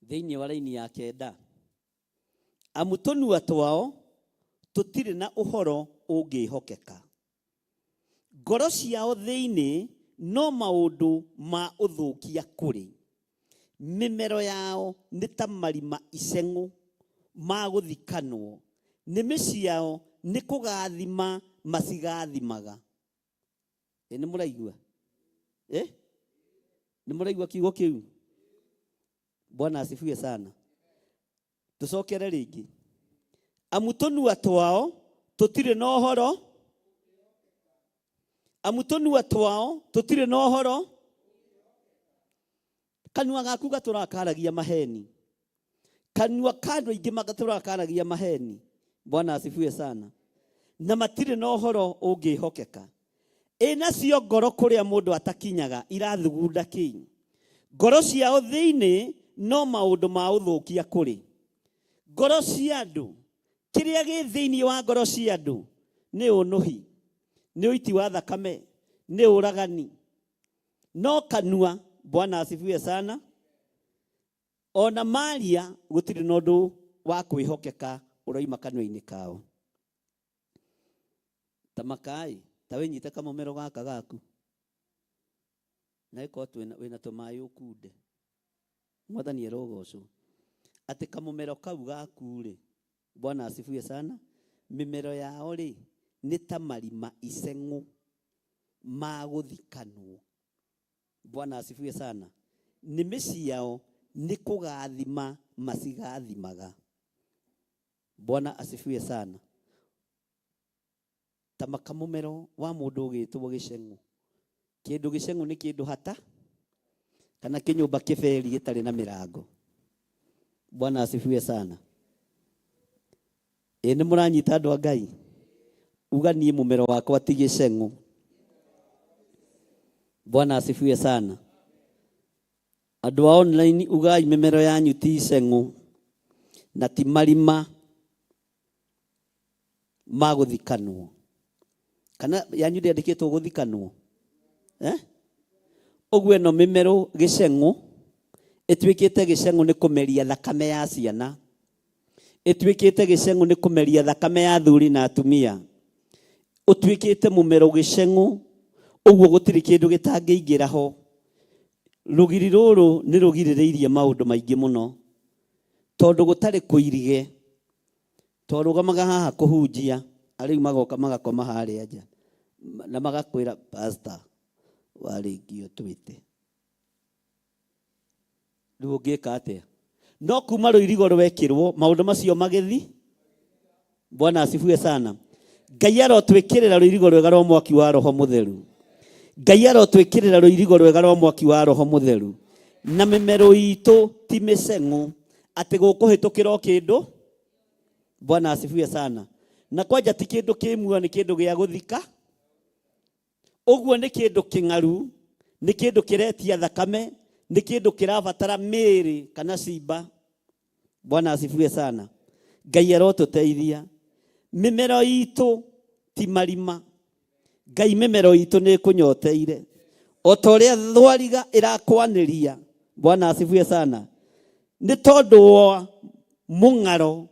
thĩinĩ wa raini ya 9, amu tũnua twao tũtirĩ na ũhoro ũngĩhokeka, ngoro ciao thĩinĩ no maũndũ ma ũthũkia kũrĩ, mĩmero yao nĩ ta marima iceng'ũ ma gũthikanwo, nĩmĩ ciao nĩ kũgathima macigathimaga. Ĩ nĩ mũraigua? Ĩ nĩ mũraigua kiugo kĩu? Bwana asifiwe sana. Tũcokere rĩngĩ. Amu tũnua twao tũtirĩ na ũhoro, amu tũnua twao tũtirĩ na ũhoro. Kanua gaku gatũraga karagia maheni. Kanua ka andũ aingĩ gatũraga karagia maheni. Bwana asifiwe sana. Na matirĩ na ũhoro ũngĩhokeka. Ĩ nacio ngoro kũrĩa mũndũ atakinyaga irathugunda kĩ? Ngoro ciao thĩinĩ no maũndũ ma ũthũkia kũrĩ. Ngoro cia andũ, kĩrĩa gĩ thĩinĩ wa ngoro cia andũ nĩ ũnũhi, nĩ ũiti wa thakame, nĩ ũragani. No kanua, Bwana asifiwe sana, ona maria gũtirĩ na ũndũ wa kwĩhokeka ũroima kanua-inĩ kao. Ta makai, ta wĩnyite kamũmero gaka gaku. Na ĩkorwo wĩna tũmaĩ ũkunde. Mwathani arogocwo. Atĩ kamũmero kau gaku rĩ, Bwana asifiwe sana, mĩmero yao rĩ, nĩ ta marima iceng'ũ ma gũthikanwo. Bwana asifiwe sana. Nĩmĩ ciao nĩ kũgathima macigathimaga. Bwana asifiwe sana. Ta makamũmero wa mũndũ ũgĩtwo gĩceng'ũ. Kĩndũ gĩceng'ũ nĩ kĩndũ hata kana kĩnyũmba kĩberi gĩtarĩ na mĩrango. Bwana asifiwe sana. Ĩ nĩ mũranyita andũ a Ngai? Uga niĩ mũmero wakwa ti gĩceng'ũ. Bwana asifiwe sana. Andũ a online ugai mĩmero yanyu ti iceng'ũ na ti marima ma gũthikanwo. Kana yanyu ndĩandĩkĩtwo gũthikanwo? Ũguo ĩno mĩmero gĩceng'ũ ĩtuĩkĩte gĩceng'ũ nĩ kũmeria thakame ya ciana. Ĩtuĩkĩte gĩceng'ũ nĩ kũmeria thakame ya athuri na atumia. Ũtuĩkĩte mũmero gĩceng'ũ, ũguo gũtirĩ kĩndũ gĩtangĩingĩra ho. Rũgiri rũrũ nĩ rũgirĩrĩirie maũndũ maingĩ mũno, tondũ gũtarĩ kũirige. Twarũgamaga haha kũhunjia, arĩu magoka magakoma harĩa nja na magakwĩra, "Pastor, warĩkia ũtwĩte." Rĩu ũngĩka atĩa? No kuma rũirigo rwekĩrwo, maũndũ macio magĩthi. Bwana asifiwe sana. Ngai arotwĩkĩrĩra rũirigo rwega rwa mwaki wa Roho Mũtheru. Ngai arotwĩkĩrĩra rũirigo rwega rwa mwaki wa Roho Mũtheru, na mĩmero itũ ti mĩceng'ũ atĩ gũkũhĩtũkĩra o kĩndũ. Bwana asifiwe sana. Na kwanja ti kĩndũ kĩ muoyo, nĩ kĩndũ gĩa gũthika. Ũguo nĩ kĩndũ kĩng'aru, nĩ kĩndũ kĩretia thakame, nĩ kĩndũ kĩrabatara mĩĩrĩ kana cimba. Bwana asifiwe sana. Ngai arotũteithia. Mĩmero itũ ti marima. Ngai, mĩmero itũ nĩ ĩkũnyoteire o ta ũrĩa thwariga ĩrakwanĩria. Bwana asifiwe sana. Nĩ tondũ wa mũng'aro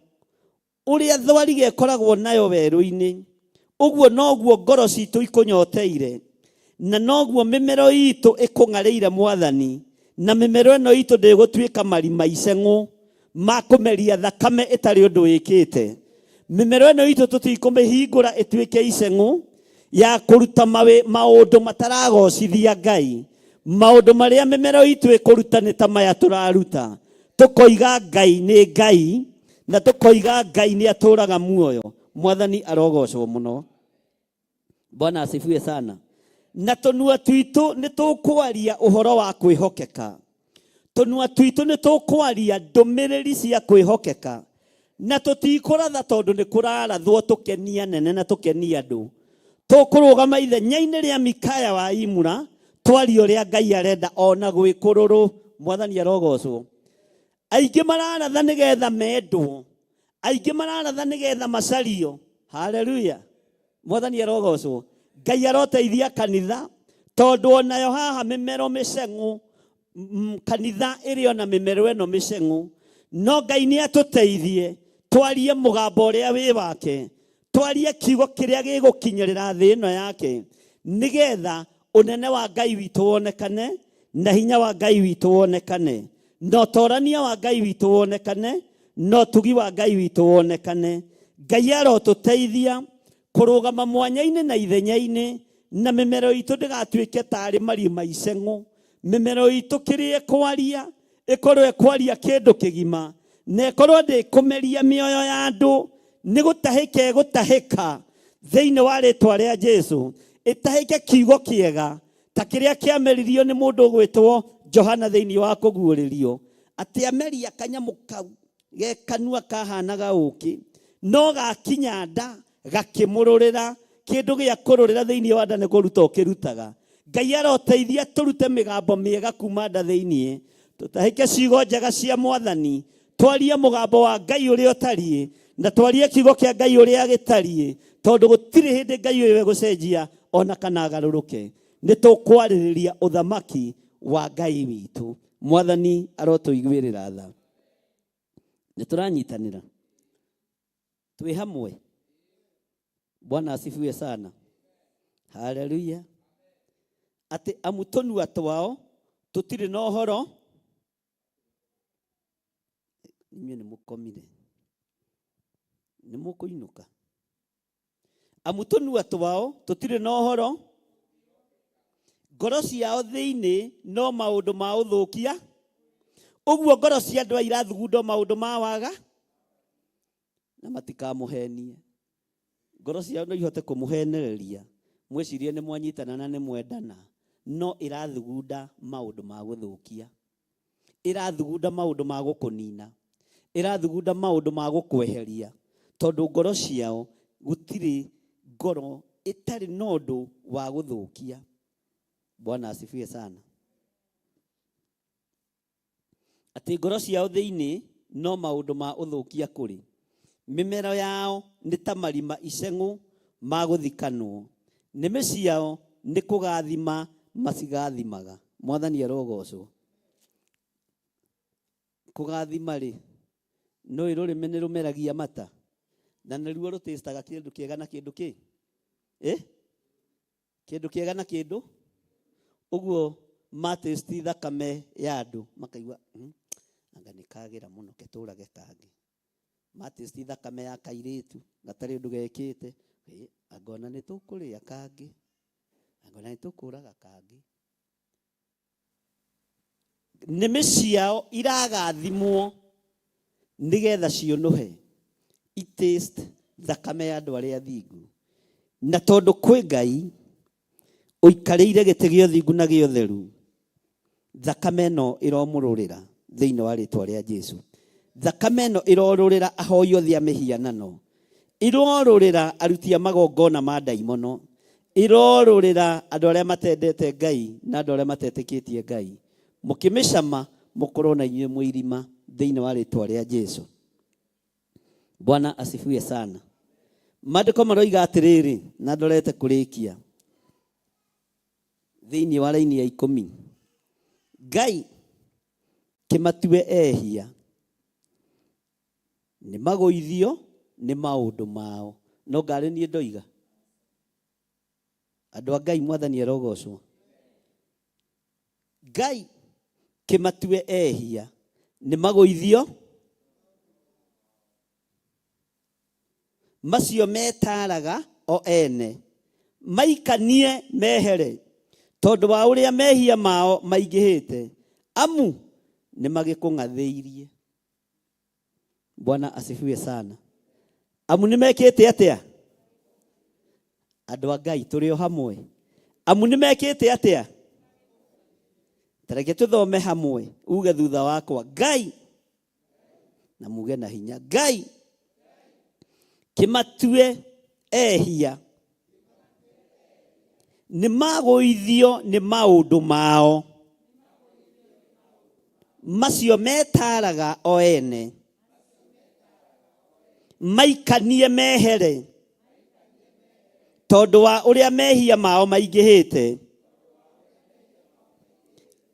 ũrĩa thwariga ĩkoragwo nayo werũ-inĩ, ũguo noguo ngoro citũ ikũnyoteire, na noguo mĩmero itũ ĩkũng'arĩire Mwathani. Na mĩmero ĩno itũ ndĩgũtuĩka marima iceng'ũ ma kũmeria thakame ĩtarĩ ũndũ ĩkĩte. Mĩmero ĩno itũ tũtikũmĩhingũra ĩtuĩke iceng'ũ ya kũruta maũndũ mataragocithia Ngai. Maũndũ marĩa mĩmero itũ ĩkũruta nĩ ta maya tũraruta, tũkoiga Ngai nĩ Ngai, na tũkoiga Ngai nĩ atũraga muoyo. Mwathani arogocwo mũno. Bwana asifiwe sana. Na tũnua twitũ nĩ tũkwaria ũhoro wa kwĩhokeka, tũnua twitũ nĩ tũkwaria ndũmĩrĩri cia kwĩhokeka, na tũtikũratha tondũ nĩ kũrarathwo tũkenia nene na tũkenia andũ. Tũkũrũgama ithenya-inĩ rĩa Mikaya wa Imura, twarie ũrĩa Ngai arenda ona gwĩ kũrũrũ. Mwathani arogocwo. Aingĩ mararatha nĩgetha mendwo, aingĩ mararatha nĩgetha macario. Haleluya, Mwathani arogocwo. Ngai aroteithia kanitha, tondũ onayo haha mĩmero mĩceng'ũ, kanitha ĩrĩ ona mĩmero ĩno mĩceng'ũ. No Ngai nĩ atũteithie twarie mũgambo ũrĩa wĩ wake, twarie kiugo kĩrĩa gĩgũkinyĩrĩra thĩ ĩno yake, nĩgetha ũnene wa Ngai witũ wonekane, na hinya wa Ngai witũ wonekane, na ũtorania wa Ngai witũ wonekane, na ũtugi wa Ngai witũ wonekane. Ngai arotũteithia kũrũgama mwanya-inĩ na ithenya-inĩ, na mĩmero itũ ndĩgatuĩke tarĩ marima iceng'ũ. Mĩmero itũ kĩrĩa ĩkwaria ĩkorwo ĩkwaria kĩndũ kĩgima, na ĩkorwo ndĩkũmeria mĩoyo ya andũ nĩ gũtahĩka ĩgũtahĩka thĩinĩ wa rĩtwa rĩa Jesu. Ĩtahĩke kiugo kĩega ta kĩrĩa kĩameririo nĩ mũndũ ũgwĩtwo Johana thĩinĩ wa kũguũrĩrio, atĩ ameria kanyamũ kau ge kanua kahanaga ũkĩ, no gakinya nda gakĩmũrũrĩra. Kĩndũ gĩa kũrũrĩra thĩinĩ wa nda nĩ kũruta ũkĩrutaga. Ngai aroteithia tũrute mĩgambo mĩega kuma nda thĩinĩ, tũtahĩke ciugo njega cia Mwathani, twarie mũgambo wa Ngai ũrĩa ũtariĩ, na twarie kiugo kĩa Ngai ũrĩa gĩtariĩ, tondũ gũtirĩ hĩndĩ Ngai ũyũ egũcenjia ona kana agarũrũke. Nĩ tũkwarĩrĩria ũthamaki wa Ngai witũ. Mwathani arotũiguĩrĩra tha. Nĩ tũranyitanĩra, twĩ hamwe. Bwana asifiwe sana. Haleluya. Atĩ amu tũnua twao tũtirĩ na ũhoro. Inyuĩ nĩ mũkomire, nĩ mũkũinũka. Amu tũnua twao tũtirĩ na ũhoro, ngoro ciao thĩinĩ no maũndũ ma ũthũkia. Ũguo ngoro cia andũ aya irathugunda maũndũ ma waga, na matikamũhenie. Ngoro ciao no ihote kũmũhenereria mwĩcirie nĩ mwanyitana na nĩ mwendana, no ĩrathugunda maũndũ ma gũthũkia, ĩrathugunda maũndũ ma gũkũnina, ĩrathugunda maũndũ ma gũkweheria, tondũ ngoro ciao gũtirĩ ngoro ĩtarĩ na ũndũ wa gũthũkia. Bwana asifiwe sana. Atĩ ngoro ciao thĩinĩ no maũndũ ma ũthũkia kũrĩ. Mĩmero yao nĩ ta marima iceng'ũ ma gũthikanwo, nĩmĩ ciao nĩ kũgathima macigathimaga. Mwathani arogocwo. Kũgathima rĩ, nũĩ rũrĩmĩ nĩ rũmeragia mata, na nĩruo rũtĩstaga kĩndũ kĩega na kĩndũ kĩ. Eh? Kĩndũ kĩega na kĩndũ ũguo matesti thakame ya andũ makaigua anga nĩ kagĩra mũno ketũrage kangĩ. Matesti thakame ya kairĩtu gatarĩ ũndũ gekĩte, anga ona nĩ tũkũrĩa kangĩ, anga ona nĩ tũkũraga kangĩ. Nĩmĩ ciao iragathimwo nĩgetha ciũnũhe itaste thakame ya andũ arĩa athingu. Na tondũ kwĩ Ngai ũikarĩire gĩtĩ gĩa ũthingu na gĩa ũtheru, thakame ĩno ĩromũrũrĩra thĩinĩ wa rĩtwa rĩa Jesu. Thakame ĩno ĩrorũrĩra ahoi othe a mĩhianano, ĩrorũrĩra aruti a magongona ma ndaimono, ĩrorũrĩra andũ arĩa matendete Ngai na andũ arĩa matetĩkĩtie Ngai. Mũkĩmĩcama mũkorwo na inyuĩ mwĩ irima thĩinĩ wa rĩtwa rĩa Jesu. Bwana asifiwe sana. Maandĩko maroiga atĩrĩrĩ, na ndorete kũrĩkia thĩinĩ wa raini ya 10, Ngai kĩmatue ehia nĩ magũithio nĩ maũndũ mao. No ngarĩ niĩ ndoiga, andũ a Ngai, Mwathani arogocwo. Ngai kĩmatue ehia nĩ magũithio macio metaraga o ene, maikanie mehere tondũ wa ũrĩa mehia mao maingĩhĩte, amu nĩ magĩkũng'athĩirie. Bwana asifiwe sana. Amu nĩ mekĩte atĩa? Andũ a Ngai tũrĩ o hamwe. Amu nĩ mekĩte atĩa? Tareke tũthome hamwe, uge thutha wakwa, Ngai, na muge na hinya, Ngai kĩmatue ehia nĩ magũithio nĩ maũndũ mao macio metaraga o ene, maikanie mehere tondũ wa ũrĩa mehia mao maingĩhĩte,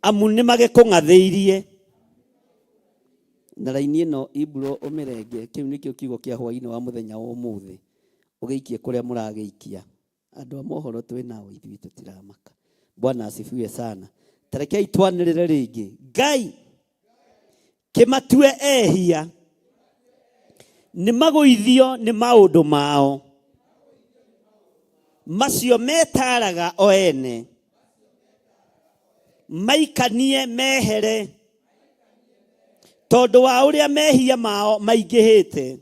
amu nĩ magĩkũng'athĩirie. Na raini ĩno ibro ũmĩrenge, kĩu nĩkĩo kiugo kĩa hwaĩ-inĩ wa mũthenya wa ũmũthĩ, ũgĩikie kũrĩa mũragĩikia. Andũ a mohoro twĩ nao ithuĩ tũtiramaka. Bwana asifiwe sana. Tarekei twanĩrĩre rĩngĩ, Ngai kĩmatue ehia nĩ magũithio nĩ maũndũ mao macio metaraga o ene, maikanie mehere tondũ wa ũrĩa mehia mao maingĩhĩte,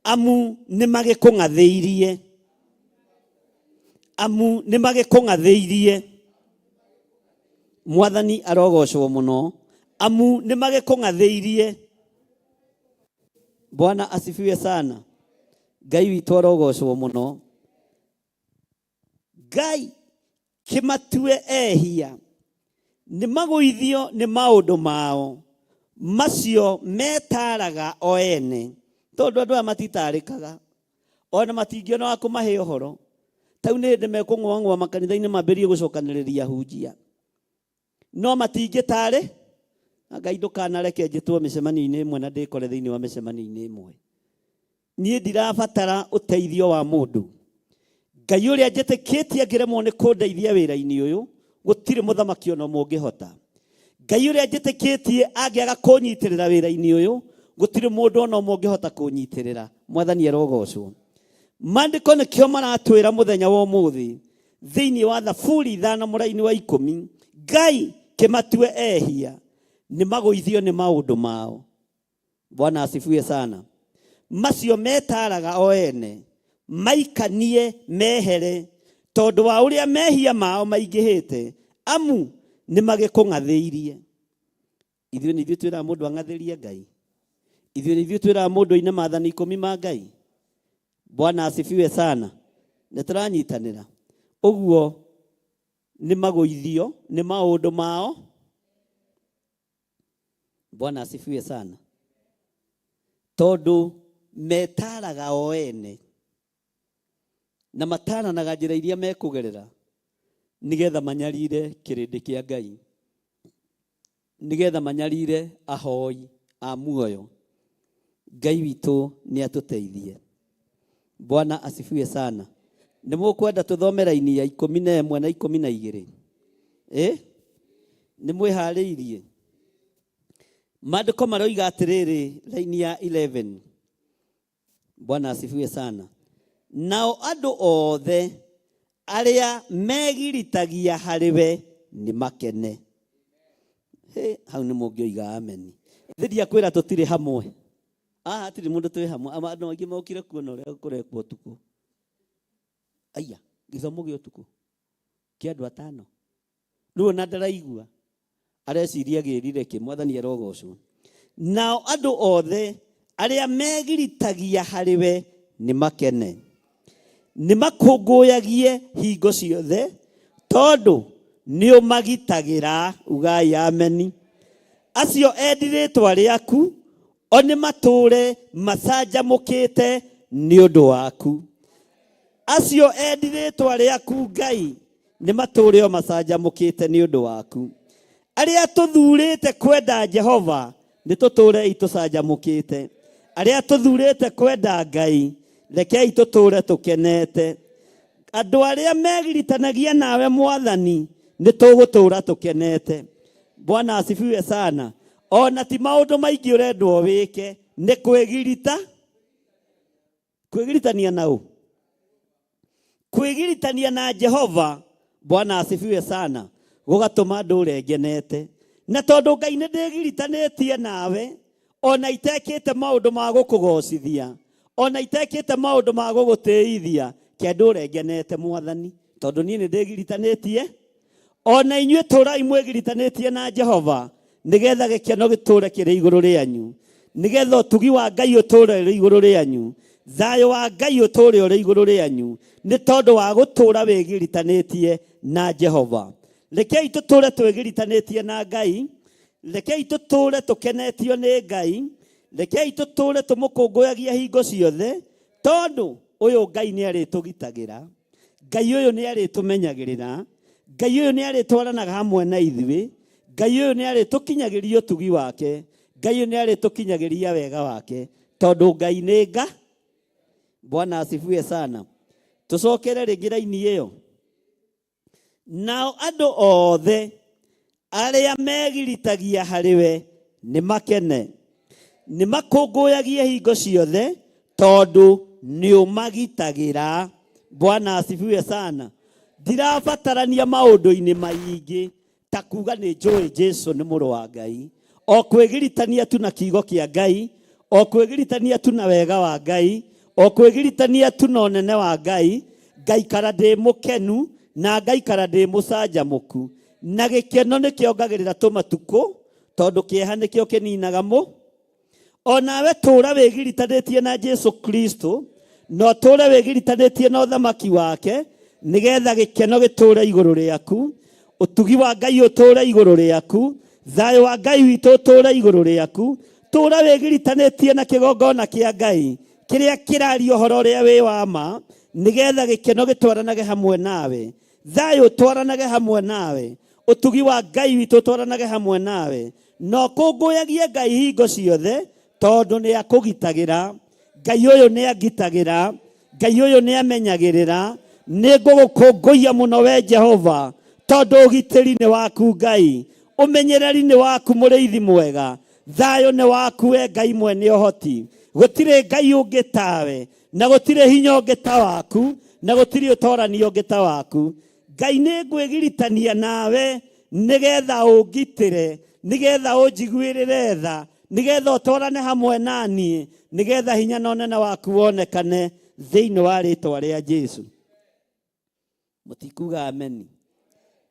amu nĩ magĩkũng'athĩirie, amu nĩ magĩkũng'athĩirie. Mwathani arogocwo mũno, amu nĩ magĩkũng'athĩirie. Bwana asifiwe sana. Ngai witũ arogocwo mũno. Ngai kĩmatue ehia nĩ magũithio nĩ maũndũ mao macio metaraga o ene, tondũ andũ aya matitarĩkaga ona matingĩona wa kũmahe ũhoro. Tau nĩ hĩndĩ mekũng'oang'oa makanitha-inĩ mambĩrĩrie gũcokanĩrĩria hunjia, no matingĩtarĩ. Na Ngai ndũkanareke njĩtwo mĩcemanio-inĩ ĩmwe na ndĩkore thĩinĩ wa mĩcemanio-inĩ ĩmwe. Niĩ ndirabatara ũteithio wa mũndũ. Ngai ũrĩa njĩtĩkĩtie angĩremwo nĩ kũndeithia wĩra-inĩ ũyũ, gũtirĩ mũthamaki ona ũmwe ũngĩhota. Ngai ũrĩa njĩtĩkĩtie angĩaga kũnyitĩrĩra wĩra-inĩ ũyũ, gũtirĩ mũndũ ona ũmwe ũngĩhota kũnyitĩrĩra. Mwathani arogocwo. Maandĩko nĩkĩo maratwĩra mũthenya wa ũmũthĩ thĩinĩ wa Thaburi 5 mũraini wa 10, Ngai kĩmatue ehia nĩ magũithio nĩ maũndũ mao. Bwana asifiwe sana. Macio metaraga o ene maikanie mehere tondũ wa ũrĩa mehia mao maingĩhĩte, amu nĩ magĩkũng'athĩirie. Ithuĩ nĩ ithuĩ twĩraga mũndũ ang'athĩrie Ngai. Ithuĩ nĩ ithuĩ twĩraga mũndũ aine maathani 10 ma Ngai. Bwana asifiwe sana. Nĩ tũranyitanĩra. Ũguo nĩ magũithio nĩ maũndũ mao. Bwana asifiwe sana. Tondũ metaraga o ene na mataranaga njĩra iria mekũgerera nĩgetha manyarire kĩrĩndĩ kĩa Ngai, nĩgetha manyarire ahoi a muoyo. Ngai witũ nĩ atũteithie. Bwana asifiwe sana. Nĩ mũkwenda tũthome raini ya 11 na 12? Ĩ nĩ mwĩharĩirie? Maandĩko maroiga atĩrĩrĩ, raini ya 11. Bwana asifiwe sana. Nao andũ othe arĩa megiritagia harĩ we nĩ makene. Hĩ, hau nĩ mũngĩoiga ameni. Thiria kwĩra tũtirĩ hamwe. Haha hatirĩ mũndũ twĩ hamwe. Ama andũ aingĩ mokire kuona ũrĩa kũrekwo ũtukũ. Aya, gĩthomo gĩa ũtukũ kĩa andũ atano. Rĩu ona ndaraigua areciria gĩrire kĩ. Mwathani arogocwo. Nao andũ othe arĩa megiritagia harĩ we nĩ makene. Nĩ makũngũyagie hingo ciothe tondũ nĩ ũmagitagĩra. Ugai ameni. Acio endi rĩtwa rĩaku o nĩ matũũre macanjamũkĩte nĩ ũndũ waku. Acio endi rĩtwa rĩaku Ngai nĩ matũũre o macanjamũkĩte nĩ ũndũ waku. Arĩa tũthurĩte kwenda Jehova nĩ tũtũũrei tũcanjamũkĩte. Arĩa tũthurĩte kwenda Ngai rekei tũtũũre tũkenete. Andũ arĩa megiritanagia nawe Mwathani nĩ tũgũtũũra tũkenete. Bwana asifiwe sana. Ona ti maũndũ maingĩ ũrendwo wĩke nĩ kwĩgirita. Kwĩgiritania na ũ? Kwĩgiritania na Jehova. Bwana asifiwe sana. Gũgatũma ndũre ngenete. Na tondũ Ngai nĩ ndĩgiritanĩtie nawe, ona itekĩte maũndũ ma gũkũgocithia, ona itekĩte maũndũ ma gũgũtĩithia, ke ndũre ngenete Mwathani, tondũ niĩ nĩ ndĩgiritanĩtie. Ona inyuĩ tũrai mwĩgiritanĩtie na Jehova, nĩgetha gĩkeno gĩtũre kĩrĩ igũrũ rĩanyu, nĩgetha ũtugi wa Ngai ũtũre ũrĩ igũrũ rĩanyu, thayũ wa Ngai ũtũre ũrĩ igũrũ rĩanyu, nĩ tondũ wa gũtũra wĩgiritanĩtie na Jehova. Rekei tũtũre twĩgiritanĩtie na Ngai, rekei tũtũre tũkenetio nĩ Ngai, rekei tũtũre tũmũkũngũyagia hingo ciothe, tondũ ũyũ Ngai nĩ arĩtũgitagĩra, Ngai ũyũ nĩ arĩtũmenyagĩrĩra, Ngai ũyũ nĩ arĩtwaranaga hamwe na ithuĩ, Ngai ũyũ nĩ arĩtũkinyagĩria ũtugi wake, Ngai ũyũ nĩ arĩtũkinyagĩria wega wake, tondũ Ngai nĩ nga. Bwana asifiwe sana. Tũcokere rĩngĩ raini ĩyo. Nao andũ othe arĩa megiritagia harĩ we nĩ makene, nĩ makũngũyagie hingo ciothe tondũ nĩ ũmagitagĩra. Bwana asifiwe sana. Ndirabatarania maũndũ-inĩ maingĩ ta kuga nĩ njũĩ Jesu nĩ mũrũ wa Ngai, o kwĩgiritania tu na kiugo kĩa Ngai, o kwĩgiritania tu na wega wa Ngai, o kwĩgiritania tu na ũnene wa Ngai, ngaikara ndĩ mũkenu na ngaikara ndĩ mũcanjamũku. Na gĩkeno nĩkĩongagĩrĩra tũmatukũ, tondũ kĩeha nĩkĩo kĩninaga mũ. Onawe tũra wĩgiritanĩtie na Jesu Kristo, na ũtũre wĩgiritanĩtie na ũthamaki wake, nĩgetha gĩkeno gĩtũre igũrũ rĩaku, ũtugi wa Ngai ũtũre igũrũ rĩaku, thayũ wa Ngai witũ ũtũre igũrũ rĩaku. Tũra wĩgiritanĩtie na kĩgongona kĩa Ngai kĩrĩa kĩraria ũhoro ũrĩa wĩ wa ma, nĩgetha gĩkeno gĩtwaranage hamwe nawe, thayũ ũtwaranage hamwe nawe, ũtugi wa Ngai witũ ũtwaranage hamwe nawe, na ũkũngũyagie Ngai hingo ciothe, tondũ nĩ akũgitagĩra. Ngai ũyũ nĩ angitagĩra, Ngai ũyũ nĩ amenyagĩrĩra. Nĩ ngũgũkũngũiya mũno we Jehova, tondũ ũgitĩri nĩ waku Ngai, ũmenyereri nĩ waku mũrĩithi mwega, thayũ nĩ waku we Ngai mwene ũhoti. Gũtirĩ Ngai ũngĩ tawe, na gũtirĩ hinya ũngĩ ta waku, na gũtirĩ ũtorani ũngĩ ta waku. Ngai nĩ ngwĩgiritania nawe nĩgetha ũngitĩre, nĩgetha ũnjiguĩrĩre tha, nĩgetha ũtwarane hamwe na niĩ, nĩgetha hinya na ũnene waku wonekane thĩinĩ wa rĩtwa rĩa Jesu. Mũtikuga ameni?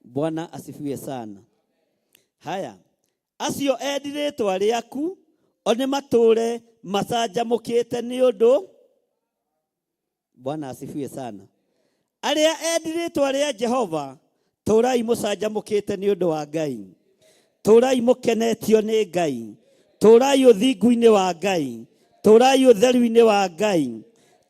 Bwana asifiwe sana. Haya, acio endi rĩtwa rĩaku o nĩ matũũre macanjamũkĩte nĩ ũndũ. Bwana asifiwe sana. Arĩa endi rĩtwa rĩa Jehova, tũrai mũcanjamũkĩte nĩ ũndũ wa Ngai, tũrai mũkenetio nĩ Ngai, tũrai ũthingu-inĩ wa Ngai, tũrai ũtheru-inĩ wa Ngai,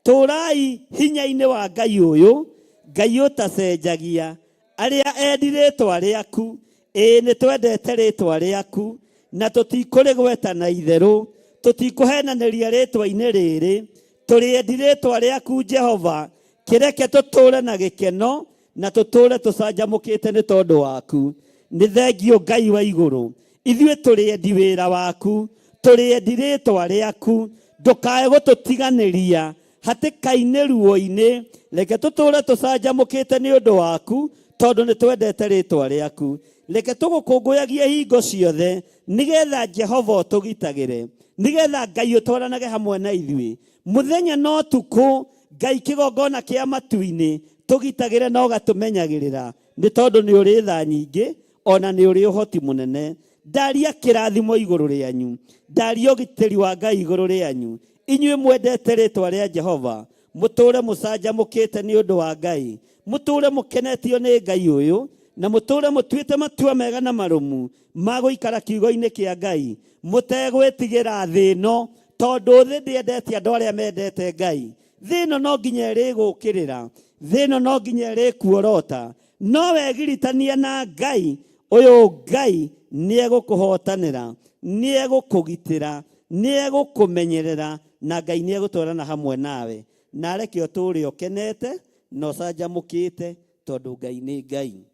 tũrai hinya-inĩ wa Ngai ũyũ, Ngai ũtacenjagia. Arĩa endi rĩtwa rĩaku, ĩĩ nĩ twendete rĩtwa rĩaku, na tũtikũrĩgweta na itherũ, tũtikũhenanĩria rĩtwa-inĩ rĩrĩ, Tũrĩ endi rĩtwa rĩaku Jehova, kĩreke tũtũũre na gĩkeno na tũtũũre tũcanjamũkĩte nĩ tondũ waku. Nĩ thengio Ngai wa igũrũ, ithuĩ tũrĩ endi wĩra waku, tũrĩ endi rĩtwa rĩaku, ndũkae gũtũtiganĩria hatĩka-inĩ ruo-inĩ, reke tũtũũre tũcanjamũkĩte nĩ ũndũ waku, tondũ nĩ twendete rĩtwa rĩaku. Reke tũgũkũngũyagie hingo ciothe, nĩgetha Jehova ũtũgitagĩre, nĩgetha Ngai ũtwaranage hamwe na ithuĩ mũthenya na ũtukũ. Ngai kĩgongona kĩa matu-inĩ tũgitagĩre na ũgatũmenyagĩrĩra, nĩ tondũ nĩ ũrĩ tha nyingĩ ona nĩ ũrĩ ũhoti mũnene. Ndaria kĩrathimo igũrũ rĩanyu, ndaria ũgitĩri wa Ngai igũrũ rĩanyu, inyuĩ mwendete rĩtwa rĩa Jehova, mũtũũre mũcanjamũkĩte nĩ ũndũ wa Ngai, mũtũũre mũkenetio nĩ Ngai ũyũ, na mũtũũre mũtuĩte matua mega na marũmu ma gũikara kiugo-inĩ kĩa Ngai, mũtegwĩtigĩra thĩ ĩno, tondũ thĩ ndĩendete andũ arĩa mendete Ngai. Thĩ ĩno no nginya ĩrĩgũkĩrĩra, thĩ ĩno no nginya ĩrĩkuorota, no wegiritania na Ngai ũyũ, Ngai nĩ egũkũhotanĩra, nĩ egũkũgitĩra, nĩ egũkũmenyerera, na Ngai nĩ egũtwarana hamwe nawe, na areke ũtũũre ũkenete na ũcanjamũkĩte, tondũ Ngai nĩ Ngai.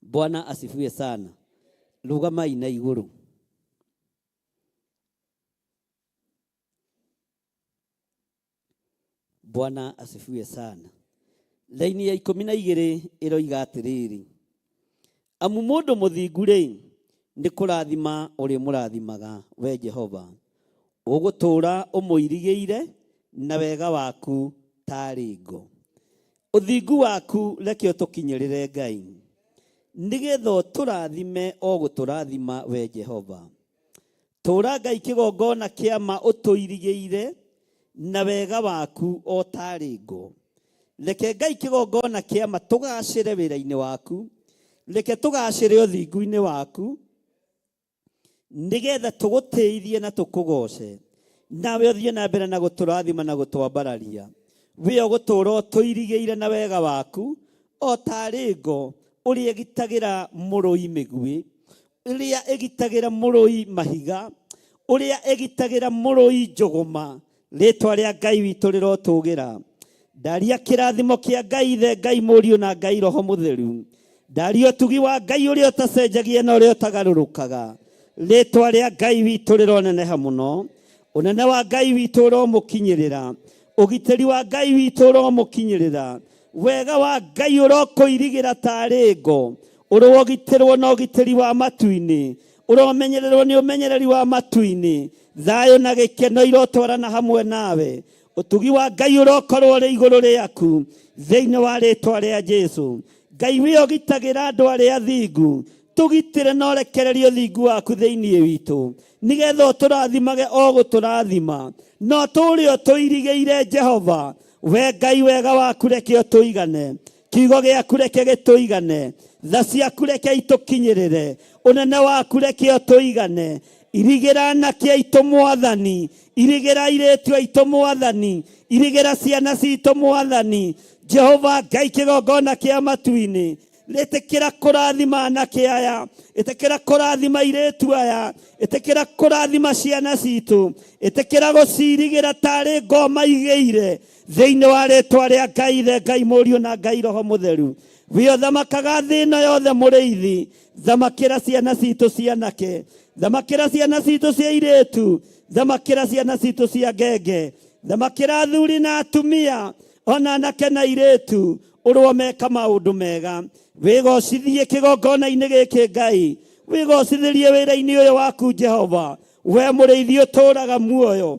Bwana asifiwe sana. Rũgamai na igũrũ. Bwana asifiwe sana. Raini ya 12 ĩroiga atĩrĩrĩ, amu mũndũ mũthingu rĩ, nĩ kũrathima ũrĩmũrathimaga we Jehova, ũgũtũũra ũmũirigĩire na wega waku tarĩ ngo. Ũthingu waku reke ũtũkinyĩrĩre Ngai, nĩgetha ũtũrathime o gũtũrathima we Jehova. Tũũra Ngai kĩgongona kĩa ma ũtũirigĩire na wega waku o tarĩ ngo. Reke Ngai kĩgongona kĩa ma tũgacĩre wĩra-inĩ waku, reke tũgacĩre ũthingu-inĩ waku, nĩgetha tũgũtĩithie na tũkũgoce, nawe ũthiĩ na mbere na gũtũrathima na gũtwambararia. We ũgũtũũra ũtũirigĩire na wega waku o tarĩ ngo ũrĩa ĩgitagĩra mũrũi mĩguĩ, ũrĩa ĩgitagĩra mũrũi mahiga, ũrĩa ĩgitagĩra mũrũi njũgũma. Rĩtwa rĩa Ngai witũ rĩrotũgĩra. Ndaria kĩrathimo kĩa Ngai Ithe, Ngai Mũriũ na Ngai Roho Mũtheru. Ndaria ũtugi wa Ngai ũrĩa ũtacenjagia na ũrĩa ũtagarũrũkaga. Rĩtwa rĩa Ngai witũ rĩroneneha mũno. Ũnene wa Ngai witũ ũromũkinyĩrĩra. Ũgitĩri wa Ngai witũ ũromũkinyĩrĩra. Wega wa Ngai ũrokũirigĩra tarĩ ngo. Ũrogitĩrwo na ũgitĩri wa matu-inĩ. Ũromenyererwo nĩ ũmenyereri wa matu-inĩ. Thayũ na gĩkeno irotwarana hamwe nawe. Ũtugi wa Ngai ũrokorwo ũrĩ igũrũ rĩaku thĩinĩ wa rĩtwa rĩa Jesu. Ngai wĩ ũgitagĩra andũ arĩa athingu, tũgitĩre na ũrekererie ũthingu waku thĩinĩ witũ, nĩgetha ũtũrathimage o gũtũrathima, na ũtũũre ũtũirigĩire Jehova. We Ngai, wega waku reke ũtũigane, kiugo gĩaku reke gĩtũigane, tha ciaku reke itũkinyĩrĩre, ũnene waku reke ũtũigane. Irigĩra anake aitũ Mwathani, irigĩra airĩtu aitũ Mwathani, irigĩra ciana citũ Mwathani. Jehova Ngai kĩgongona kĩa matu-inĩ, ĩtĩkĩra kũrathima anake aya, ĩtĩkĩra kũrathima airĩtu aya, ĩtĩkĩra kũrathima ciana citũ, ĩtĩkĩra gũcirigĩra tarĩ ngoma igĩire thĩinĩ wa rĩtwa rĩa Ngai Ithe, Ngai Mũriũ na Ngai Roho Mũtheru. We ũthamakaga thĩ ĩno yothe mũrĩithi, thamakĩra ciana citũ cianake, thamakĩra ciana citũ cia airĩtu, thamakĩra ciana citũ cia ngenge, thamakĩra athuri na atumia, ona anake na airĩtu, ũrwo meka maũndũ mega. Wĩgocithie kĩgongona-inĩ gĩkĩ Ngai, wĩgocithĩrie wĩra-inĩ ũyũ waku Jehova, we mũrĩithi ũtũũraga muoyo.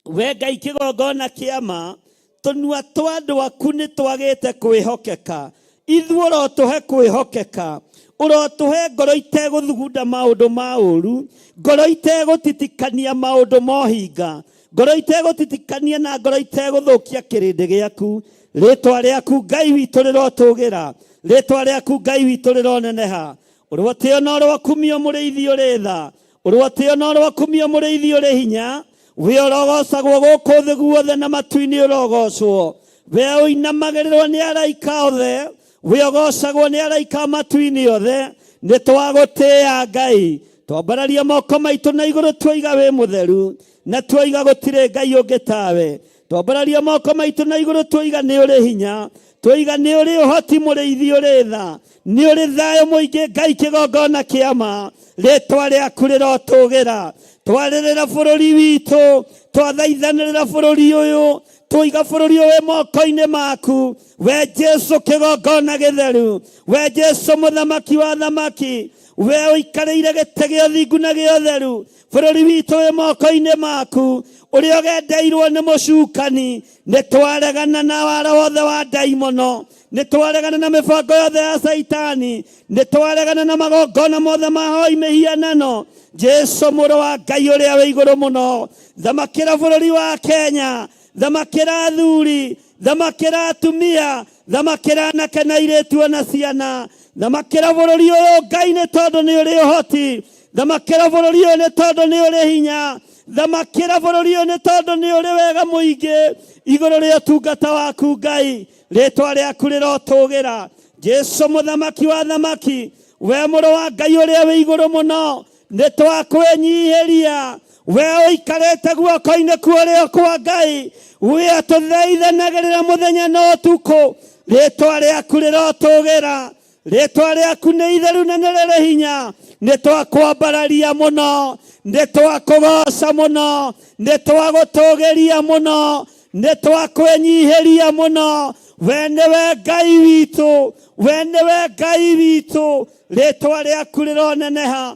We Ngai kĩgongona kĩa ma, tũnua twa andũ aku nĩ twagĩte kwĩhokeka, ithuĩ ũrotũhe kwĩhokeka, ũrotũhe ngoro itegũthugunda maũndũ ma ũru, ngoro itegũtitikania maũndũ ma ũhinga, ngoro itegũtitikania na ngoro itegũthũkia kĩrĩndĩ gĩaku. Rĩtwa rĩaku Ngai witũ rĩrotũgĩra, rĩtwa rĩaku Ngai witũ rĩroneneha. Ũrotĩo na ũrokumio mũrĩithi ũrĩ tha, ũrotĩo na ũrokumio mũrĩithi ũrĩ hinya. We ũrogocagwo gũkũ thĩ guothe na matu-inĩ ũrogocwo. We ũinamagĩrĩrwo nĩ araika othe, we ũgocagwo nĩ araika matu-inĩ othe. Nĩ twagũtĩĩa Ngai, Twambararia moko maitũ na igũrũ twoiga wĩ mũtheru, na twoiga gũtirĩ Ngai ũngĩ tawe. Twambararia moko maitũ na igũrũ twoiga nĩ ũrĩ hinya, twoiga nĩ ũrĩ ũhoti mũrĩithi ũrĩ tha, nĩ ũrĩ thayũ mũingĩ Ngai kĩgongona kĩa ma. Rĩtwa rĩaku rĩrotũgĩra. Twarĩrĩra bũrũri witũ, twathaithanĩrĩra bũrũri ũyũ, tũiga bũrũri ũyũ wĩ moko-inĩ maku. We Jesu kĩgongona gĩtheru, we Jesu mũthamaki wa thamaki, we ũikarĩire gĩtĩ gĩa ũthingu na gĩa ũtheru. Bũrũri witũ wĩ moko-inĩ maku, ũrĩa ũgendeirwo nĩ mũcukani. Nĩ twaregana na wara wothe wa ndaimono, nĩ twaregana na mĩbango yothe ya Caitani, nĩ twaregana na magongona mothe ma hoi mĩhianano. Jesu mũrũ wa Ngai ũrĩa wĩ igũrũ mũno, thamakĩra bũrũri wa Kenya, thamakĩra athuri, thamakĩra atumia, thamakĩra anake na airĩtu ona ciana, thamakĩra bũrũri ũyũ Ngai nĩ tondũ nĩ ũrĩ ũhoti, thamakĩra bũrũri ũyũ nĩ tondũ nĩ ũrĩ hinya, thamakĩra bũrũri ũyũ nĩ tondũ nĩ ũrĩ wega mũingĩ igũrũ rĩa ũtungata waku Ngai. Rĩtwa rĩaku rĩrotũgĩra. Jesu mũthamaki wa thamaki, we mũrũ wa Ngai ũrĩa wĩ igũrũ mũno, nĩ twakwĩnyihĩria. We ũikarĩte guoko-inĩ kwa ũrĩo kwa Ngai, we atũthaithanagĩrĩra mũthenya na ũtukũ. Rĩtwa rĩaku rĩrotũgĩra. Rĩtwa rĩaku nĩ itheru na nĩ rĩrĩ hinya. Nĩ twakwambararia mũno, nĩ twakũgoca mũno, nĩ twagũtũgĩria mũno, nĩ twakwĩnyihĩria mũno. We nĩwe Ngai witũ, we nĩwe Ngai witũ. Rĩtwa rĩaku rĩroneneha.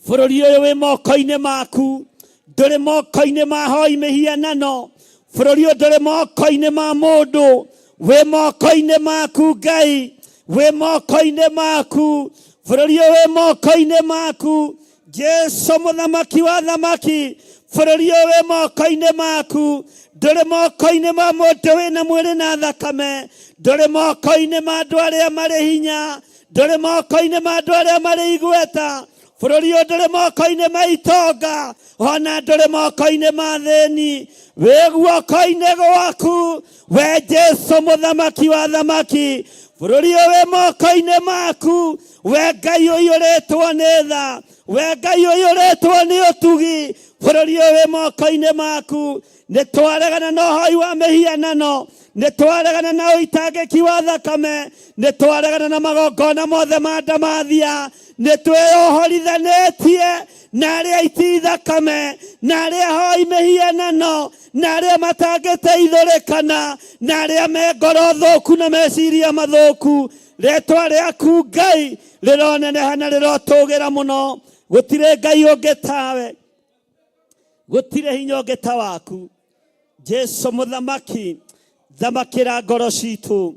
Bũrũri ũyũ wĩ moko-inĩ maku, ndũrĩ moko-inĩ ma hoi mĩhianano. Bũrũri ũyũ ndũrĩ moko-inĩ ma mũndũ, wĩ moko-inĩ maku Ngai, wĩ moko-inĩ maku. Bũrũri ũyũ wĩ moko-inĩ maku Jesu mũthamaki wa thamaki. Bũrũri ũyũ wĩ moko-inĩ maku, ndũrĩ moko-inĩ ma mũndũ wĩna mwĩrĩ na thakame, ndũrĩ moko-inĩ ma andũ arĩa marĩ hinya, ndũrĩ moko-inĩ ma andũ arĩa marĩ igweta. Bũrũri ũyũ ndũrĩ moko-inĩ ma itonga, ona ndũrĩ moko-inĩ ma thĩni, wĩ guoko-inĩ gwaku we Jesu mũthamaki wa thamaki. Bũrũri ũyũ wĩ moko-inĩ maku we Ngai ũiyũrĩtwo nĩ tha, we Ngai ũiyũrĩtwo nĩ ũtugi. Bũrũri ũyũ wĩ moko-inĩ maku. Nĩ twaregana na ũhoi wa mĩhianano, nĩ twaregana na ũitangĩki wa thakame, nĩ twaregana na magongona mothe ma ndamathia, nĩ twĩyohorithanĩtie na arĩa aiti thakame, na arĩa ahoi mĩhianano, na arĩa matangĩteithũrĩkana, na arĩa me ngoro thũku na meciria mathũku. Rĩtwa rĩaku Ngai rĩroneneha na rĩrotũgĩra mũno. Gũtirĩ Ngai ũngĩ tawe, gũtirĩ hinya ũngĩ ta waku. Jesu mũthamaki, thamakĩra ngoro citũ,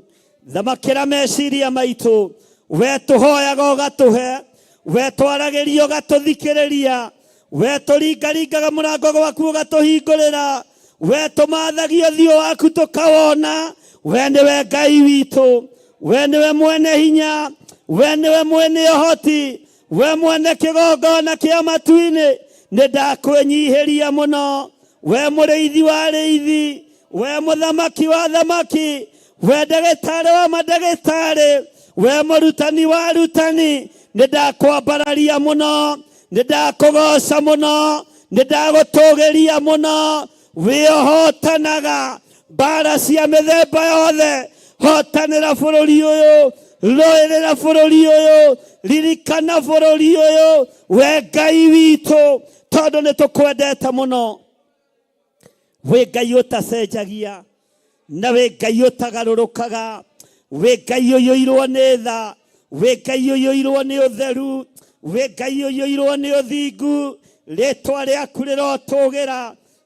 thamakĩra meciria maitũ. We tũhoyaga ũgatũhe, we twaragĩria ũgatũthikĩrĩria, we tũringaringaga mũrango gwaku ũgatũhingũrĩra, we tũmathagia ũthiũ waku tũkawona. We nĩwe Ngai witũ, we nĩwe mwene hinya, we nĩwe mwene ũhoti, we mwene kĩgongona kĩa matu-inĩ. Nĩ ndakwĩnyihĩria mũno, we mũrĩithi wa arĩithi, we mũthamaki wa thamaki, we ndagĩtarĩ wa mandagĩtarĩ, we mũrutani wa arutani. Nĩ ndakwambararia mũno, nĩ ndakũgoca mũno, nĩ ndagũtũgĩria mũno. Wĩohotanaga mbara cia mĩthemba yothe. Hotanĩra bũrũri ũyũ, rũĩrĩra bũrũri ũyũ, ririkana bũrũri ũyũ, we Ngai witũ, tondũ nĩ tũkwendete mũno. Wĩ Ngai ũtacenjagia, na wĩ Ngai ũtagarũrũkaga, wĩ Ngai ũiyũirwo nĩ tha, wĩ Ngai ũiyũirwo nĩ ũtheru, wĩ Ngai ũiyũirwo nĩ ũthingu. Rĩtwa rĩaku rĩrotũgĩra,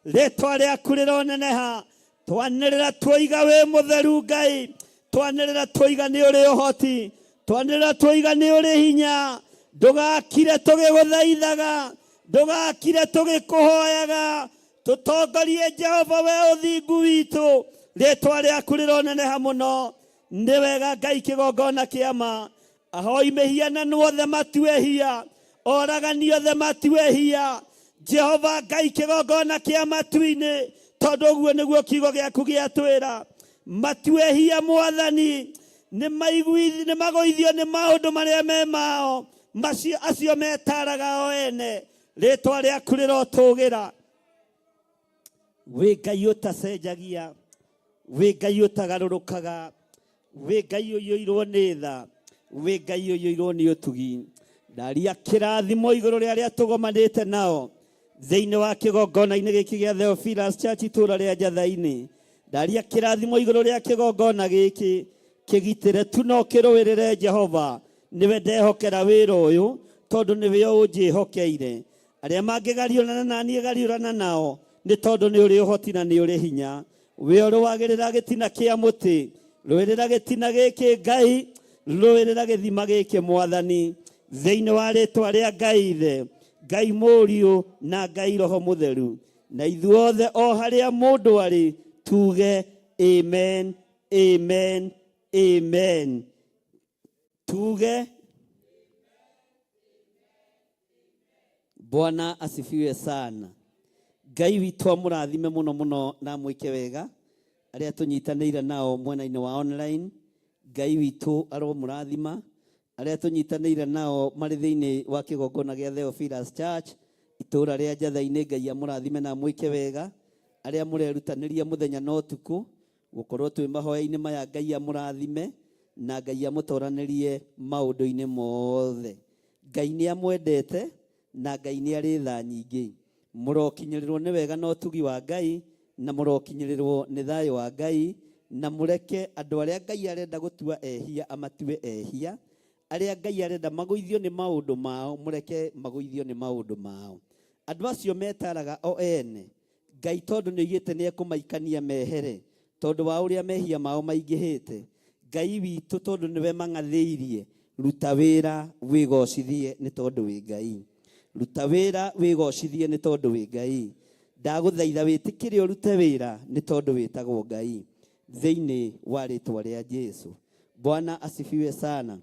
rĩtwa rĩaku rĩroneneha. Twanĩrĩra twoiga wĩ mũtheru Ngai, twanĩrĩra twoiga nĩ ũrĩ ũhoti, twanĩrĩra twoiga nĩ ũrĩ hinya. Ndũgakire tũgĩgũthaithaga, ndũgakire tũgĩkũhoyaga. Tũtongorie Jehova, we ũthingu witũ. Rĩtwa rĩaku rĩroneneha mũno. Nĩ wega Ngai kĩgongona kĩa ma. Ahoi mĩhianano othe matuehia, oragani othe matuehia. Jehova Ngai kĩgongona kĩa matu-inĩ, tondũ ũguo nĩguo kiugo gĩaku gĩatwĩra. Matuehia Mwathani, nĩ magũithio nĩ maũndũ marĩa me mao. Macio acio metaraga o ene, rĩtwa rĩaku rĩrotũgĩra. Wĩ Ngai ũtacenjagia, wĩ Ngai ũtagarũrũkaga, wĩ Ngai ũiyũirwo nĩ tha, wĩ Ngai ũiyũirwo nĩ ũtugi. Ndaria kĩrathimo igũrũ rĩa arĩa tũgomanĩte nao thĩinĩ wa kĩgongona-inĩ gĩkĩ gĩa Theophilus Church itũũra rĩa Njatha-inĩ. Ndaria kĩrathimo igũrũ rĩa kĩgongona gĩkĩ, kĩgitĩre tu no kĩrũĩrĩre Jehova. Nĩwe ndehokera wĩra ũyũ, tondũ nĩwe ũnjĩhokeire. Arĩa mangĩgariũrana na niĩ gariũrana nao, nĩ tondũ nĩ ũrĩ ũhoti na nĩ ũrĩ hinya. We ũrũagĩrĩra gĩtina kĩa mũtĩ, rũĩrĩra gĩtina gĩkĩ Ngai, rũĩrĩra gĩthima gĩkĩ Mwathani, thĩinĩ wa rĩtwa rĩa Ngai Ithe, Ngai Mũriũ na Ngai Roho Mũtheru. Na ithuothe o harĩa mũndũ arĩ tuge amen, amen, amen. Tuge Bwana asifiwe sana. Ngai witũ amũrathime mũno mũno na amwĩke wega arĩa tũnyitanĩire nao mwena-inĩ wa online. Ngai witũ aromũrathima arĩa tũnyitanĩire nao marĩ thĩinĩ wa kĩgongona gĩa Theophilus Church itũũra rĩa Njatha-inĩ. Ngai amũrathime na amwĩke wega arĩa mũrerutanĩria mũthenya na ũtukũ gũkorwo twĩ mahoya-inĩ maya. Ngai amũrathime na Ngai amũtoranĩrie maũndũ-inĩ mothe. Ngai nĩ amwendete na Ngai nĩ arĩ tha nyingĩ. Mũrokinyĩrĩrwo nĩ wega na ũtugi wa Ngai, na mũrokinyĩrĩrwo nĩ thayũ wa Ngai, na mũreke andũ arĩa Ngai arenda gũtua ehia amatue ehia, arĩa Ngai arenda magũithio nĩ maũndũ mao mũreke magũithio nĩ maũndũ mao. Andũ acio metaraga o ene, Ngai tondũ nĩ oigĩte nĩ ekũmaikania mehere tondũ wa ũrĩa mehia mao maingĩhĩte. Ngai witũ tondũ nĩwe mang'athĩirie, ruta wĩra wĩgocithie nĩ tondũ wĩ Ngai. Ruta wĩra wĩgocithie nĩ tondũ wĩ Ngai. Ndagũthaitha wĩtĩkĩre ũrute wĩra nĩ tondũ wĩtagwo Ngai. Thĩinĩ wa rĩtwa rĩa Jesu. Bwana asifiwe sana.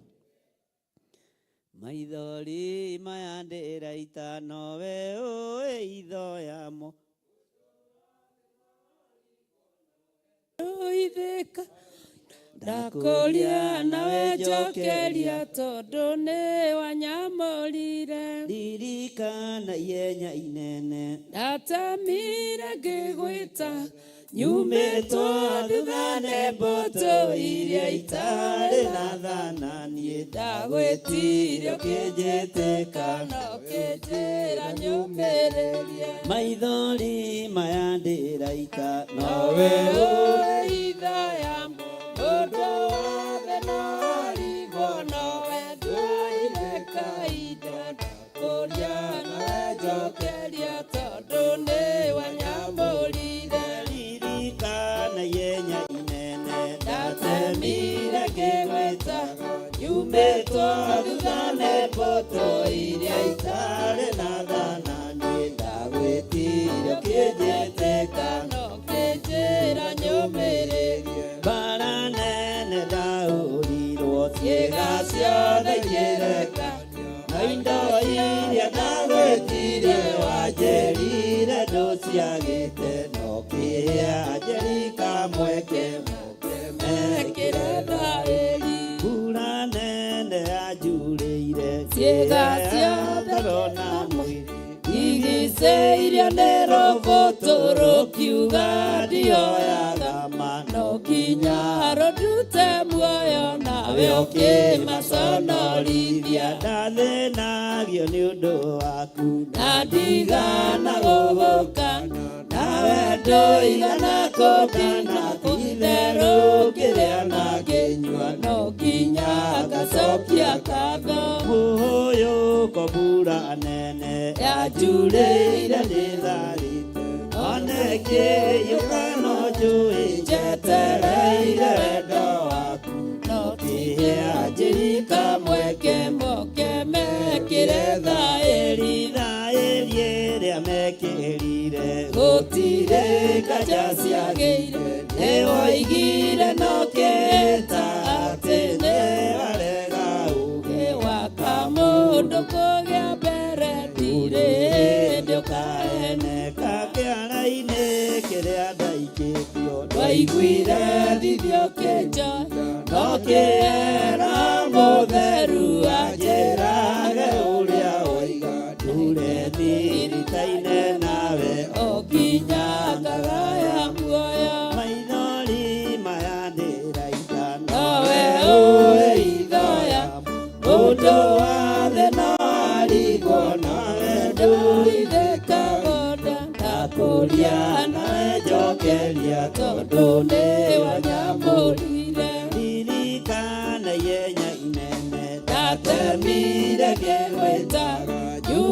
Maithori maya ndĩraita nowe ũĩ itho yamo. Ithĩka ndakũria nawe njokeria tondũ nĩ wanyamũrire. Ririkana ihenya inene Ndatemire ngĩgwĩta nyumĩtwo thutha nĩ mbũtũ iria itarĩ na thana niĩ ndagwĩtirie ũkĩnjĩtĩka na ũkĩnjĩra nyũmĩrĩrie. Maithori maya ndĩraita nowe ũĩ itho ya mũndũ wothe no arigwo nowe nduire kahinda ndakũria nawe njokeria tondũ nĩ wanyamũrire. Ririkana ihenya inene Ndatemire ngĩgwĩta nyumĩtwo thutha nĩ mbũtũ iria itarĩ na thana niĩ ndagwĩtirie ũkĩnjĩtĩka na ũkĩnjĩra nyũmĩrĩrie. Mbara nene ndahũrirwo Ciĩga ciothe ikĩreka na indo iria ndagwĩtirie wanjĩrire ndũciagĩte no kĩhĩa njeri kamweke mekĩre thaĩri. Mbura nene yanjurĩire Ciĩga ciothe ngoro na mwĩrĩ igicĩirio nĩ rũbũtũ rũkiuga ndioyaga ma no nginya rũndute muoyo nawe ũkĩmaconorithia. Ndathĩnagio nĩ ũndũ waku na ndigana gũgũka nawe ndũigana kũndina itherũ kĩrĩa na ngĩnyua no nginya ngacokia ngatho. Mũhũyũko mbura nene yanjurĩire ndĩtharĩte one kĩiyũkano njũĩ njetereire wendo waku no kĩhĩa njĩri kamweke moke mekĩre thaĩri. Thaĩri ĩrĩa mekĩrire gũtirĩ nganja ciagĩire nĩwoigire no kĩta atĩ nĩ warega uge waka mũndũ kũgĩa mbere ndirĩ hĩndĩ ũkaene. Kakĩara-inĩ kĩrĩa ndaikĩtio Waiguire thithi ũkĩnjoya no kĩera mũtheru anjĩrage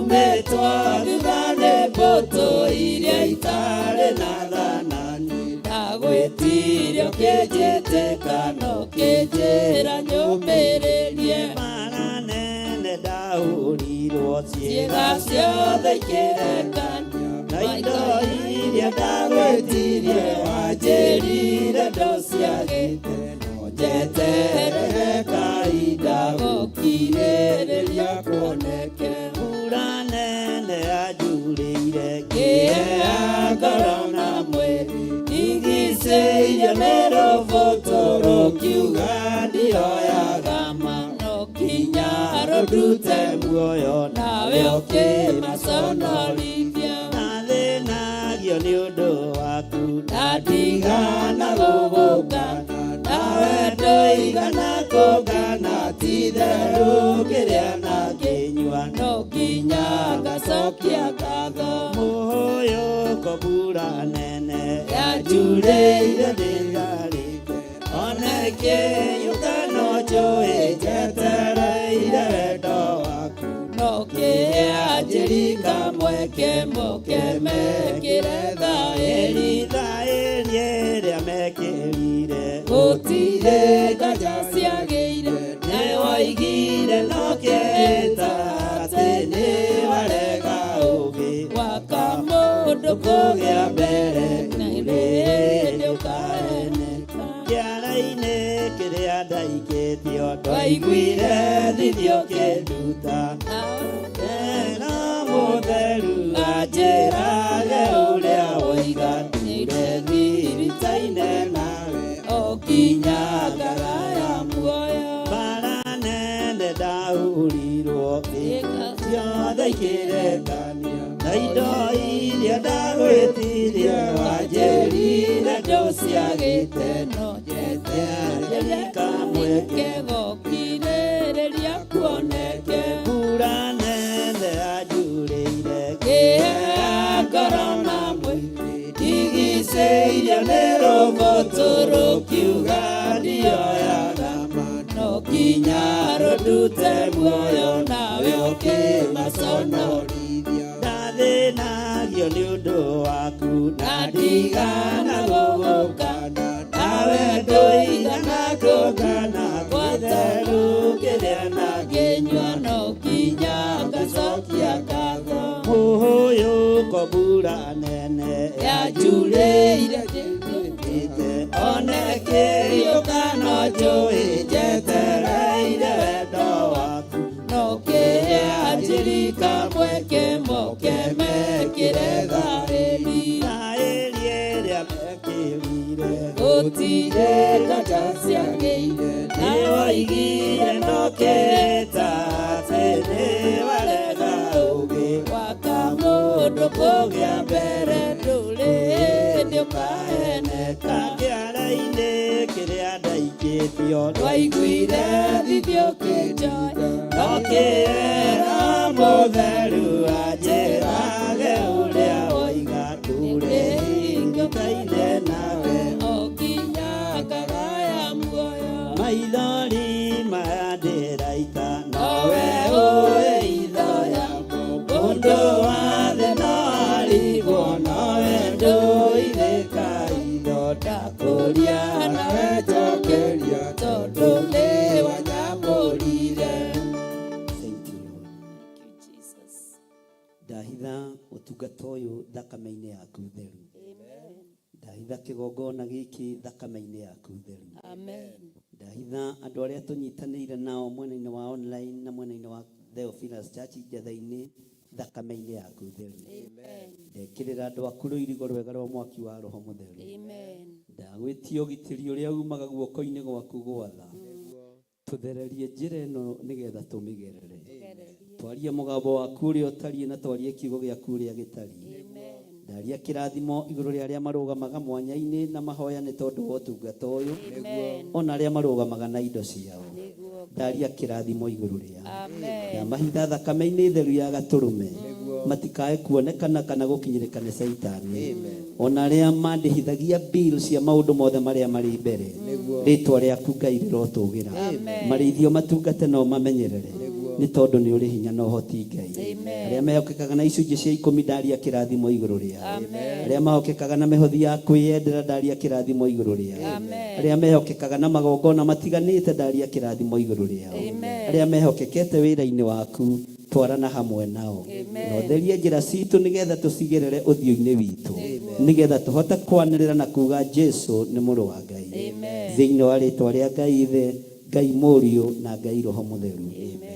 Ndumĩtwo thutha nĩ mbũtũ iria itarĩ na thanani. Ndagwĩtirie ũkĩnjĩtĩka na ũkĩnjĩra nyũmĩrĩrie. Mara nene ndahũrirwo Ciĩga ciothe ikĩrekania. Na indo iria ndagwĩtirie wanjĩrire ndũciagĩte. No njeterere kahinda Gũkirĩrĩria kuoneke. Mbura nene yanjurĩire Kĩeha ngoro na mwĩrĩ. Ndigicĩirio nĩ rũbũtũ rũkiuga ndioyaga ma. No nginya rũndute muoyo nawe ũkĩmaconorithia. Nathĩnagio nĩ ũndũ waku. Ndatigana gũgũkana nawe ndũigana kũngana Ti-itherũ kĩrĩa na kĩnyua. No nginya ngacokia ngatho. Mũhũyũko mbura nene Yanjurĩire ndĩtharĩte. One kĩũngano njũĩ njetereire wendo waku. No kĩanjĩrika mweke moke mekĩre thaĩri. Thaĩri ĩrĩa mekĩrire. Gũtirĩ nganja ciagĩire. Nĩ woigire no kĩĩta atĩ nĩ warega ũũgĩ. Gwaka mũndũ kũgĩa mbere na hĩndĩ ũkaheneka. Kĩara-inĩ kĩrĩa ndaikĩtio ndwaiguire thithi ũkĩnduta. Ena mũtheru anjĩrage ũrĩa woiga ndure thiritaine nawe. O nginya ngagaya muoyo. Mbara nene ndahũrirwo ciothe ikĩrekania. Na indo iria ndagwĩtirie wanjĩrire ndũciagĩte no njetererie kamweke gũkirĩrĩria kuoneke. Mbura nene yanjurĩire Kĩeha ngoro na mwĩrĩ. Ndigicĩirio nĩ rũbũtũ rũkiuga ndioyaga ma. No nginya rũndute muoyo nawe ũkĩmaconorithia. Ndathĩnagio nĩ ũndũ waku. Ndatigana gũgũkana nawe ndũigana kũngana. Gĩtherũ kĩrĩa na Ngĩnyua no nginya ngacokia ngatho. Mũhũyũko mbura nene Yanjurĩire yanjurĩire. One kĩũngano njũĩ njetereire wendo waku. No kĩanjĩrika mweke moke mekĩre thaĩri. Thaĩri ĩrĩa mekĩrire. Gũtirĩ nganja ciagĩire. Nĩ woigire no kĩĩta atĩ nĩ warega ũũgĩ. Gwaka mũndũ kũgĩa mbere ndũrĩ hĩndĩ ũkaheneka. Kĩara-inĩ kĩrĩa ndaikĩtio Ndwaiguire thithi ũkĩnjoya. No kĩera mũtheru anjĩrage ũrĩa woiga ndure hingĩkaine nawe. O nginya ngagaya muoyo. Maithori maya ndĩraita Nowe ũĩ itho yakwa. Mũndũ wa thĩ no arigwo nowe ndũithĩka itho. Ndakũria nawe njokeria tondũ nĩ wanyamũrire. Thank you, Lord. Ndahitha ũtungata ũyũ thakame-inĩ yaku theru. Ndahitha kĩgongona gĩkĩ thakame-inĩ yaku theru. Amen. Ndahitha andũ arĩa tũnyitanĩire nao mwena-inĩ wa online na mwena-inĩ wa Theophilus Church Njetha-inĩ thakame-inĩ yaku theru. Ndekĩrĩra andũ aku rũirigo rwega rwa mwaki wa Roho Mũtheru. Amen. Ndagwĩtia ũgitĩri ũrĩa umaga guoko-inĩ gwaku gwatha. Tũthererie njĩra ĩno nĩgetha tũmĩgerere. Twarie mũgambo waku ũrĩa ũtariĩ na twarie kiugo gĩaku ũrĩa gĩtariĩ. Ndaria kĩrathimo igũrũ rĩa arĩa marũgamaga mwanya-inĩ na mahoya nĩ tondũ wa ũtungata ũyũ. Ona arĩa marũgamaga na indo ciao. Ndaria kĩrathimo igũrũ rĩao. Ndamahitha thakame-inĩ theru ya gatũrũme. Matikae kuonekana kana gũkinyĩrĩka nĩ Caitani. Ona arĩa mandĩhithagia bill cia maũndũ mothe marĩa marĩ mbere. Rĩtwa rĩaku Ngai rĩrotũgĩra. Marĩithio matungate no mamenyerere. Nĩ tondũ nĩ ũrĩ hinya na ũhoti Ngai. Arĩa mehokekaga na icunjĩ cia 10 ndaria kĩrathimo igũrũ rĩao. Arĩa mahokekaga na mĩhothi ya kwĩyendera ndaria kĩrathimo igũrũ rĩao. Arĩa mehokekaga na magongona matiganĩte ndaria kĩrathimo igũrũ rĩao. Arĩa mehokekete wĩra-inĩ waku twarana hamwe nao. Na ũtherie njĩra citũ nĩgetha tũcigerere ũthiũ-inĩ witũ, nĩgetha tũhote kwanĩrĩra na kuga Jesu nĩ mũrũ wa Ngai. Thĩinĩ wa rĩtwa rĩa Ngai Ithe, Ngai Mũriũ na Ngai Roho Mũtheru.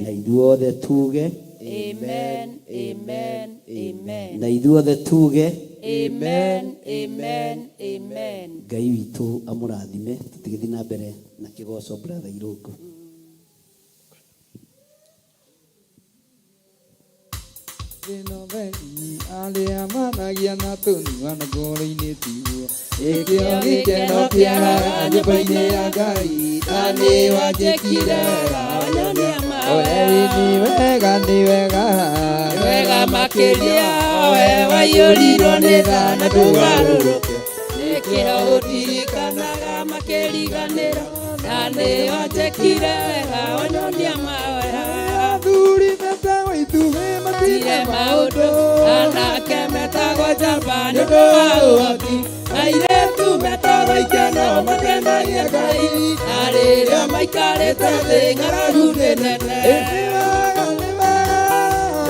Na ithuothe tuge Amen, amen, amen. Na ithuothe tuge Amen, amen, amen. Ngai witũ amũrathime. Tũtigĩthiĩ na mbere na kĩgoco brother Irũngũ. Arĩa managia na tũnua na ngoro-inĩ tiguo. Ĩkĩo gĩkeno kĩaraga nyũmba-inĩ ya Ngai, na nĩ wanjĩkire wega. Nĩ wega, nĩ wega, wega makĩria. We waiyũrirwo nĩ tha na ndũgarũrũke. Nĩkĩo ũndirikanaga makĩriganĩra, na nĩ wanjĩkire wega wanyonia mahoya. Athuri metagwo itugĩ matirĩ maũndũ, anake metagwo njamba nĩ ũndũ wa ũhoti, airĩtu metagwo ikeno makenagia Ngai, na rĩrĩa maikarĩte thĩ ng'aragu nĩ nene.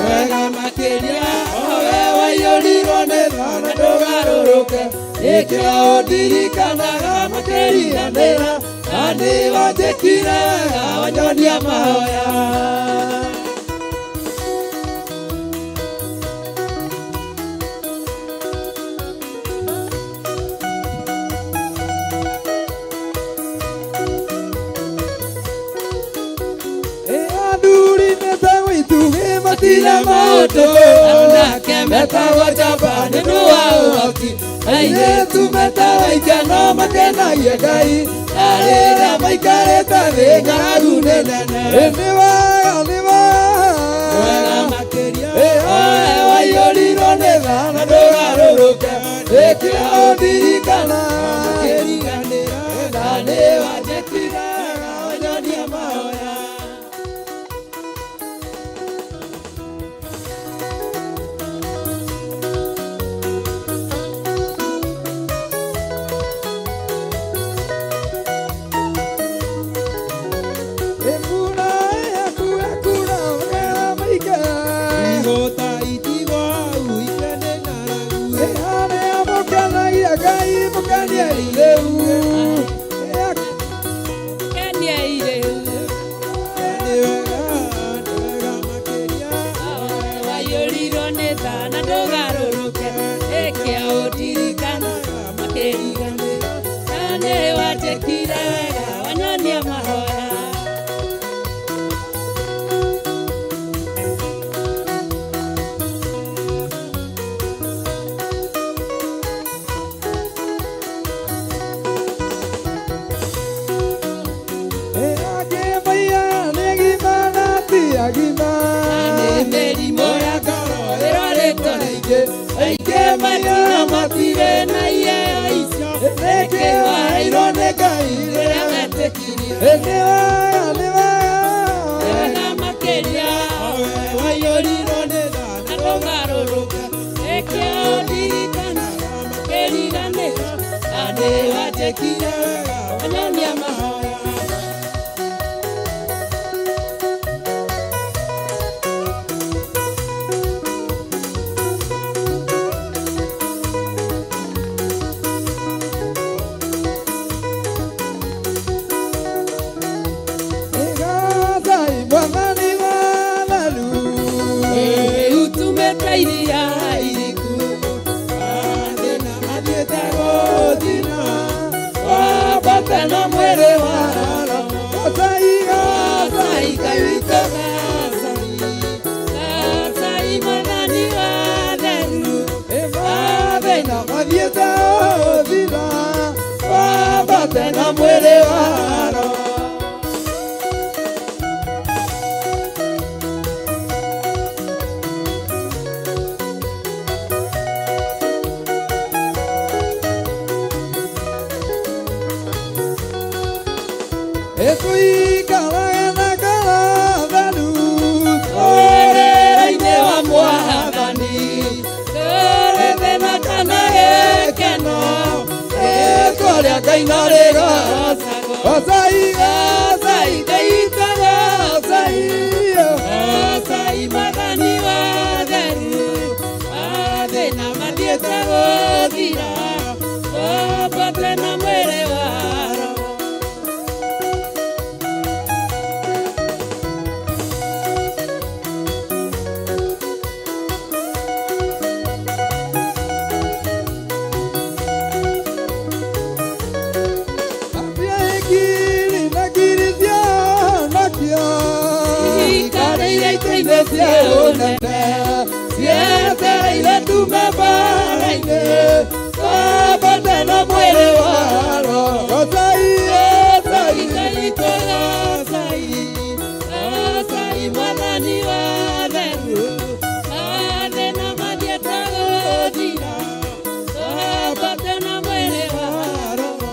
Wega makĩria, owe waiyũrirwo nĩ tha na ndũgarũrũke. Nĩkĩo ũndirikanaga makĩriganĩra, na nĩ wanjĩkire wega wanyonia mahoya. Matirĩ maũndũ, anake metagwo njamba nĩ ũndũ wa ũhoti, airĩtu metagwo ikeno makenagia Ngai, na rĩrĩa maikarĩte thĩ ng'aragu nĩ nene. Nĩ wega, nĩ wega makĩria, owe waiyũrirwo nĩ tha na ndũgarũrũke. Nĩkĩo ũndirikanaga makĩriganĩra, na nĩ wanjĩkire wega wanyonia mahoya. rĩa Ngai no rĩgocagwo. Gocai, gocai Ngai witũ, gocai. Gocai Mwathani wa theru, mathĩna mathiĩte gũthira, twambate na mwĩrĩ wa Roho. Ambia ngiri na ngiri cianakio Ciikarĩire itĩ-inĩ cia ũnene, cietereire tume mbara-inĩ, twambate na mwĩrĩ wa Roho. Gocai, gocai Ngai witũ, gocai. Gocai Mwathani wa theru, mathĩna mathiĩte gũthira, twambate na mwĩrĩ wa Roho.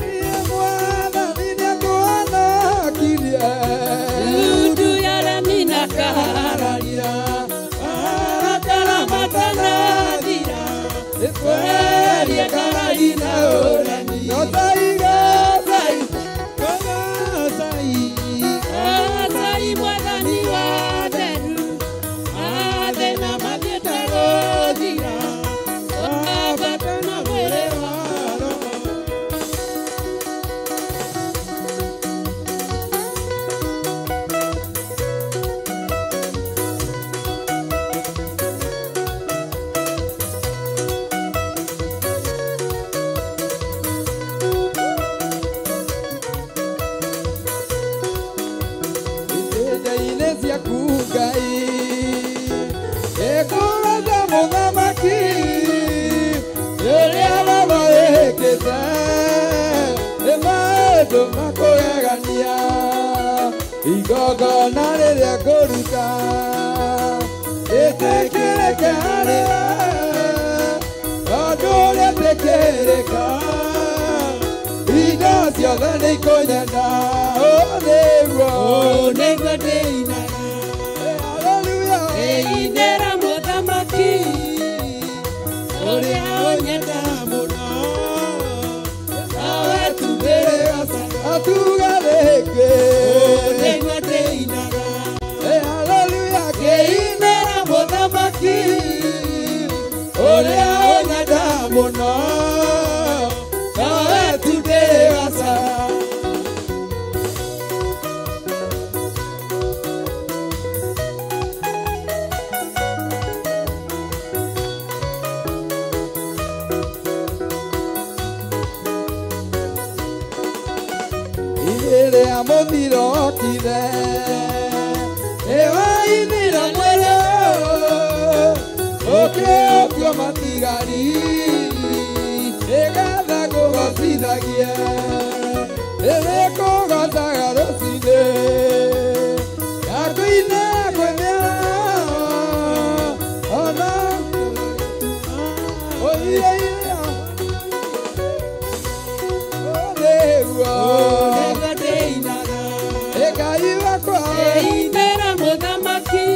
Niĩ Mwathani nĩakũhonokirie. Ndundu ya remi na kahararia, marakara matanathira, Ĩtwerie ngarari na ũremi. Gocai, gocai, gocai. Gocai Mwathani wa theru, mathĩna mathiĩte gũthira, twambate na mwĩrĩ wa Roho. Itĩnja-inĩ ciaku Ngai, ĩkũratha mũthamaki, rĩrĩa baba wĩkĩte, nĩ maũndũ ma kũgegania. Igongona rĩrĩa ngũruta, rĩtĩkĩrĩke harĩ we, tondũ rĩtĩkĩrĩka, indo ciothe nĩikũnyenda. Ũũ nĩguo, Ũũ nĩguo ndĩinaga, Hallelujah. ndĩinĩra mũthamaki, ũrĩa ũnyendaga mũno, nowe tu ndĩrĩgocaga. Atuga rĩngĩ. Ũũ nĩguo ndĩinaga, Hallelujah. ndĩinĩra mũthamaki, Ũrĩa ũnyenda mũno, nowe tu ndĩrĩgocaga. Rĩrĩa mũthiro okire, nĩwainire mwĩrĩ ũkĩũkio matigari, nĩgetha ngũgocithagie, nĩrĩkũgocaga rũcinĩ, na kũina kwĩ mĩaraho, ona ũiye-iria, ũũ nĩguo. Ũũ nĩguo ndĩinaga, Ngai wakwa, ndĩinĩra mũthamaki,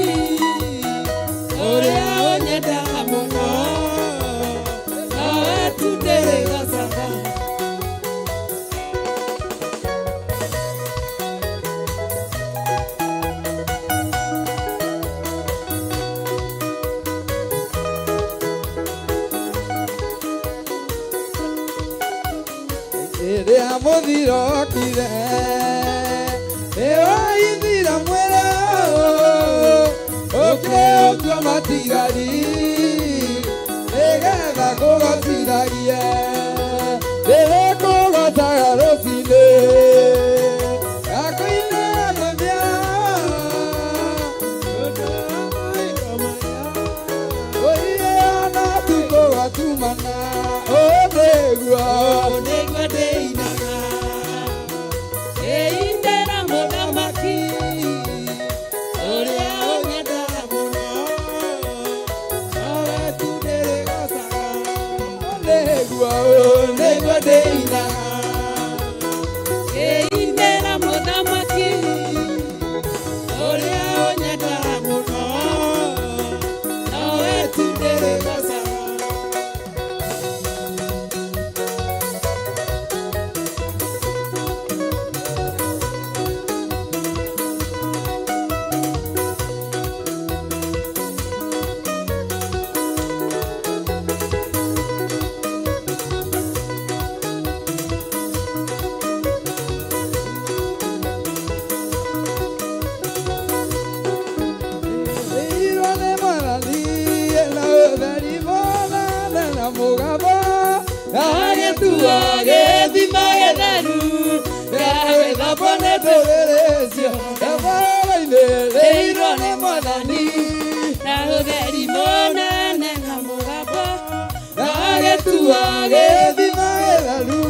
ũrĩa ũnyendaga mũno, nowe tu ndĩrĩgocaga. Rĩrĩa mũthiro okire, nĩwaithira mwĩrĩ ũkĩũtua matigari, nĩgetha ngũgocithagie, rĩrĩkũgocaga rũcinĩ, na kũina kwĩ mĩaraho, ũiye ona tukũ gwatumana, ũũ nĩguo. Ũũ nĩguo ndĩinaga, ndĩinĩra mũthamaki, ũrĩa ũnyendaga mũno, nowe tu ndĩrĩgocaga. Nĩguo. Mwathani na ũtheri mũnene na mũgambo na gĩtuo gĩthima gĩtheru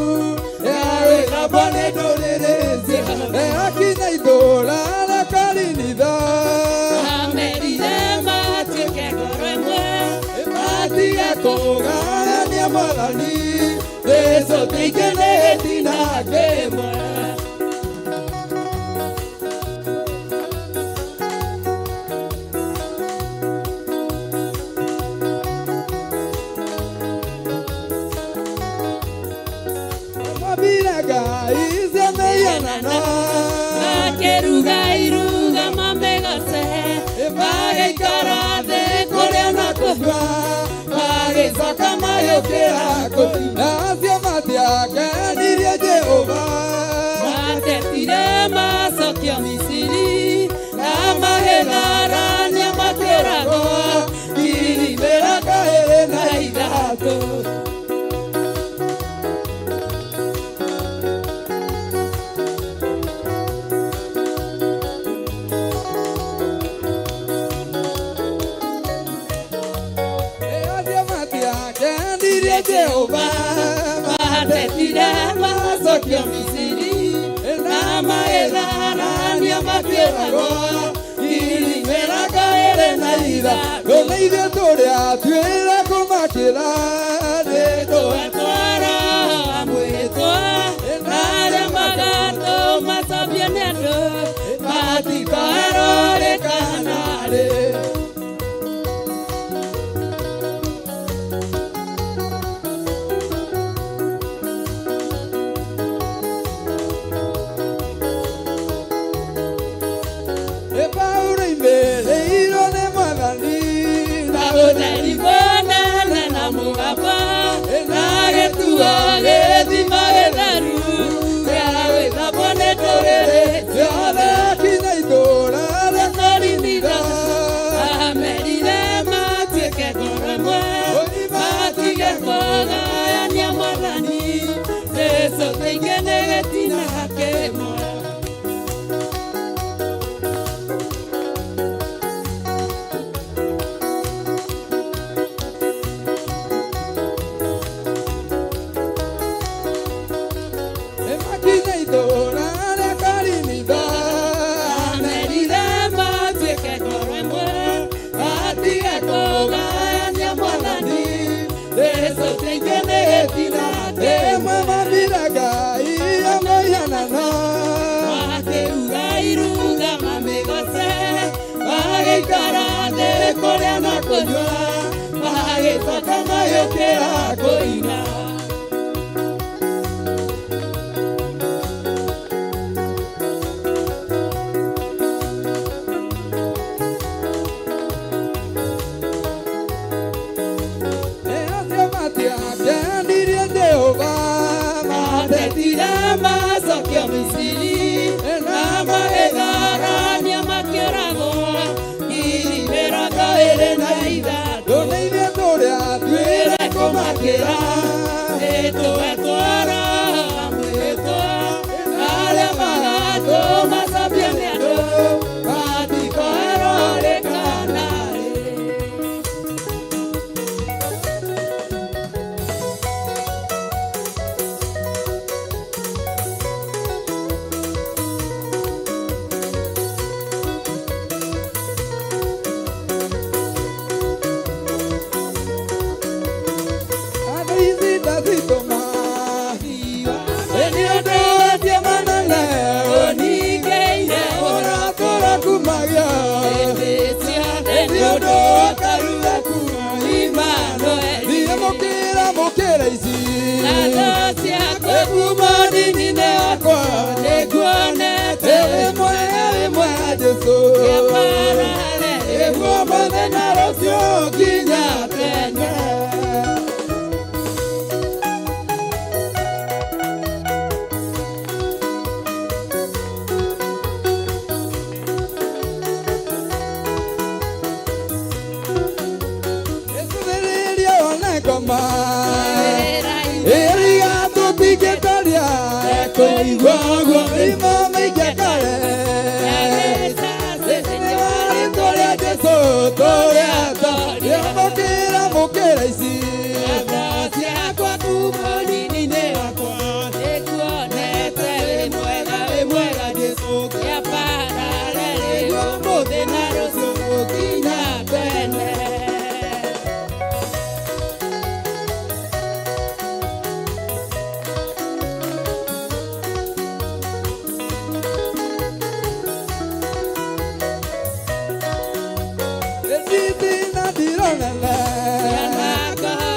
ya wĩthambwo nĩ ndũrĩrĩ ciothe akinya itũũra rĩa Korinitho amerire matuĩke ngoro ĩmwe matige kũgayania Mwathani Jesũ tũingĩ nĩ gĩtina kĩmwe. Mabira Ngai ciamĩiganana makĩruga iruga mamĩgoce magĩikara thĩ kũrĩa na kũnyua magĩcoka magĩũkĩra kũina acio matiakenirie Jehova matetire macokio Misiri na magĩtharania makĩũragwo 23. Acio matiakenirie Jehova matetire macokio Misiri na magĩtharania makĩũragwo 23. Nĩ ithuĩ tũrĩ atuĩre kũmakĩra nĩ twatwara mwĩtwa na arĩa magatũma cambio nĩ andũ matikarorĩkana rĩ. Paulo imĩrĩirwo nĩ Mwathani na ũtheri mũnene na mũgambo na gĩtuo gĩthima gĩtheru gĩa gwĩthambwo nĩ ndũrĩrĩ ciothe akinya itũũra rĩa Korinitho amerire matuĩke ngoro ĩmwe matige kũgayania Mwathani Jesũ tũingĩ nĩ gĩtina kĩmwe. Makinya itũũra rĩa Korinitho Amerire matuĩke ngoro ĩmwe matige kũgayania Mwathani Jesũ tũingĩ nĩ gĩtina kĩmwe mabira Ngai amũiganana makĩruga iruga mamĩgoce magĩikara thĩ kũrĩa na kũnyua magĩcoka magĩũkĩra kũina. Acio matiakenirie Jehova Matetire macokio Misiri na magĩtharania makĩũragwo 23. Nĩ ithuĩ tũrĩ atuĩre kũmakĩra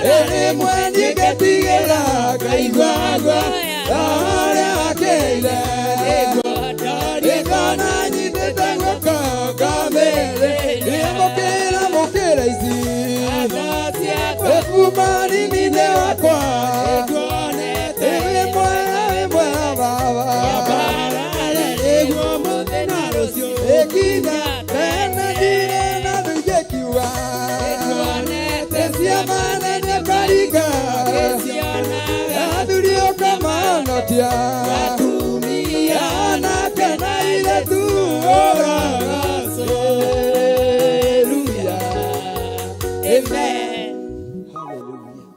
Rĩmwe niĩ ngetigĩra ngaigua ngwa harĩa hakĩire Ĩkona nyitĩte guoko ngamĩrĩ Nĩmũkĩra mũkĩra ici Ĩkuma nini-inĩ wakwa Wĩ mwega wĩ mwega baba Ĩkinya tene ndirĩ na thũ ingĩkiuga Ciama nene ũkaringa Athuri ũkamahonokia Anake na airĩtu Hallelujah. Amen. Hallelujah.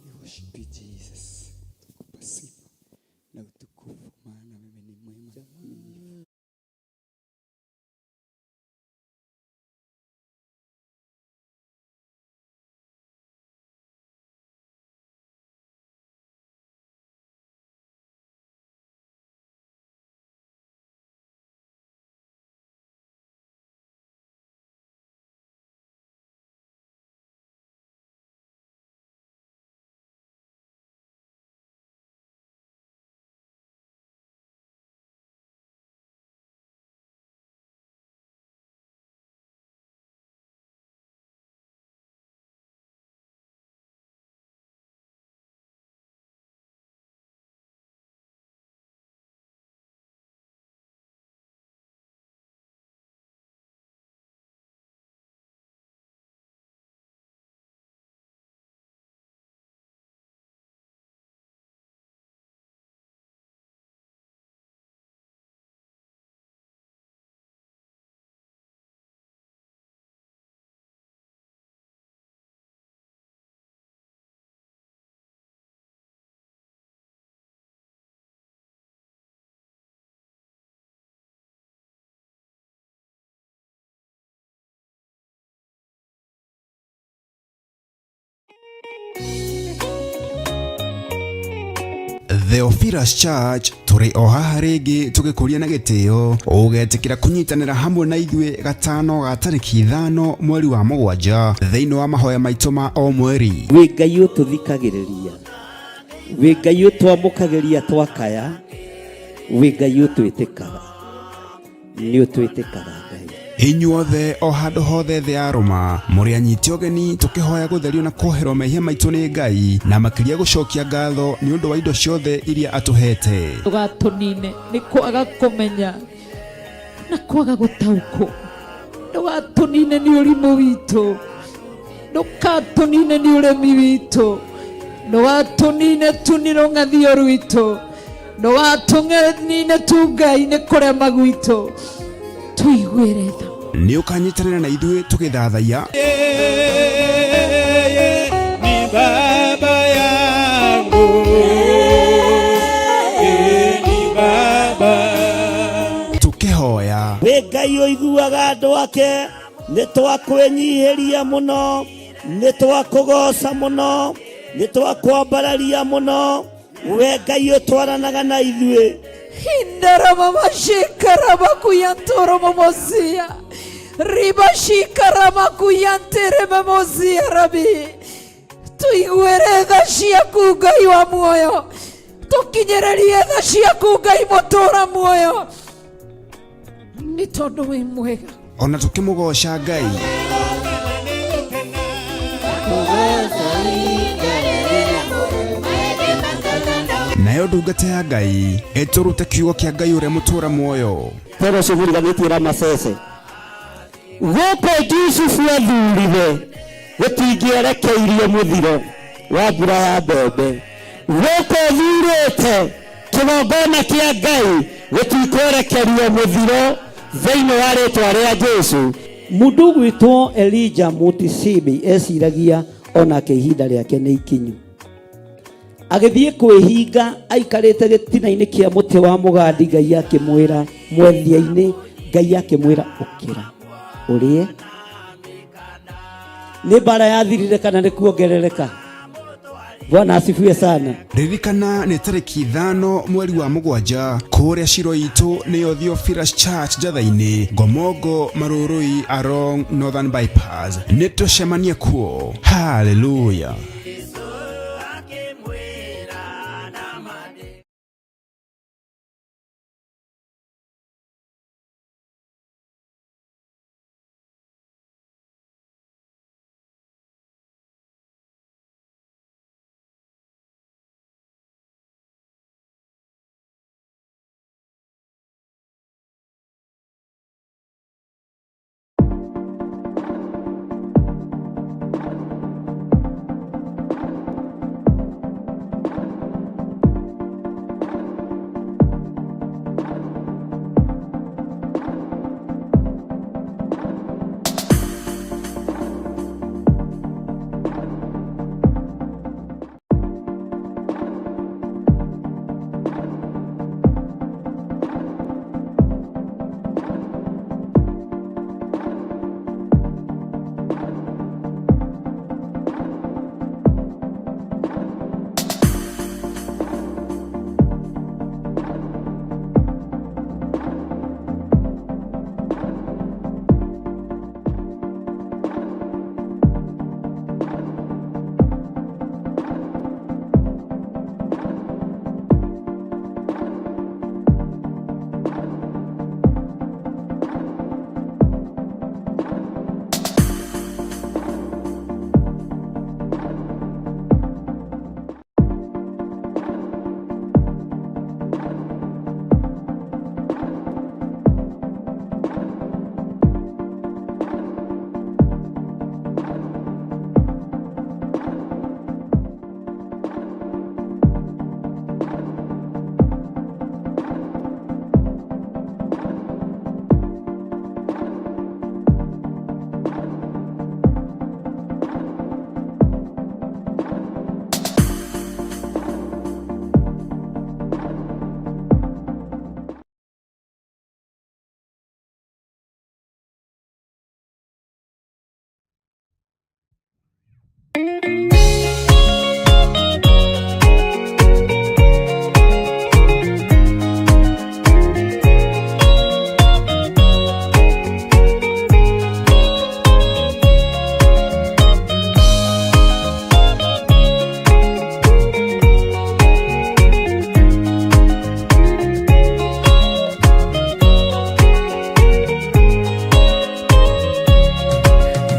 We worship you, Jesus. Tukupa sifa na utukufu, maana wewe ni mwema na mwaminifu. Theophilus Church tũrĩ o haha rĩngĩ tũgĩkũria na gĩtĩo ũgetĩkĩra kũnyitanĩra hamwe na ithuĩ gatano ga tarĩki 5 mweri wa 7 thĩinĩ wa mahoya maitũ ma o mweri. Wĩ Ngai ũtũthikagĩrĩria, wĩ Ngai ũtwamũkagĩria twakaya, wĩ Ngai ũtwĩtĩkaga, nĩ ũtwĩtĩkaga Ngai. Inyuothe o handũ hothe thĩ ya Rũma mũrĩ anyiti ũgeni tũkĩhoya gũtherio na kuoherwo mehia maitũ nĩ Ngai na makĩria gũcokia ngatho nĩ ũndũ wa indo ciothe iria atũhete. Ndũgatũnine nĩ kwaga kũmenya na kwaga gũtaũkwo, ndũgatũnine nĩ ũrimũ witũ, ndũgatũnine nĩ ũremi witũ, ndũgatũnine tu nĩ rũng'athio rwitũ, ndũgatũnine tu Ngai nĩ kũrema gwitũ, tũiguĩre tha. Nĩ ũkanyitanĩra na ithuĩ tũgĩthathaiya Ni baba yangu, ni baba. Tũkĩhoya Wĩ Ngai ũiguaga andũ ake, nĩ twakwĩnyihĩria mũno, nĩ twakũgoca mũno, nĩ twakwambararia mũno, we Ngai ũtwaranaga na ithuĩ. Hindaramamashikaramakuyantoromomosia ribashikaramakuyanteramomosia rabi tuiguĩre tha ciaku Ngai wa muoyo, tũkinyĩrĩrie tha ciaku Ngai mũtũra muoyo, nĩ tondũ wĩ mwega. Ona tũkĩmũgoca Ngai. Nayo ndungata ya Ngai ĩtũrute kiugo kĩa Ngai ũrĩa mũtũra muoyo. Toro ũcio mũriganĩtie Ramasese gũkũ Jusufu athurire gũtingĩerekeirio mũthiro wa mbura ya mbembe, gũkũ thurĩte kĩgongona kĩa Ngai gũtikwerekerio mũthiro thĩinĩ wa rĩtwa rĩa Jesũ. Mũndũ ũgwĩtwo Elijah Mutisibi eciragia onake ihinda rĩake nĩ ikinyu, agĩthiĩ kwĩhinga aikarĩte gĩtina-inĩ kĩa mũtĩ wa mũgandi. Ngai akĩmwĩra mwethia-inĩ, Ngai akĩmwĩra ũkĩra ũrĩe. Nĩ mbara yathirire kana nĩ kuongerereka? Bwana asifiwe sana. Ririkana nĩ tarĩki 5 mweri wa 7 kũrĩa ciro itũ nĩyo Theophilus Church Njatha-inĩ, Ngomongo, Marurui along Northern Bypass. Nĩ tũcemanie kuo. Hallelujah.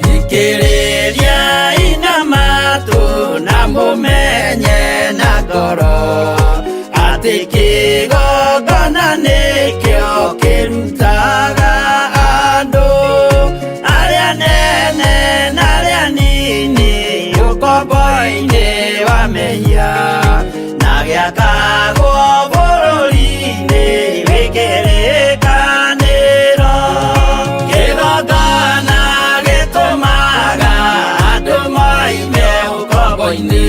Thikĩrĩria ina matũ na mũmenye na ngoro atĩ kĩgongona nĩkĩo kĩrutaga andũ arĩa nene na arĩa nini ũkombo-inĩ wa mehia na gĩakagwo bũrũri-inĩ wĩ kĩrĩkanĩro. Kĩgongona gĩtũmaga andũ moime ũkombo-inĩ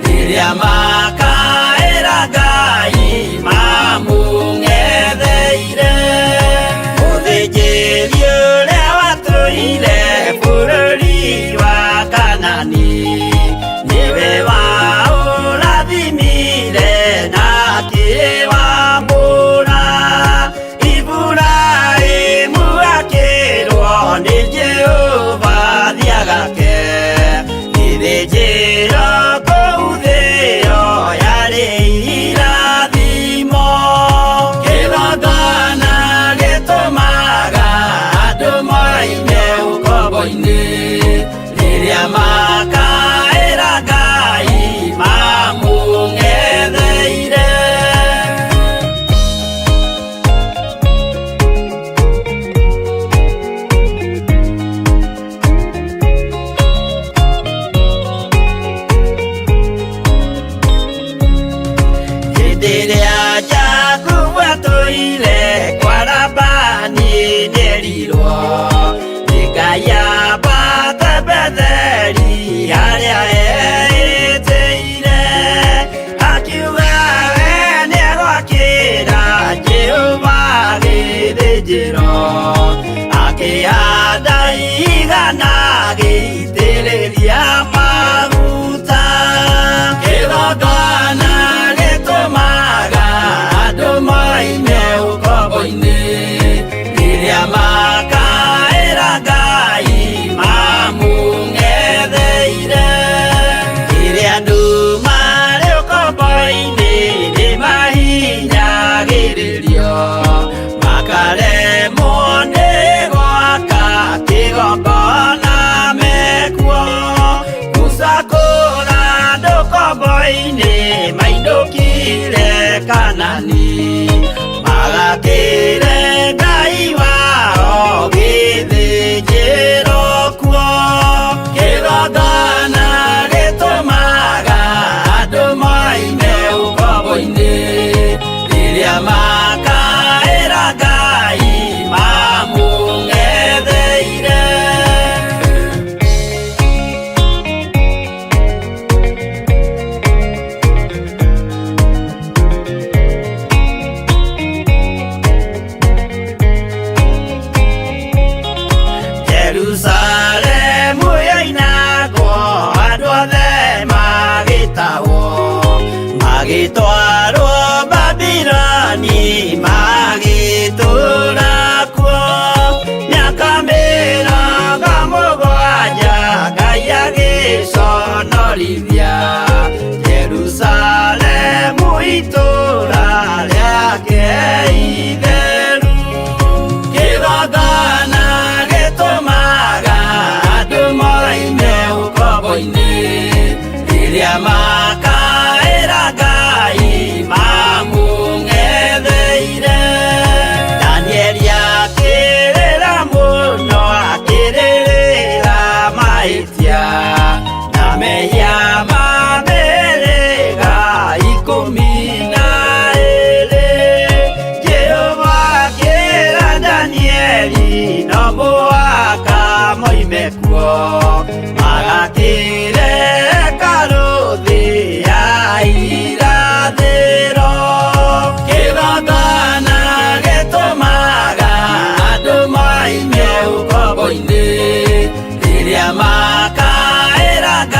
rĩrĩa makaĩra Ngai mamũng'etheire. Mũthĩnjĩri ũrĩa watũire bũrũri wa Kanani nĩwe waũrathimire na akĩwambũra. Iburahĩmu akĩrwo nĩ Jehova thiagake gĩthĩnjĩro kũu thĩo yarĩ irathimo. Kĩgongona gĩtũmaga andũ moime ũkombo-inĩ rĩrĩa makaĩra Ngai mamũng'etheire. Hĩndĩ ĩrĩa Jakubu atũire kwa Labani nĩerirwo nĩ Ngai ambate Betheli harĩa eĩtĩire. Akiuga we nĩegwakĩra Jehova gĩthĩnjĩro, akĩhanda ihiga na agĩitĩrĩria maguta. Kĩgongona gĩtũmaga andũ moime ũkombo-inĩ rĩrĩa makaĩra Ngai mamũng'etheire. Rĩrĩa andũ marĩ ũkombo-inĩ nĩmahinyagĩrĩrio makaremwo nĩ gwaka kĩgongona mekuo. Musa kũra andũ ũkombo-inĩ mainũkire Kanani magakĩre Ngai wao gĩthĩnjĩro kuo. Kĩgongona gĩtũmaga andũ moime ũkombo-inĩ rĩrĩa makaĩra Ngai mamũng'etheire. Jerusalemu yoinagwo andũ othe magĩtahwo magĩtwarwo Babiloni magĩtũũra kuo mĩaka mĩrongo mũgwanja Ngai agĩconorithia Jerusalemu itũũra rĩake itheru. Kĩgongona gĩtũmaga andũ moime ũkombo-inĩ rĩrĩa makaĩra Ngai mamũng'etheire. Danieli akĩrĩra mũno akĩrĩrĩra mahĩtia na mehia ma mĩhĩrĩga ikũmi na ĩĩrĩ. Jehova akĩra Danieli no mũhaka moime kuo magakĩre hekarũ thĩ ya irathĩro. Kĩgongona gĩtũmaga andũ moime ũkombo-inĩ rĩrĩa makaĩra Ngai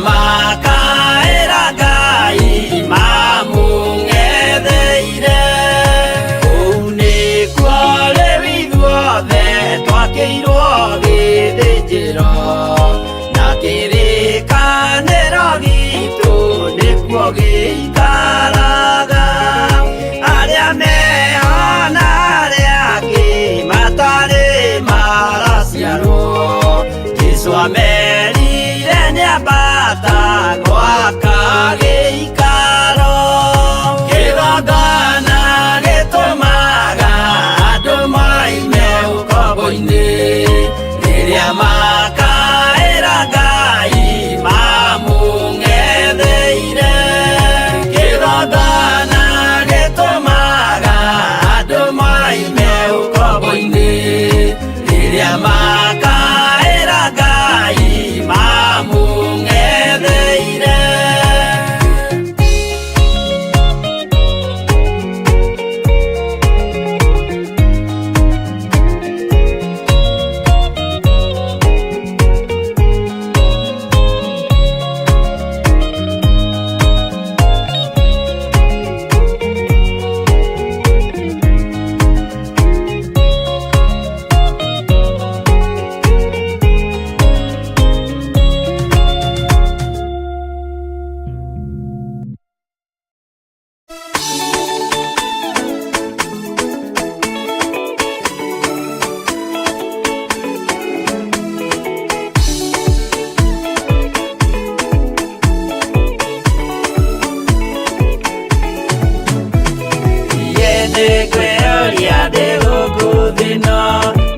Makaĩra Ngai mamũng'etheire. Kũu nĩkuo rĩu ithuothe twakĩirwo gĩthĩnjĩro, na kĩrĩkanĩro gitũ nĩkuo gĩikaraga. Arĩa meho na arĩa angĩ matarĩ maraciarwo, Jesũ amerire nĩambata gwaka gĩikaro. Kĩgongona gĩtũmaga andũ moime ũkombo-inĩ, rĩrĩa makaĩra Ngai mamũng'etheire. Kĩgongona gĩtũmaga andũ moime ũkombo-inĩ, rĩrĩa makaĩra Ngai mamũng'etheire. Nĩngwĩyũria ndĩ gũkũ thĩ ĩno,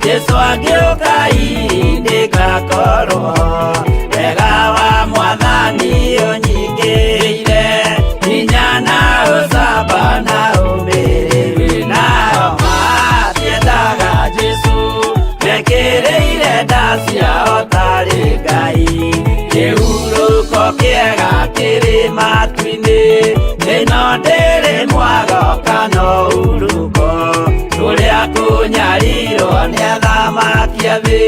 Jesũ angĩũka hihi nĩngakorwo. Wega wa Mwathani ũnyingĩrĩire, hinya na ũcamba na ũmĩrĩru. Nao matiendaga Jesũ, mekĩrĩire nda ciao tarĩ Ngai. Kĩhurũko kĩega kĩrĩ matu-inĩ, ĩno ndĩrĩ mwago kana ũhurũko. Kũrĩa kũnyarirwo nĩ athamaki a thĩ,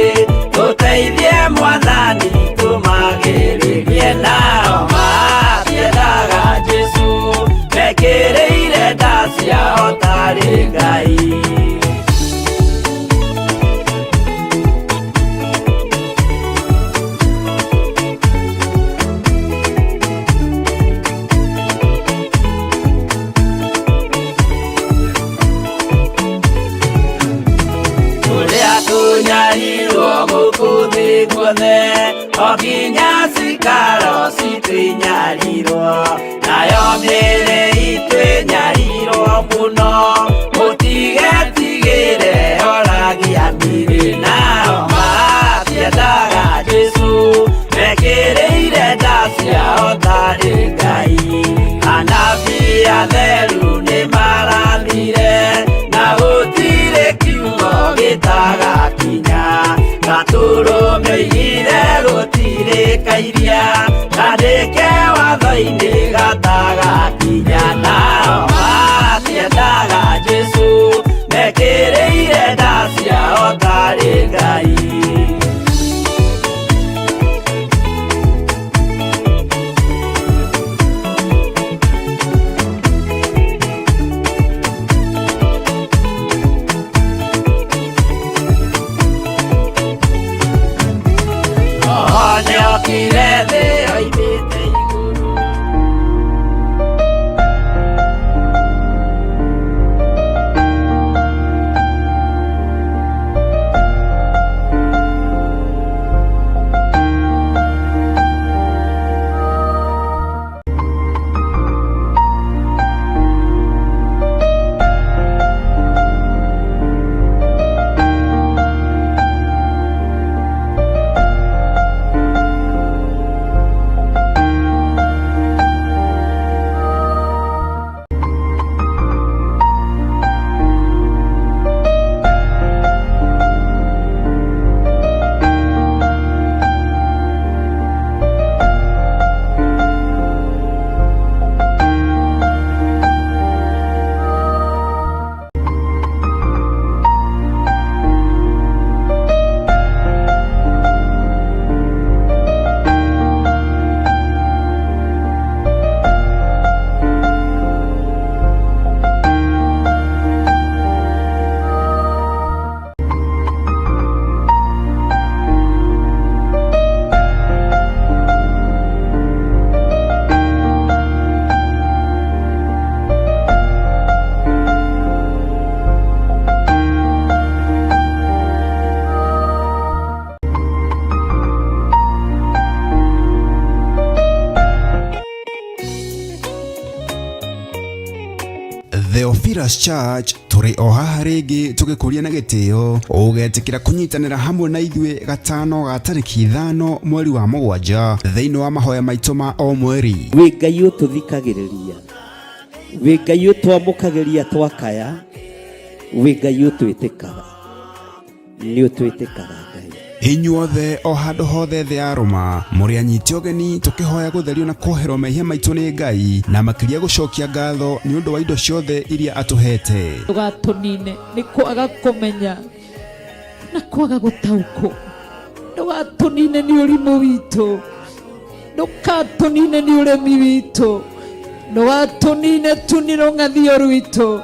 tũteithie Mwathani tũmagĩrĩrie. Nao matiendaga Jesũ, mekĩrĩire nda ciao tarĩ Ngai. Kũrĩa kũnyarirwo gũkũ thĩ guothe, o nginya cikaro citũ inyarirwo, nayo mĩĩrĩ itũ ĩnyarirwo mũno, mũtigetigĩre oragia mĩĩrĩ. Nao matiendaga Jesũ, mekĩrĩire nda ciao tarĩ Ngai. Anabii atheru nĩmarathire, na gũtirĩ kiugo gĩtagakinya. Gatũrũme oigire gũtirĩ kairia, kandĩke watho-inĩ gatagakinya. Nao matiendaga Jesũ, mekĩrĩire nda ciao tarĩ Ngai. Roho nĩokire thĩ oimĩte igũrũ. Theophilus Church tũrĩ o haha rĩngĩ tũgĩkũria na gĩtĩo ũgetĩkĩra kũnyitanĩra hamwe na ithuĩ gatano ga tarĩki 5 mweri wa 7 thĩinĩ wa mahoya maitũ ma o mweri. Wĩ Ngai ũtũthikagĩrĩria, wĩ Ngai ũtwamũkagĩria twakaya, wĩ Ngai ũtwĩtĩkaga, nĩ ũtwĩtĩkaga Ngai. Inyuothe o handũ hothe thĩ ya rũma mũrĩ anyiti ũgeni tũkĩhoya gũtherio na kuoherwo mehia maitũ nĩ Ngai na makĩria gũcokia ngatho nĩ ũndũ wa indo ciothe iria atũhete. Ndũgatũnine nĩ kwaga kũmenya na kwaga gũtaũkwo, ndũgatũnine nĩ ũrimũ witũ, ndũgatũnine nĩ ũremi witũ, ndũgatũnine tu nĩ rũng'athio rwitũ,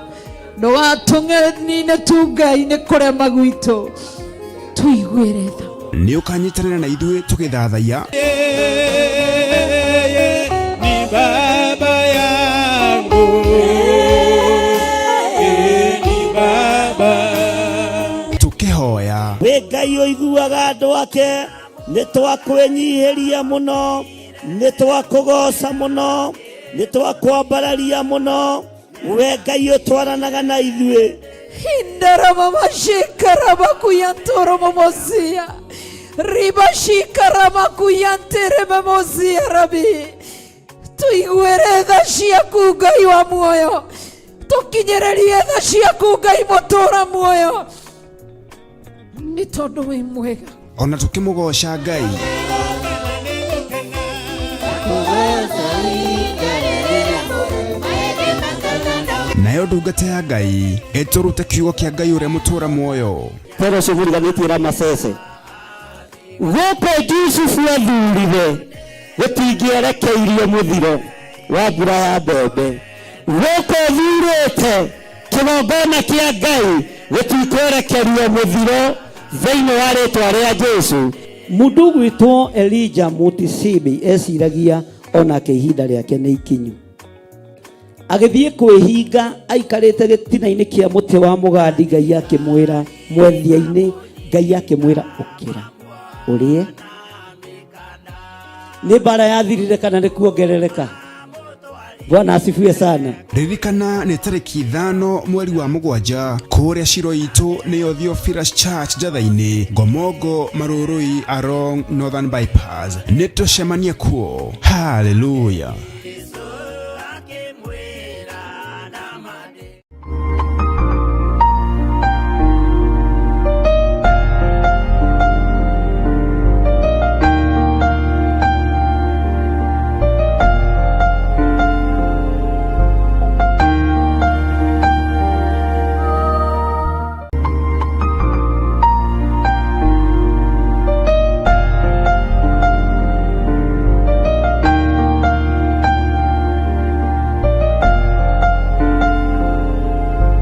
ndũgatũnine tu Ngai nĩ kũrema gwitũ, tũiguĩre tha. Nĩ ũkanyitanĩra na ithuĩ tũgĩthathaiya. Yeye ni baba yangu, yeye ni baba. Tũkĩhoya. Wĩ Ngai ũiguaga andũ ake, nĩ twakwĩnyihĩria mũno, nĩ twakũgoca mũno, nĩ twakwambararia mũno, we Ngai ũtwaranaga na ithuĩ. Hindaramamashikaramakuyantoromomosia ribashikaramakuyanteramomosia rabi, tuiguĩre tha ciaku Ngai wa muoyo, tũkinyĩrĩrie tha ciaku Ngai mũtũra muoyo, nĩ tondũ wĩ mwega. Ona tũkĩmũgoca Ngai. Nayo ndungata ya Ngai ĩtũrute kiugo kĩa Ngai ũrĩa mũtũra muoyo. Fellowship ũriganĩtie Ramasese. Gũkũ Jusufu athurire gũtingĩerekeirio mũthiro wa mbura ya mbembe. Gũkũ thurĩte kĩgongona kĩa Ngai gũtikwerekerio mũthiro thĩinĩ wa rĩtwa rĩa Jesu. Mũndũ ũgwĩtwo Elijah Mutisibi eciragia onake ihinda rĩake nĩ ikinyu. Agĩthiĩ kwĩhinga aikarĩte gĩtina-inĩ kĩa mũtĩ wa mũgandi, Ngai akĩmwĩra mwethia-inĩ, Ngai akĩmwĩra ũkĩra ũrĩe. Nĩ mbara yathirire kana nĩ kuongerereka? Bwana asifiwe sana. Ririkana nĩ tarĩki 5 mweri wa 7 kũrĩa ciro itũ nĩyo Theophilus Church Njatha-inĩ, Ngomongo, Marũrũi, along Northern Bypass. Nĩ tũcemanie kuo. Hallelujah.